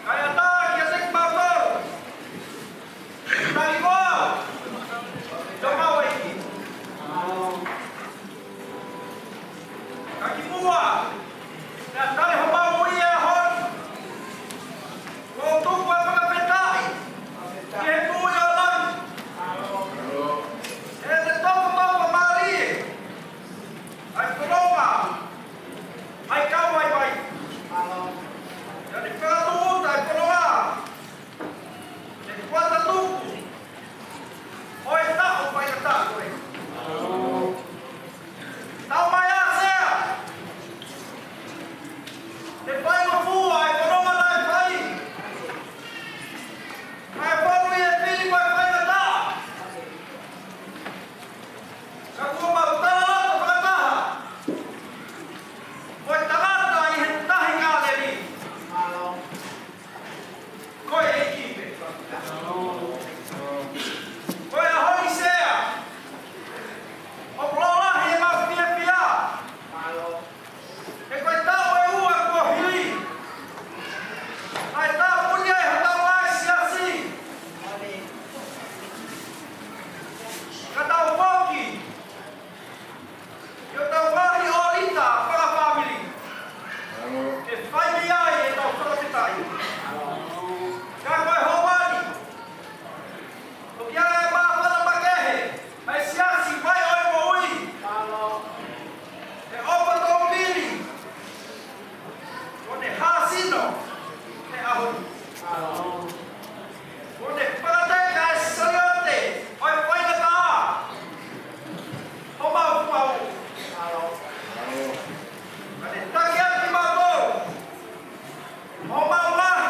Kae ʻatā kiate kimautolu. Tali koa. Tau mau ʻEiki. Ka kimuʻa, naʻa tali homau ui he ʻaho ni. Ko u tuku ʻa e fakafetaʻi. Ki he Tuʻi ʻo langi. ʻEne tokotoko mālie. ʻA e fononga. ʻA e kau vaivai. ʻEne fakatūʻuta ʻa e fononga. ʻE kuata tuku. ʻO e taʻu faingataʻa ko ē. Tau mai ā Sea. Te faingofua e fononga naʻe fai. Naʻe fonu ʻi he fili mo e faingataʻa. Ka kuo mau tala atu fakataha. Ko e tangata ʻi he tahi Kāleli. Ko e ʻEiki pē. Ko e ʻaho ni Sea. ʻOku lalahi ʻemau fiefia. He ko e taʻu ʻe ua kuo hili. Naʻe tāpuni ai hotau ngaahi siasi. Ka tau foki. ʻI hotau ngaahi ʻōlita fakafāmili. Ke fai mei ai ʻetau fakafetaʻi. Ka ko e ʻaho ni. Toki ʻai e māfana makehe. ʻA e siasi vai ʻo e moʻui. ʻE ʻOfa Tōpili. Ko ʻene hāsino. He ʻaho ni. Ko ʻene fakateka e saliote ʻo e faingataʻa. Homau fuʻu. Ka ne taki atu kimautolu. Homau ngaahi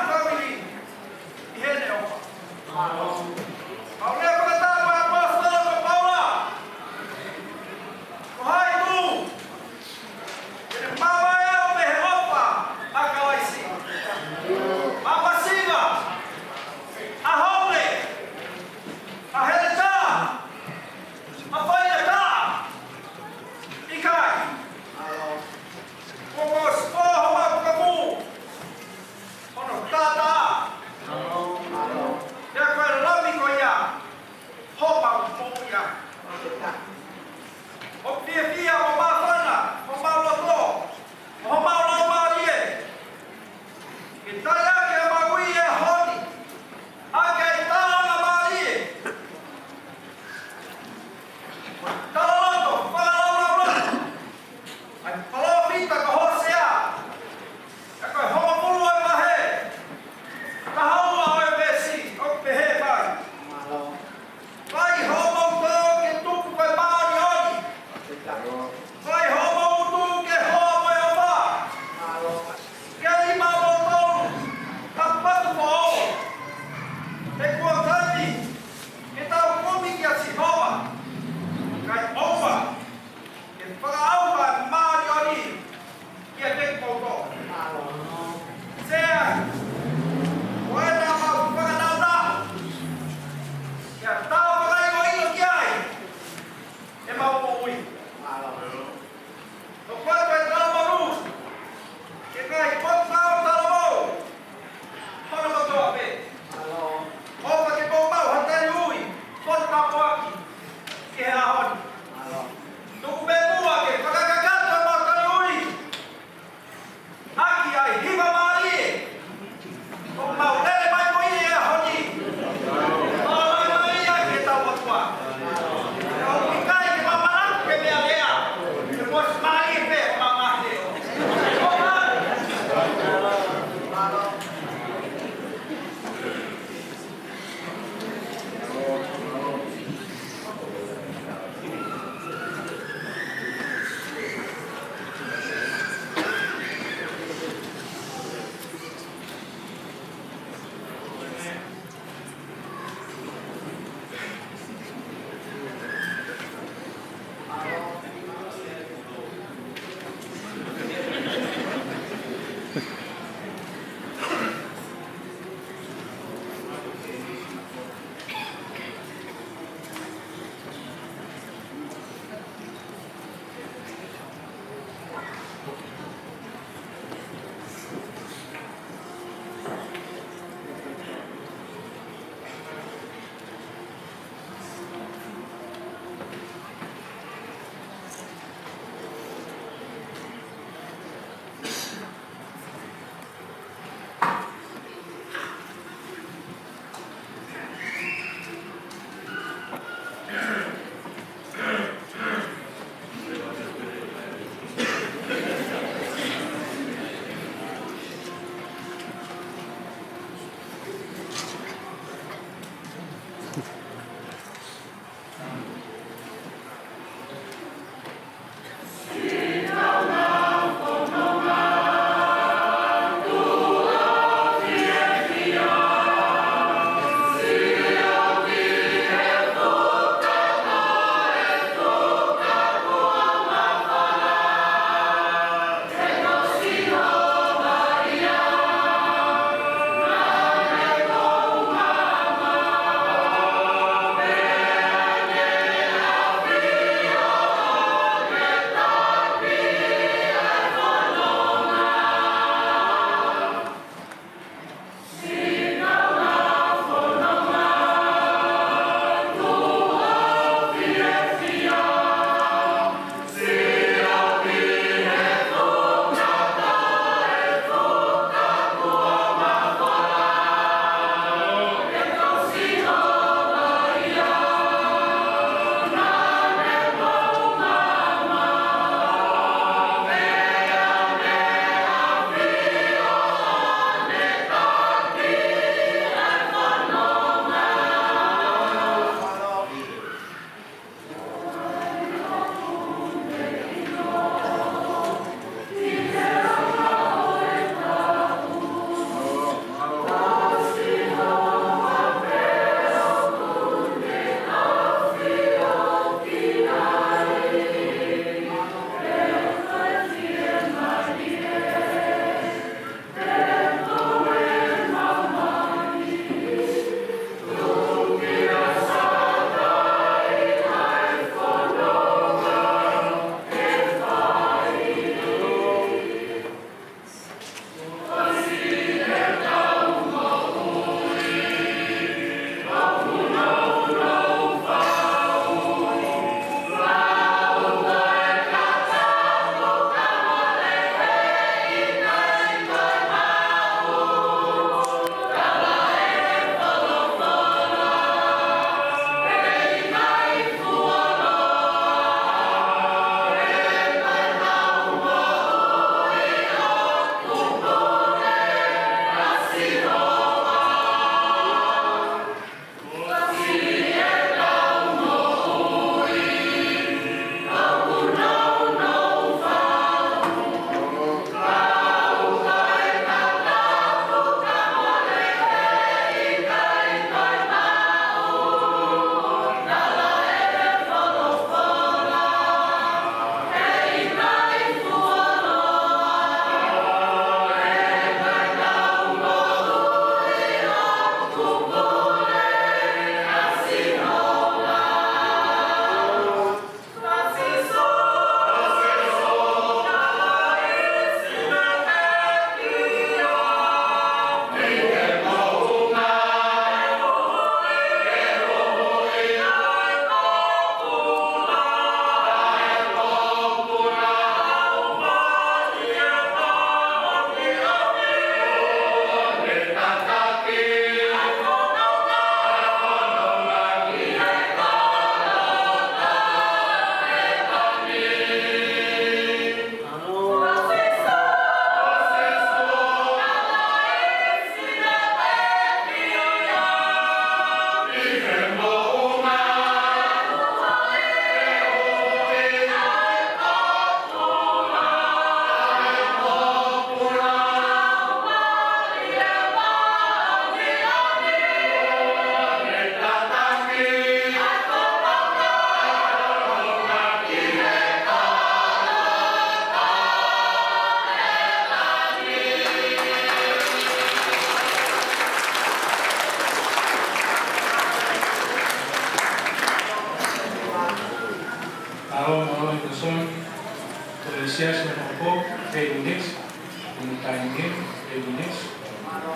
Mālō.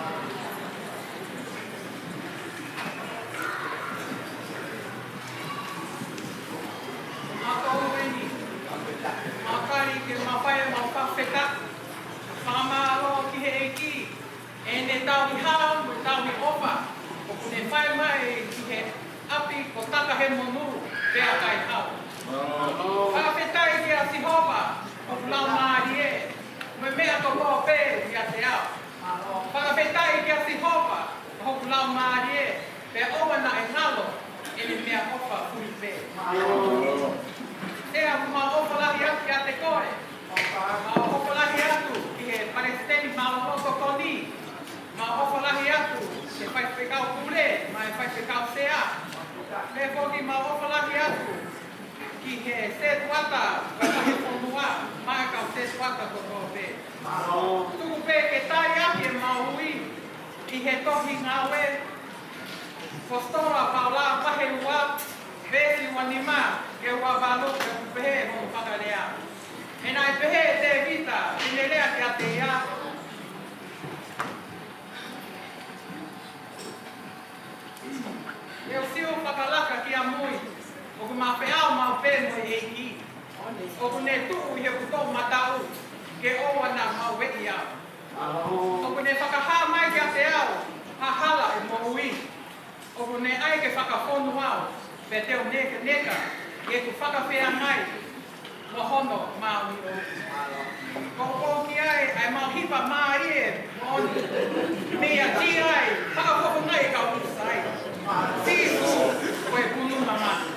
Mālō eni. Mālō ke mafai ʻemau fakafetaʻi. Fakamālō ki he ʻEiki. ʻEne tauhi hala, mo e tauhi ʻofa. ʻOku ne fai mai ki he ʻapi ko Takahemonū, pea kai hau. Fakafetaʻi kia Sihova, ʻoku laumālie, mo e meʻa kotoa pē ʻiate au. Fakafetaʻi kia Sihova, ʻoku laumālie, pea ʻoua naʻa ngalo ʻene meʻaʻofa fuli pē. ʻEiki, ʻoku mau ʻofa lahi atu kiate koe. Mau ʻofa lahi atu ki he palesiteni mālōlō ko Toni. Mau ʻofa lahi atu ki he faifekau pule, mo e faifekau sea. Pea foki mau ʻofa lahi atu ki he setuata, kau tauhi fonua, mo e kau setuata kotoa pē. Tuku pē ke taiʻaki ʻemau ui ʻi he tohi Ngāue, ʻAposetolo ʻa Paula, vahe ua, veesi ua nima ki he ua valu, ʻoku pehē hono fakalea. He naʻe pehē ʻe Tēvita, ʻi heʻene lea kiate ia, ʻE u sio fakalaka ki ʻamui, ʻoku ma feʻao maʻu pē mo e ʻEiki. ʻOku ne tuʻu ʻi hoku toʻomataʻu, ke ʻoua naʻa maueʻi au. ʻOku ne fakahā mai kiate au ha hala ʻo e moʻui. ʻOku ne ʻai ke fakafonu au, pea te u nekaneka ʻi heʻeku fakafeangai mo hono māʻoniʻoni. Ko e pō ki ai, ʻa e mau hipa mālie moʻoni. Meʻa ki ai, fakafofongaʻi e kau Sīsū. Sīsū, ko e punu mamana.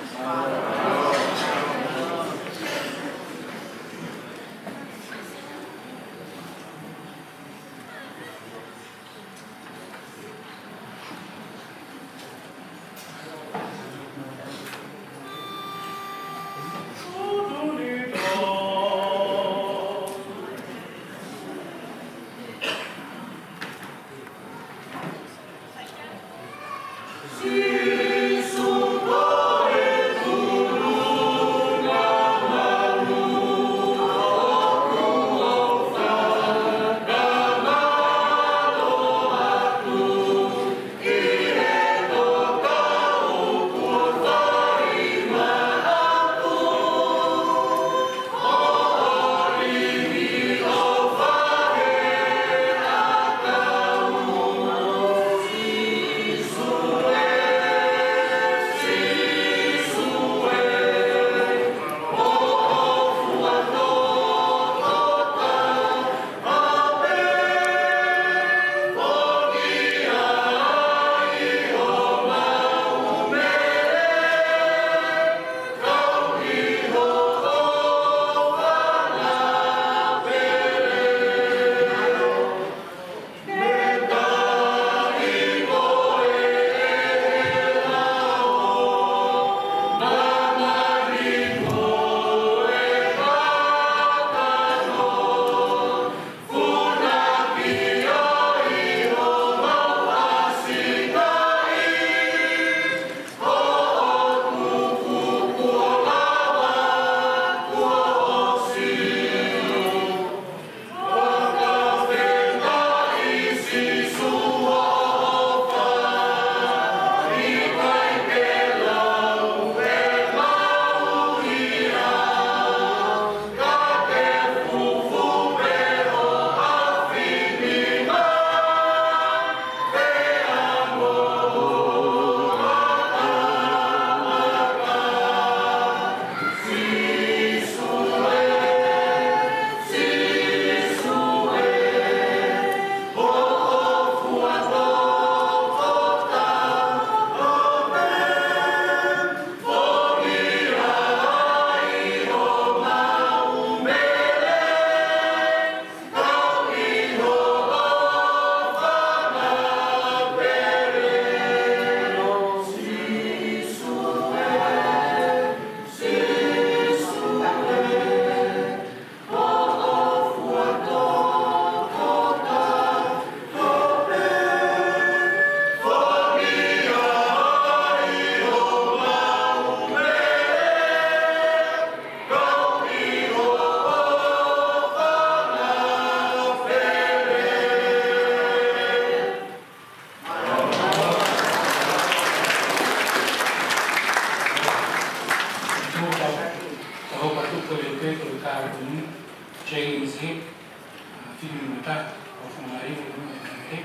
Fanga Liu, Fanga Liu,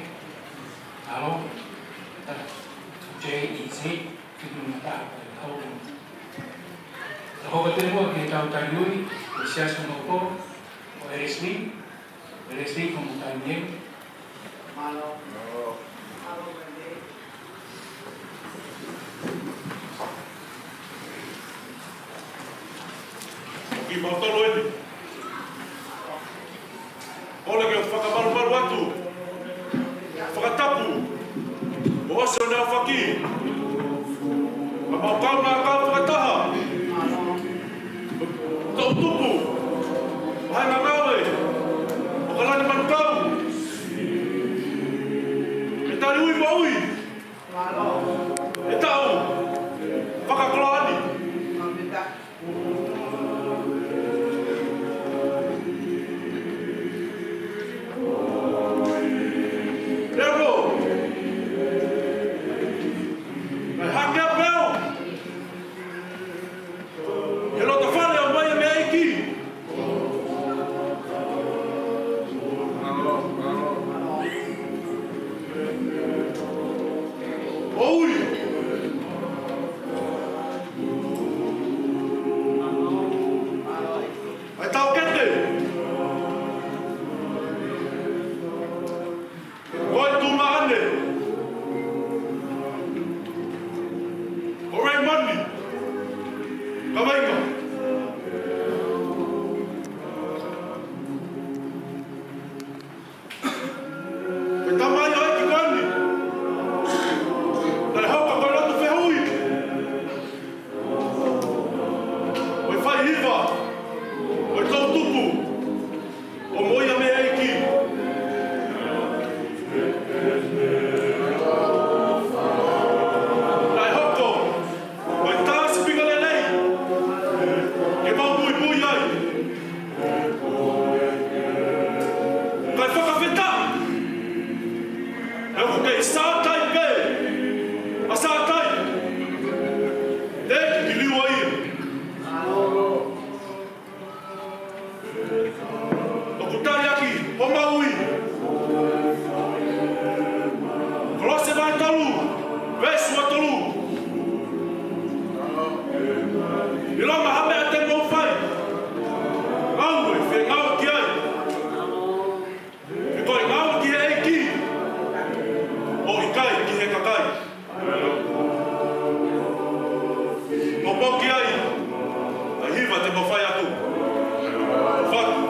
Alo, ta, J E Z, Fitu Mata, Tau. Tau ka te mua ki he tau taliui, ko Siaosi Nopo, ko Leslie, Leslie ko Mutani. Mālō. Kimautolu eni. Kole ke u fakamalumalu atu. Fakatapu. ʻOsi hono aofaki. Ka mau kau, mau kau fakataha. Toʻutupu. Vahenga ngāue. ʻOkalani Manukau. Ke taliui moʻui. ʻE tau fakakoloa ni. Levo. Mai hake a peo. He loto fale ʻo mai e meʻa ʻEiki. ʻOi. ʻAi tau kete. Ko e tuʻunga ʻeni. Ko Raymond Kavainga. Ko e tamaioʻeiki ko eni. Naʻe hoko ko e lotu fehuʻi. Ko e fai hiva. Ko e toʻutupu. ʻO moʻui ʻa e meʻa ʻEiki. Naʻe hoko ko e tā sipinga lelei ke mau muimui ai. Kae fakafetaʻi he ʻoku kei sātai pē ʻa Sātai. Teki ki liua ia. ʻOku tali ʻaki homau ui. Kolose vahe tolu, veesi ua tolu. ʻIlonga ha meʻa te mou fai, ngāue fengāueʻaki ai. He ko e ngāue ki he ʻEiki, ʻo ʻikai ki he kakai. Mou pau ki ai, ʻa e hiva te mou fai atu. Fatu.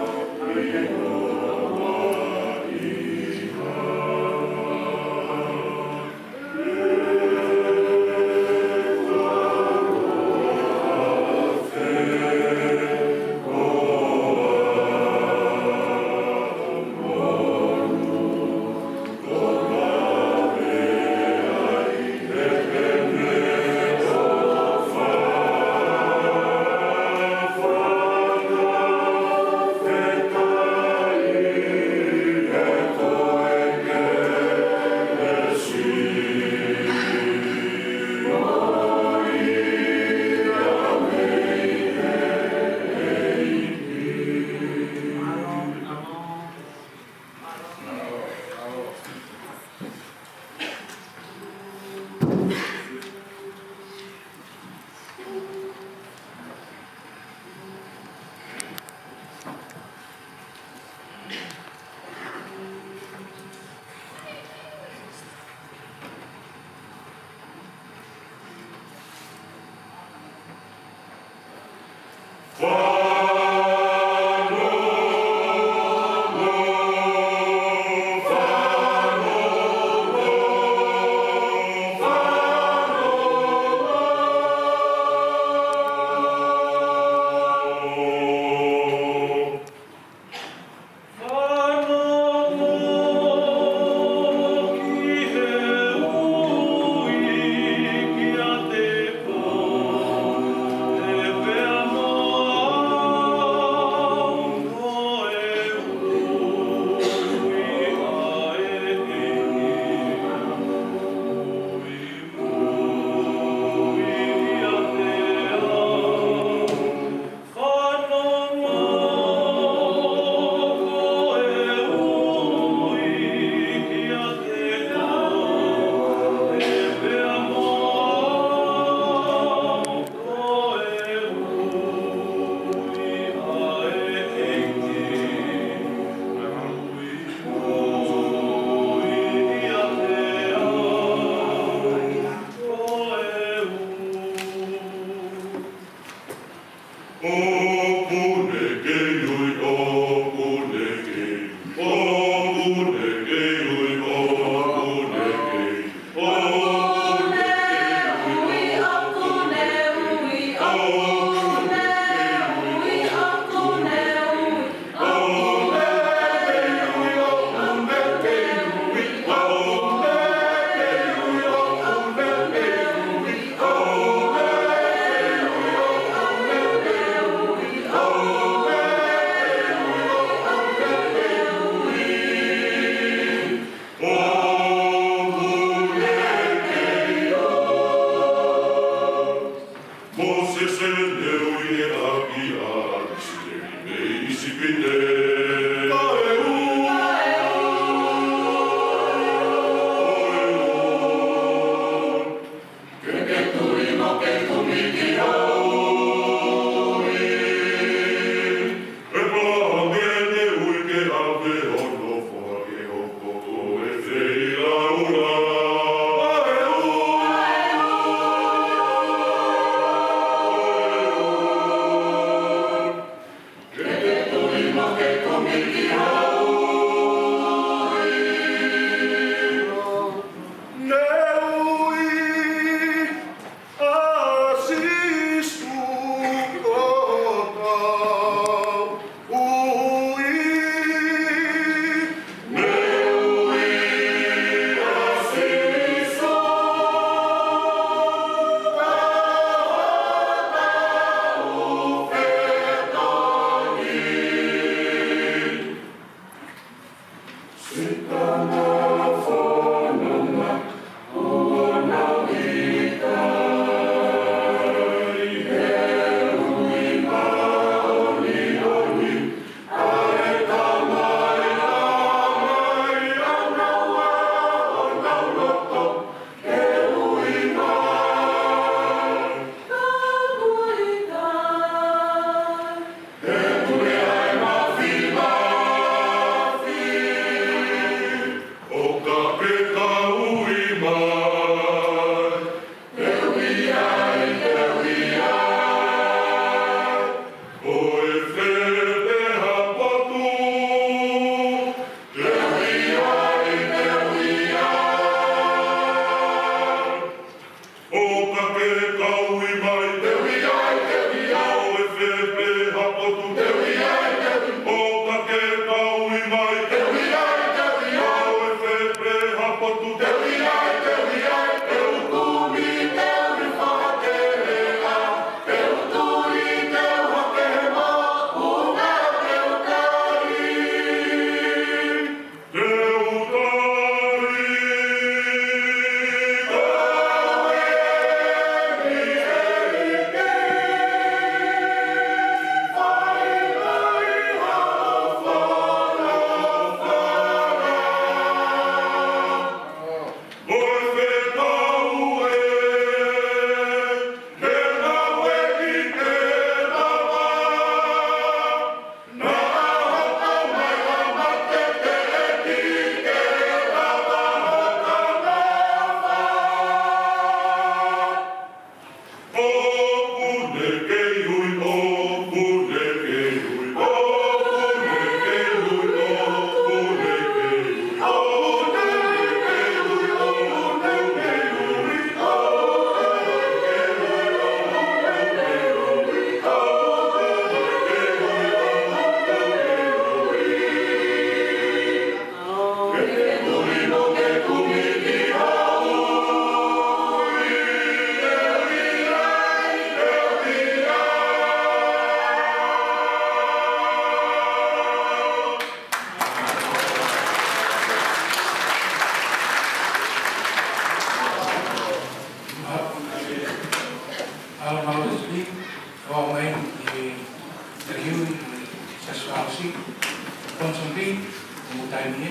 Mālō, mālō, Sipi. Kau mai ki he taliu, Siasi Fakaʻosi, Ponsonby, mo Taimi.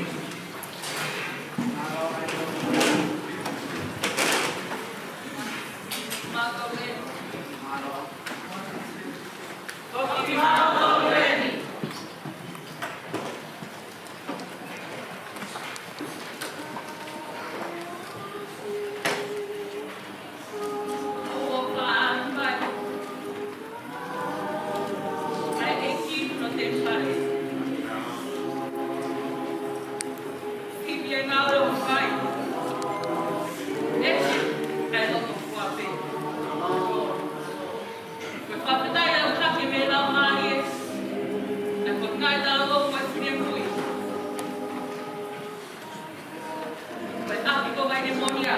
Ko e fakafetaʻi ʻaupito ki he Laumālie, ʻa ia ko e ngaahi tau ʻo e finemui. Ko e ʻapi ko e vai ne monia.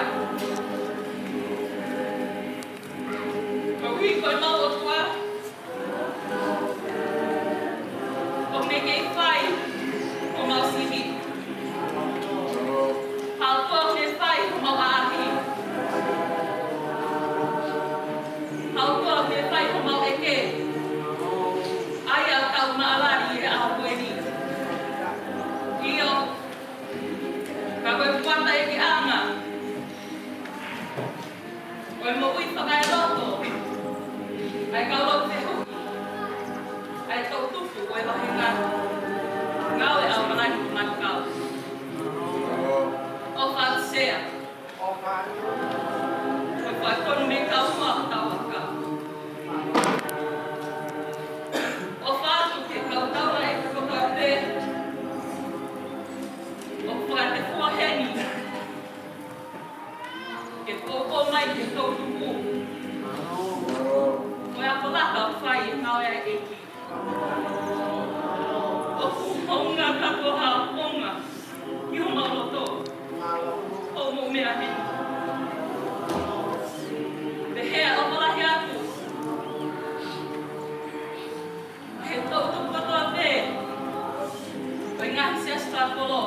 Koeʻuhi ko e mau ʻOtua, ʻoku ne kei fai homau sivi. Pea ʻoku ne fai homau ʻaʻahi. Pea ʻoku ne fai homau ʻeke. ʻA ia ʻoku tau maʻalali he ʻaho ko eni. ʻIo, ka ko e fuata ʻekeʻanga ʻo e moʻui fakaeloto, ʻa e kau lotu fehuʻi, ʻa e toʻutupu ʻo e vahenga ngāue ʻa e ʻamanaki ki he matakau. ʻOfa atu Sea. ʻOfa atu. Ko e faitotonu mei he kau ua ʻo tau aka. ʻOfa atu ki he kau tau ʻa e kau tau pē ʻoku fakatefua heni. Ke poupou mai ki he toʻutupu. Ko e akolaka ʻoku fai ʻe he ngāue ʻa e ʻEiki. ʻOku hounga kātoa ha ʻaponga ʻi homau loto. ʻOku mou meʻa heni. Pehē ʻofa lahi atu. He toʻutupu kotoa pē ʻo e ngaahi siasi fakakolo.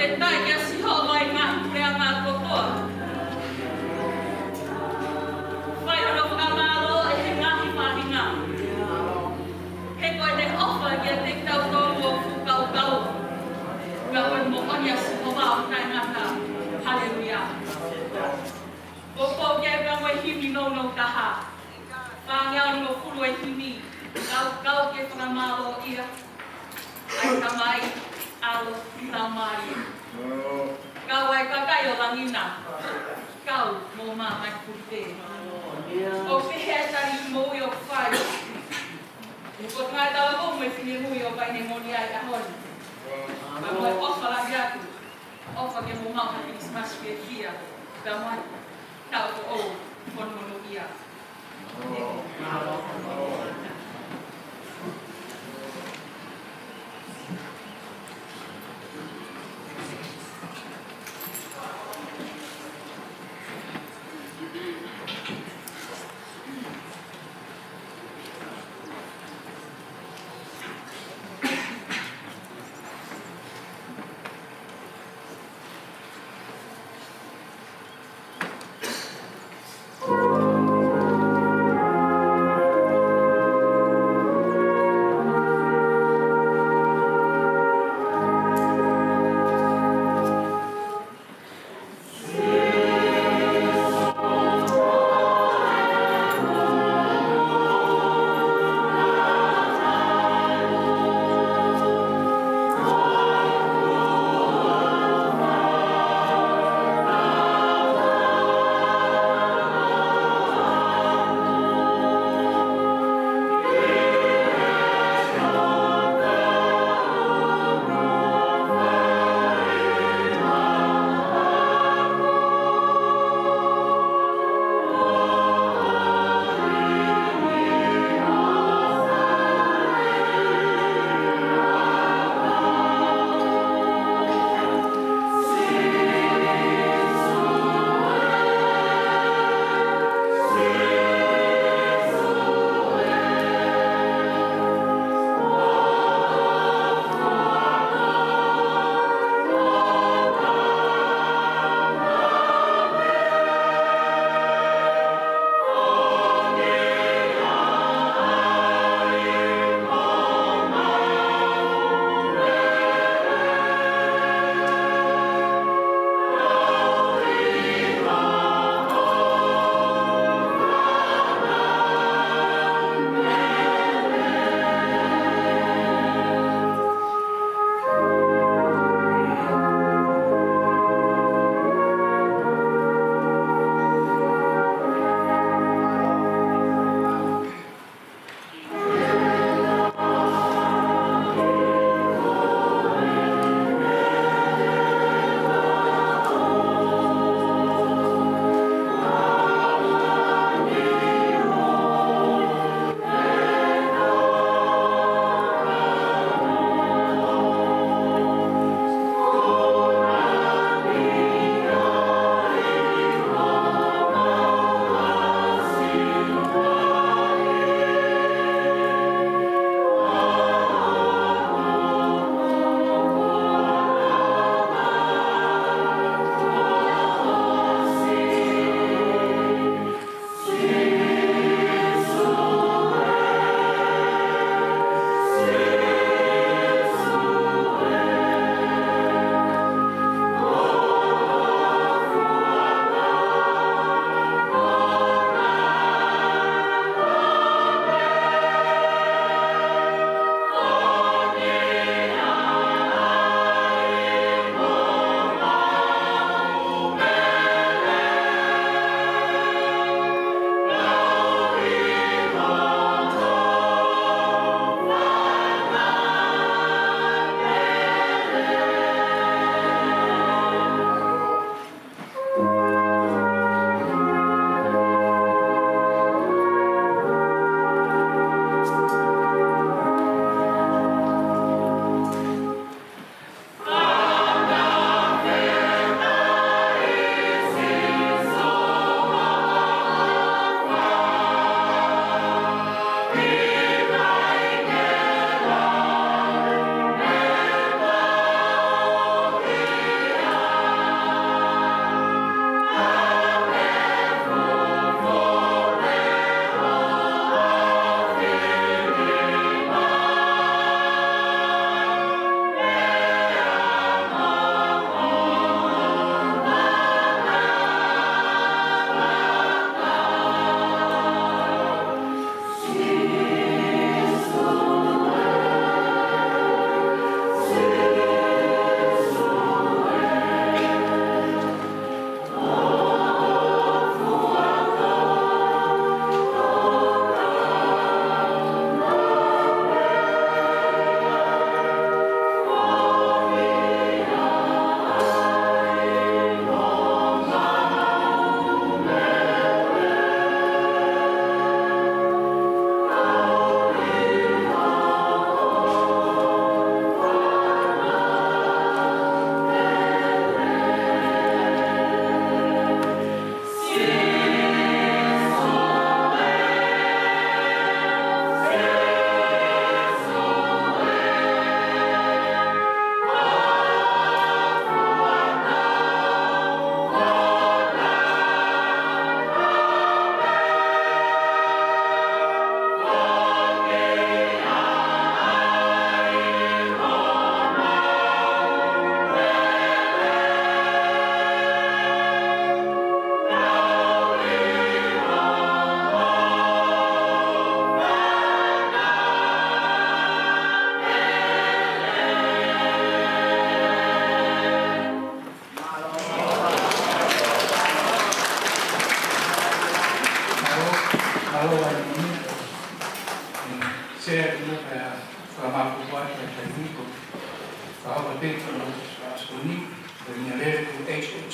Fakafetaʻi kia Sihova ʻi he ngaahi puleʻanga kotoa. Fai hono fakamālō ʻi he ngaahi faʻahinga. He ko ʻene ʻofa kiate kitautolu ʻoku fuʻu kaukaua. Ka ko e moʻoni ʻa Sihova ʻoku taʻengata. Haleluia. Ko e pō ke pea mo e himi nounou taha. Fāngeau hongofulu e himi. Kau, kau ke fakamālōʻia. ʻAi Tamai, ʻAlo, Laumālie. Kau ai kakai ʻo langi na. Kau mo māmani kulite. ʻOku pehē ʻa e tali moʻui ʻoku fai. Ko e ngaahi tala ko mo e finemui ʻoku ʻi ai ʻa e moʻui ʻi he ʻaho ni. Ka mo e ʻofa lahi atu. ʻOfa ke mou maʻu ha Kilisimasi fiefia. Ka mai, tau ko ʻou, ko hono ia.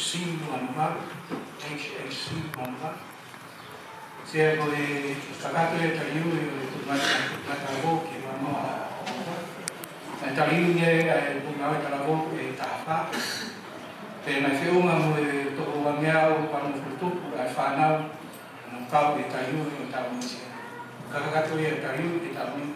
C Manumalu, H H C Manumalu. Sea, ko e kakato e taliui ʻo e tuʻunga talavou ke manoa. Naʻe taliui ʻe he tuʻunga talavou ʻe taha fā. Pea naʻe feʻunga mo e toko uangeau ʻo e pāmu tutupu ʻa e fānau, naʻa nau kau he taliui ʻo e taʻu ni. Kakato ia e taliui ke taʻu ni.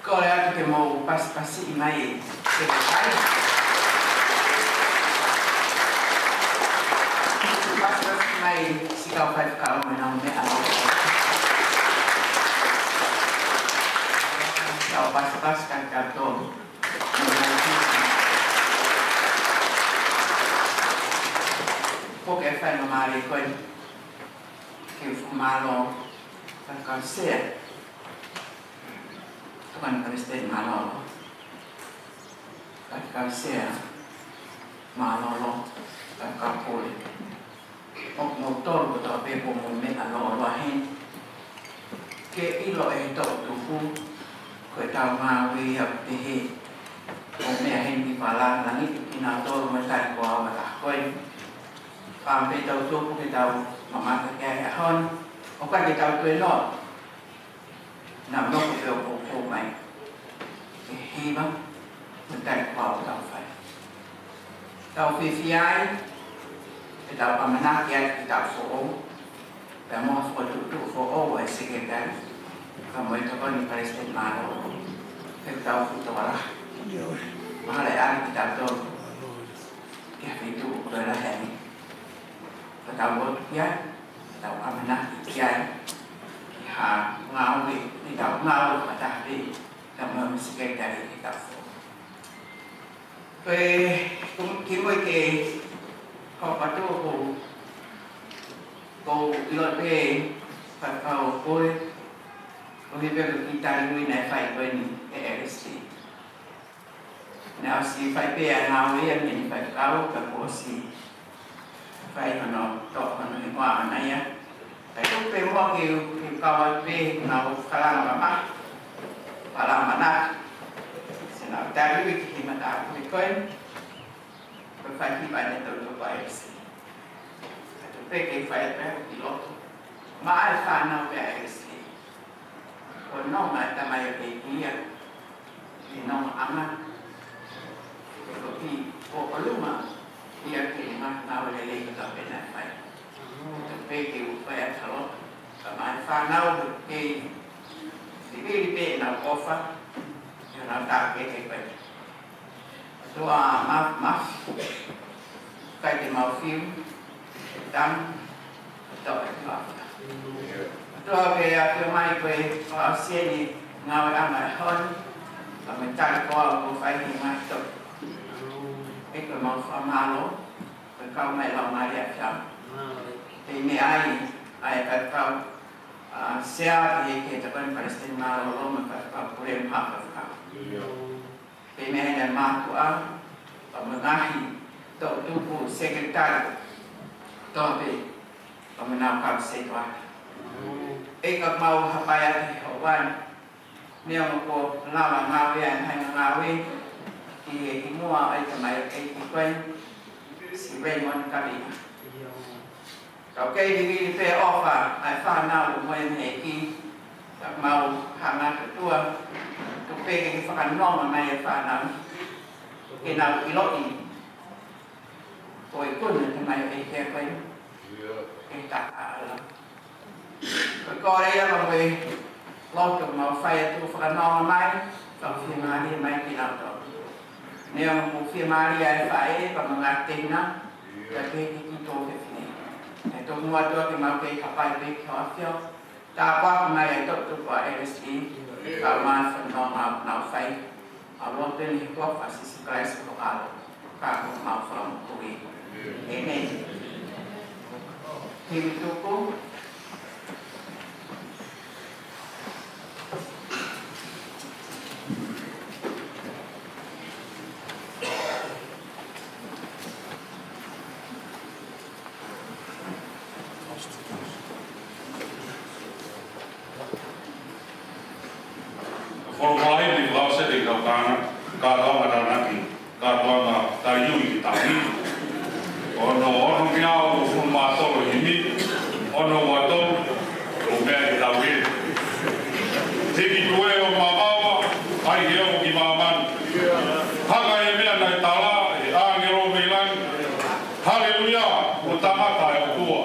Kole atu ke mou pasipasi mai ke te kai. Pasipasi mai siʻi kau faifekau mo ʻenau meʻa. Kau pasipasi ka kau tō. Ko e faingamālie ko eni ke u fakamālō, faifekau sea, tokoni palesiteni mālōlō, faifekau sea mālōlō, faifekau pule. ʻOku mou tolu kotoa pē ʻoku mou meʻa lōloa heni. Ke ʻilo ʻe he toʻutupu, ko ʻetau ngāue ia ʻoku pehē. ʻOku meʻa heni ki Palani, langilangiʻi kinautolu mo e tali ko au ma taha ko eni. Pea pē toʻutupu ke tau mamata ki ai he ʻaho ni. ʻOku ʻikai ke tau toe noa. Naʻa nofo pē ʻo poupou mai. Ke hiva, mo tali ko au tau fai. Tau fiefia ai, ʻetau ʻamanaki ai ki he taʻu foʻou, pea mo ha fokotuʻutuʻu foʻou ʻa e sekelitali, ka mo e tokoni palesiteni mālōlō, ke tau fuʻu tokolahi. Mahalo ʻe ʻalu kitautolu ki ha feituʻu ko e lahi ange. Ka tau lotu ki ai, tau ʻamanaki ki ai, ki ha ngāue, ʻi heʻetau ngāue fakataha pē, ka mo e sekelitali ʻi he taʻu foʻou. Ko e, ko, kimuʻa ke hoko atu ʻoku, ʻoku ou ʻilo pē, ka kau koe, ko e hā pē ko e kiʻi taliui naʻe fai ko eni ʻe L S C. Naʻe ʻosi fai pē ʻa e ngāue ia mei he faifekau, ka kuo ʻosi fai hono toʻo hono hingoa ʻana ia. Kae tuku pē muʻa ke u, ke u kau atu pē, naʻa ku kalanga mamahi, kalanga manatu. Sa naʻa ku taliui ki he matāpule ko ē, ko e fai ki pā ne tau tau pa esi. Kae tuku pē ke fai pē ki loto. Maʻa e fānau pē ʻa esi. Ko e nonga e tamaioʻeiki ia, ʻi he nongaʻanga, ko e kiʻi ʻolunga ia ki he ngaahi ngāue lelei kotoa pē naʻe fai. Ko e pē ke u fai atu ha lotu, ka maʻa e fānau ke sivili pē ʻenau ʻofa, ʻi heʻenau tāpuekina. ʻOtua ma, ma, kai te mau fiu, tamu, ʻOtua ke lau. ʻOtua ke ʻafio mai ko e fakaʻosi eni ngāueʻanga e ʻaho ni, ka mo e tali ko au ʻoku fai he ngaahi toki. ʻEiki ko e mau fakamālō, ko e kau mai lau mali a fiau. Te ne ai, ai ka kau, a, sea ke, ke tokoni palesiteni mālōlō mo e kau pule mo e faifekau. Pea mo e mātuʻa, pea mo e ngaahi toʻutupu sekelitali, toa pē, pea mo ʻenau kau setuata. ʻEiki ka mau hapai atu he houa ni, meʻa mo ko lava ngāue ʻa e ngaahi ngāue, ʻi he hingoa ʻo e tamaioʻeiki ko ē, siʻi Raymond Kaveinga. Ka ʻoku kei vivili pē ʻofa ʻa e fānau mo e ʻEiki, ka mau hanga atu ʻOtua, tuku pē ke fakanonga mai e fānau, ke nau ʻiloʻi ko e ikuna tamaioʻeiki ko ē, ke takaala. Ko e kole ia ka mo e lotu mau fai atu fakanonga mai, ka fiemālie mai kinautolu. Neongo ʻoku fiemālie ʻa e faʻē, ka mo e ngaahi tehina, ka ke hiki ki tō fefine. ʻE tō mua tua ke mau kei hapai pē ki hoʻo ʻAfio. Tāpuaki mai ʻa e toʻutupu ʻa L S E, ka mai fanongo mau nau fai. ʻA lotu ni he huafa ʻo Sīsū Kalaisi ko e ʻAlo, ka ko homau Fakamoʻui. ʻĒmeni. Himi tuku. Kātoanga tānaki, kātoanga taiui ki tahi. Ono, ono mia o fulu mā tolu himi, ono ua tolu, ʻo meʻa ki tahi. Hiki tuē ʻo mamafa, ʻai ke ō ki māmani. Hanga ʻe he meʻa naʻe tala ʻe he ʻāngelo mei langi. Haleluia, ko e tangata ʻa e ʻOtua.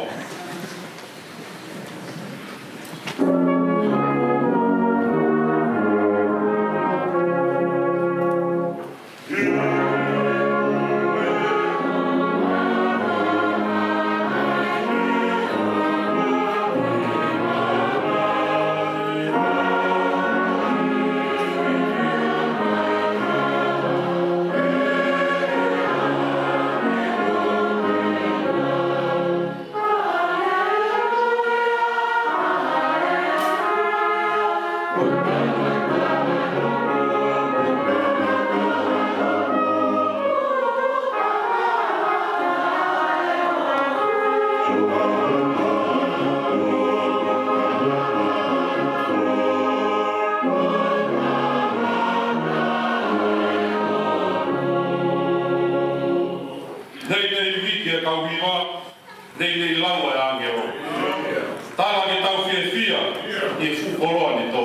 Nei nei viki e kau hiva, nei nei lau ʻa e ʻāngelo. Tala ke tau fiefia ʻi he fuʻu koloa ne tō.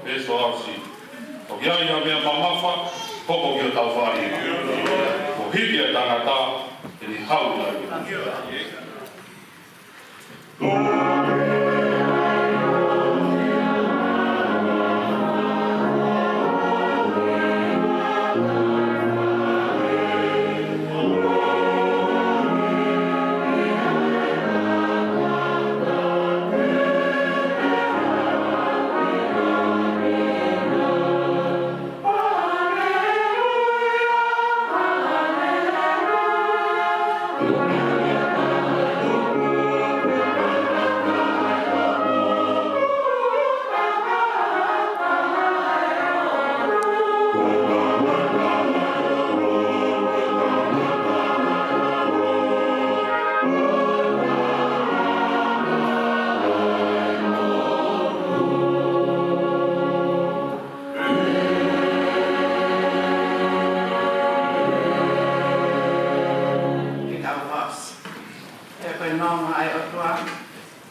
Veesi ua afe. ʻOku ʻi ai ʻa e meʻa mamafa, hoko ki hotau faʻahinga. Kuo hiki ʻa e tangata, ʻe ne hau ʻi ai. Ke tau fāsī. ʻE ko e nonga ʻa e ʻOtua,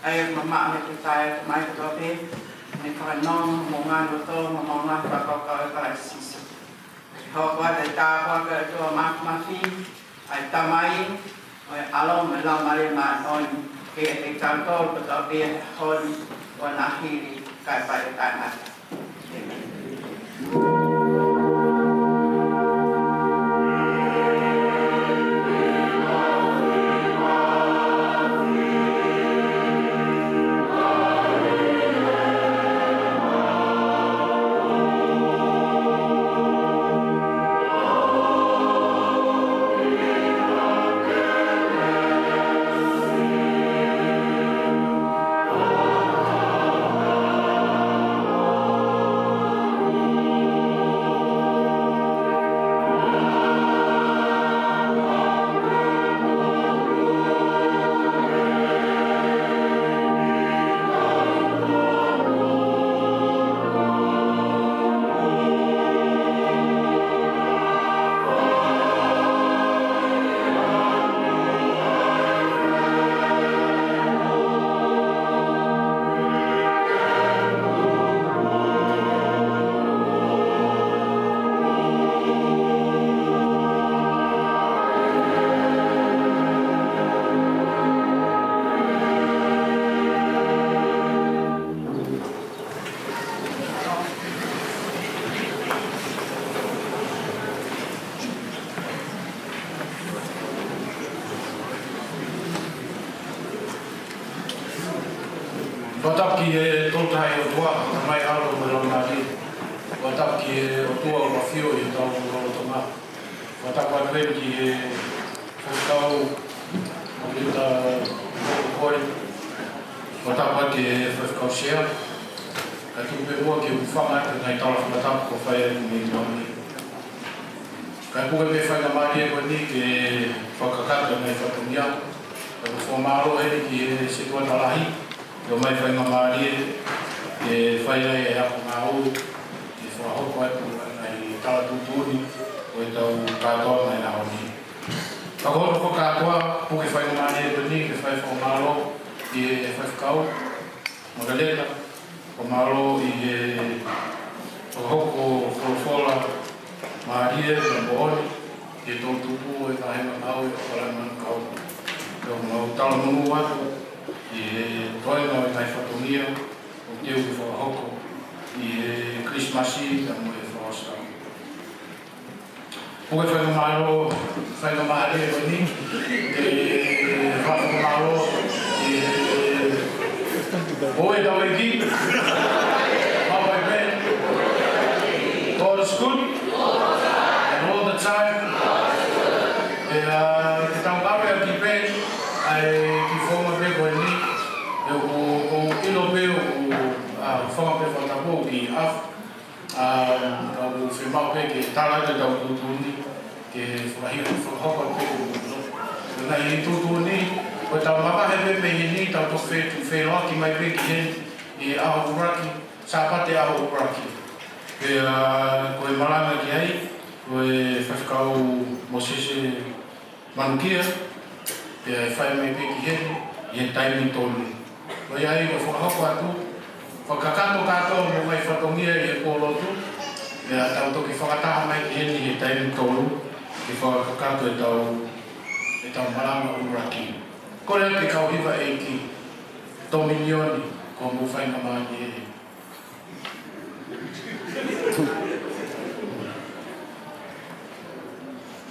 ʻa ia ʻoku mamaʻo mei he taʻe mai kotoa pē, ʻe fakanonga mo ngalo tō mo ngalo fakakaukau ʻa Kalaisi Sīsū. Ke hoko atu ʻa e tāpuaki ʻa e ʻOtua Māfimafi, ʻa e Tamai, mo e ʻAlo mo e Laumālie Māʻoniʻoni, ke ʻiate kitautolu kotoa pē he ʻaho ni, ʻo na hili, kae pau ʻo taʻengata. Fakatapu ki he Tolu Tahaʻi ʻOtua, Tamai, ʻAlo mo e Laumālie. Fakatapu ki he ʻOtua ʻoku ʻafio ʻi hotau lotolotonga. Fakatapu atu heni ki he faifekau ʻo kita ko koe. Fakatapu atu ki he faifekau sea. Kae tuku pē muʻa ke u hūfanga atu he ngaahi tala fakatapu kuo fai atu mei he ʻaho ni. Kae puke pē faingamālie ko eni ke fakakakato e ngaahi fatongia. Kae fakamālō heni ki he setuata lahi, ʻoku ʻomai faingamālie ke fai ai e ako ngāue, ke fakahoko atu e ngaahi tala tuʻutuʻuni ʻo ʻetau kātoanga he ʻaho ni. Ka ko hono fakakātoa, puke faingamālie ko eni ke fai fakamālō ki he faifekau, Makaleta, fakamālō ʻi he fakahoko folofola mālie mo moʻoni, ʻi he toʻutupu e ngaahi ngāue ʻa Palani Manukau. Pea mau talamonū atu ʻi he toenga ʻo e ngaahi fatongia ʻoku teu ke fakahoko ʻi he Kilisimasi pea mo e Fakaʻosi Tapu. Puke faingamālō, faingamālie ko eni, ke fakamālō ki he houʻeiki, Mapai Band, God is good, and all the time. ʻE, ʻa, ke tau kau ʻaki pē ʻa e kiʻi founga pē ko eni, ʻe ʻoku, ʻoku ʻilo pē ʻoku, ʻa, founga pē fakatapu ki ʻAf-, ʻA, ka ʻoku fiemaʻu pē ke tala atu ʻetau tuʻutuʻuni, ke fakahia, fakahoko atu pē ko ʻetau tuʻutuʻuni, ko ʻetau mavahe pē mei heni, tau toki fe-, feʻiloaki mai pē ki heni, ʻi he ʻaho ʻuluaki, Sāpate ʻaho ʻuluaki. Pea, ko e malanga ki ai, ko e faifekau Mōsese Manukia, pea ʻe fai mai pē ki heni, ʻi he taimi tolu. Ko ia ai ʻoku fakahoko atu, fakakakato kātoa mo e ngaahi fatongia ʻi he pō lotu, pea tau toki fakataha mai ki heni he taimi tolu, ke fakakakato ʻetau, ʻetau malanga ʻuluaki. Kole atu ki he kau hiva ʻeiki, Tominioni, ko hoʻomou faingamālie ē.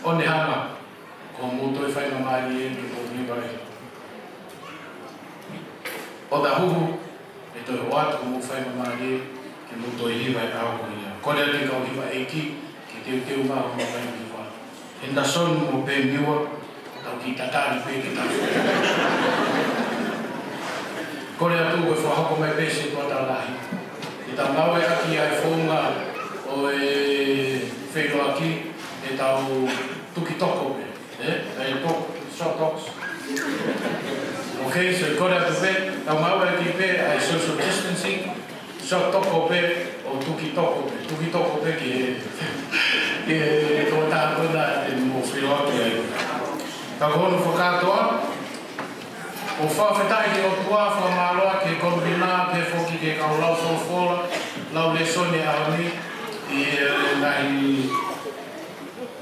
ʻOnehanga, ko hoʻomou toe faingamālie ke mou hiva ē. ʻOtahuhu, ʻe toe ʻoatu hoʻomou faingamālie ke mou toe hiva he ʻaho ko ia. Kole atu ki he kau hiva ʻeiki, ke teuteu mai hoʻomou faingamālie. Henderson mo Peniua, tau kiʻi tatali pē ke tau. Kole atu ke fakahoko mai pē setuata lahi. Ke tau ngāueʻaki ʻa e founga ʻo e feʻiloaki, ʻe tau tukitoko pē. ʻE, ʻa e talk, short talks. Okay, so kole atu pē, tau ngāueʻaki pē ʻa e social distancing. Short talk pē, ʻo tukitoko pē, tukitoko pē ki he, ki he tokotaha ko ena te mou feʻiloaki ai. Ka ko hono fakakātoa, ʻoku fakafetaʻi ki he ʻOtua, fakamālō ki he konivina, pehē foki ki he kau lau folofola, lau lēsoni he ʻaho ni, ʻi he ngaahi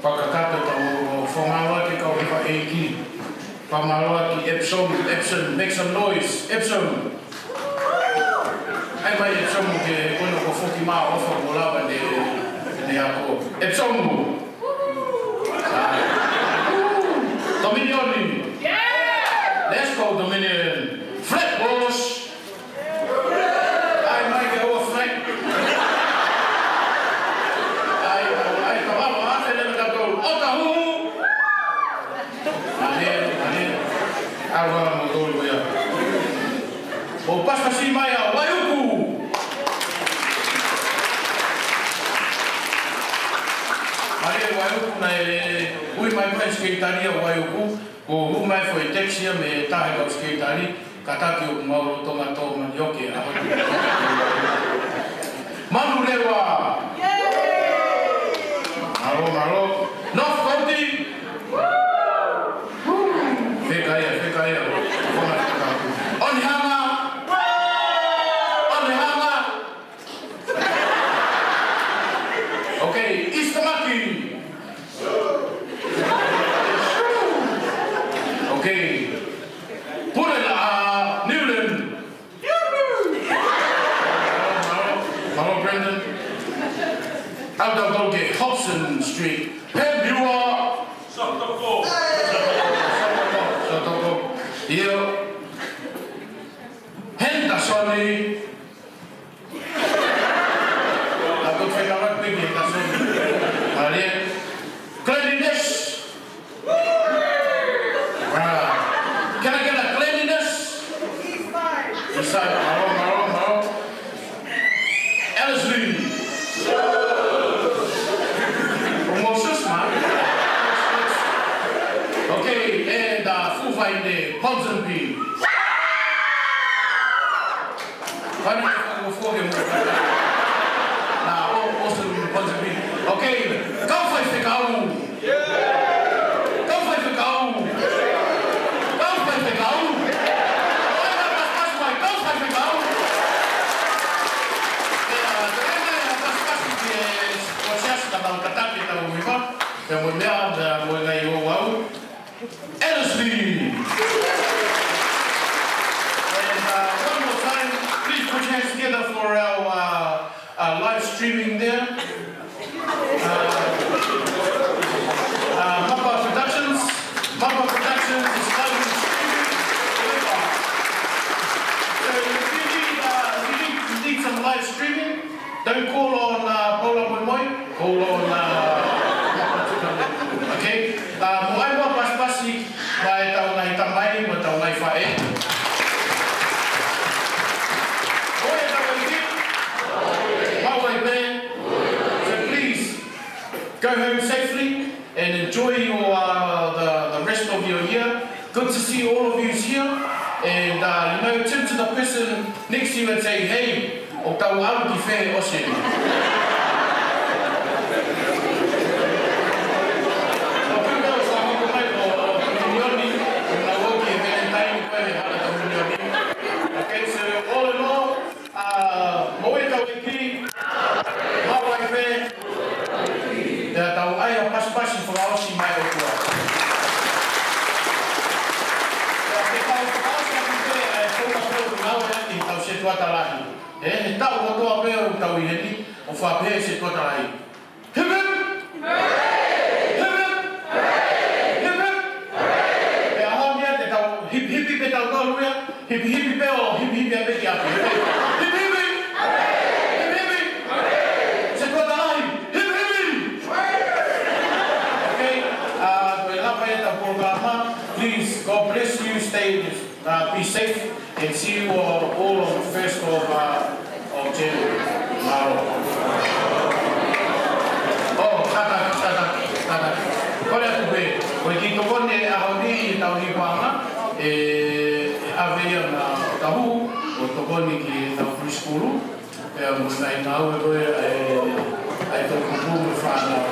fakakakato ʻetau, fakamālō ki he kau hiva ʻeiki. Fakamālō ki Epsom, Epsom, make some noise, Epsom. ʻAi mai Epsom ke kono ko foki mā ʻofa mo lava ne, ne ako. Epsom. Dominion. Let's go, Dominion. Flatbush. ʻAi mai ke ua flag. ʻAi, ʻai, ka vava, a, fele me ka tolu. ʻOtahuhu. Mane, mane. ʻAua mo tolu ia. ʻO pasipasi mai ʻa Waiuku. Mane Waiuku naʻe ui mai mai sekelitali ʻa Waiuku. Ko u mai foʻi text ia mei he taha e kau sekelitali, kātaki ʻoku mau lolotonga tō manioke ʻaho ni. Manurewa! Mālō, mālō. North Coast! Fekaia, fekaia. Kona fekaku. Onehunga! Onehunga! Okay, East Tamaki. Okay. Pulelaʻa, Newland. Mālō, mālō, Brandon. Out of Hobson Street. Pembiwa. Sotoko. Sotoko. Io. Henderson. By the Ponsonby. Fana e fanga fua ke mo. Na o o se Ponsonby. Okay, kau faifekau. Kau faifekau. Kau faifekau. Oi, na pas pas mai, kau faifekau. Ia, terima kasih, pas pas ki he, o siasi ka mau tataki tau viva. Ia mo mea, ia mo ngai o au. Ellerslie. And, uh, one more time, please put your hands together for our, uh, uh, live streaming there. Uh, uh, Mapa Productions. Mapa Productions is live streaming. So if you need, uh, if you need, you need some live streaming, don't call on, uh, Paula Moemoe, call on, uh, okay? Uh, mo ʻai muʻa pasipasi, mai tau ngaahi tamai, mo tau ngaahi faʻē. Oi, tau ngaahi ki, mau ai pē. So please, go home safely and enjoy your, uh, the, the rest of your year. Good to see all of you here. And, uh, you know, turn to the person next to you and say, "Hey, ʻoku tau ʻalu ki fē ʻosi eni?" ʻO pehē ʻoku ou hoko mai ʻo, ʻo Minioni, ʻo na ʻoki e Valentine ko e hala ʻo Minioni. Okay, so all in all, uh, mo e kau ʻEiki, mau ai pē, te tau ʻai ʻa e pasipasi fakaʻosi mai ʻo tua. Te tau fakaʻosi atu pē ʻa e tau kapau ngāue ʻaki ʻetau setuata lahi. Ē, he taʻu kotoa pē ʻoku tau ʻi heni, ʻoku faʻa pehē setuata lahi. Hip, hip! Hip, hip! Hip, hip! Pea ʻaho ni ia te tau hipihipi pē tautolu ia, hipihipi pē ʻo hipihipi ʻa pē ki ʻapi. Hipihipi! Hipihipi! Setuata lahi! Hipihipi! Okay, uh, ko e lava ia ʻetau polokalama. Please, God bless you, stay, uh, be safe, and see you all, all on the first of, uh, of January. Mālō. Oh, kātaki, kātaki, kātaki. Kole atu pē, ko e kiʻi tokoni ʻaho ni ʻi heʻetau hipaʻanga, ʻe, ʻe ʻave ia na tahu, ʻo tokoni ki heʻetau preschool, pea mo e ngaahi ngāue ko ē, ʻa e, ʻa e toʻukupu mo e fānau.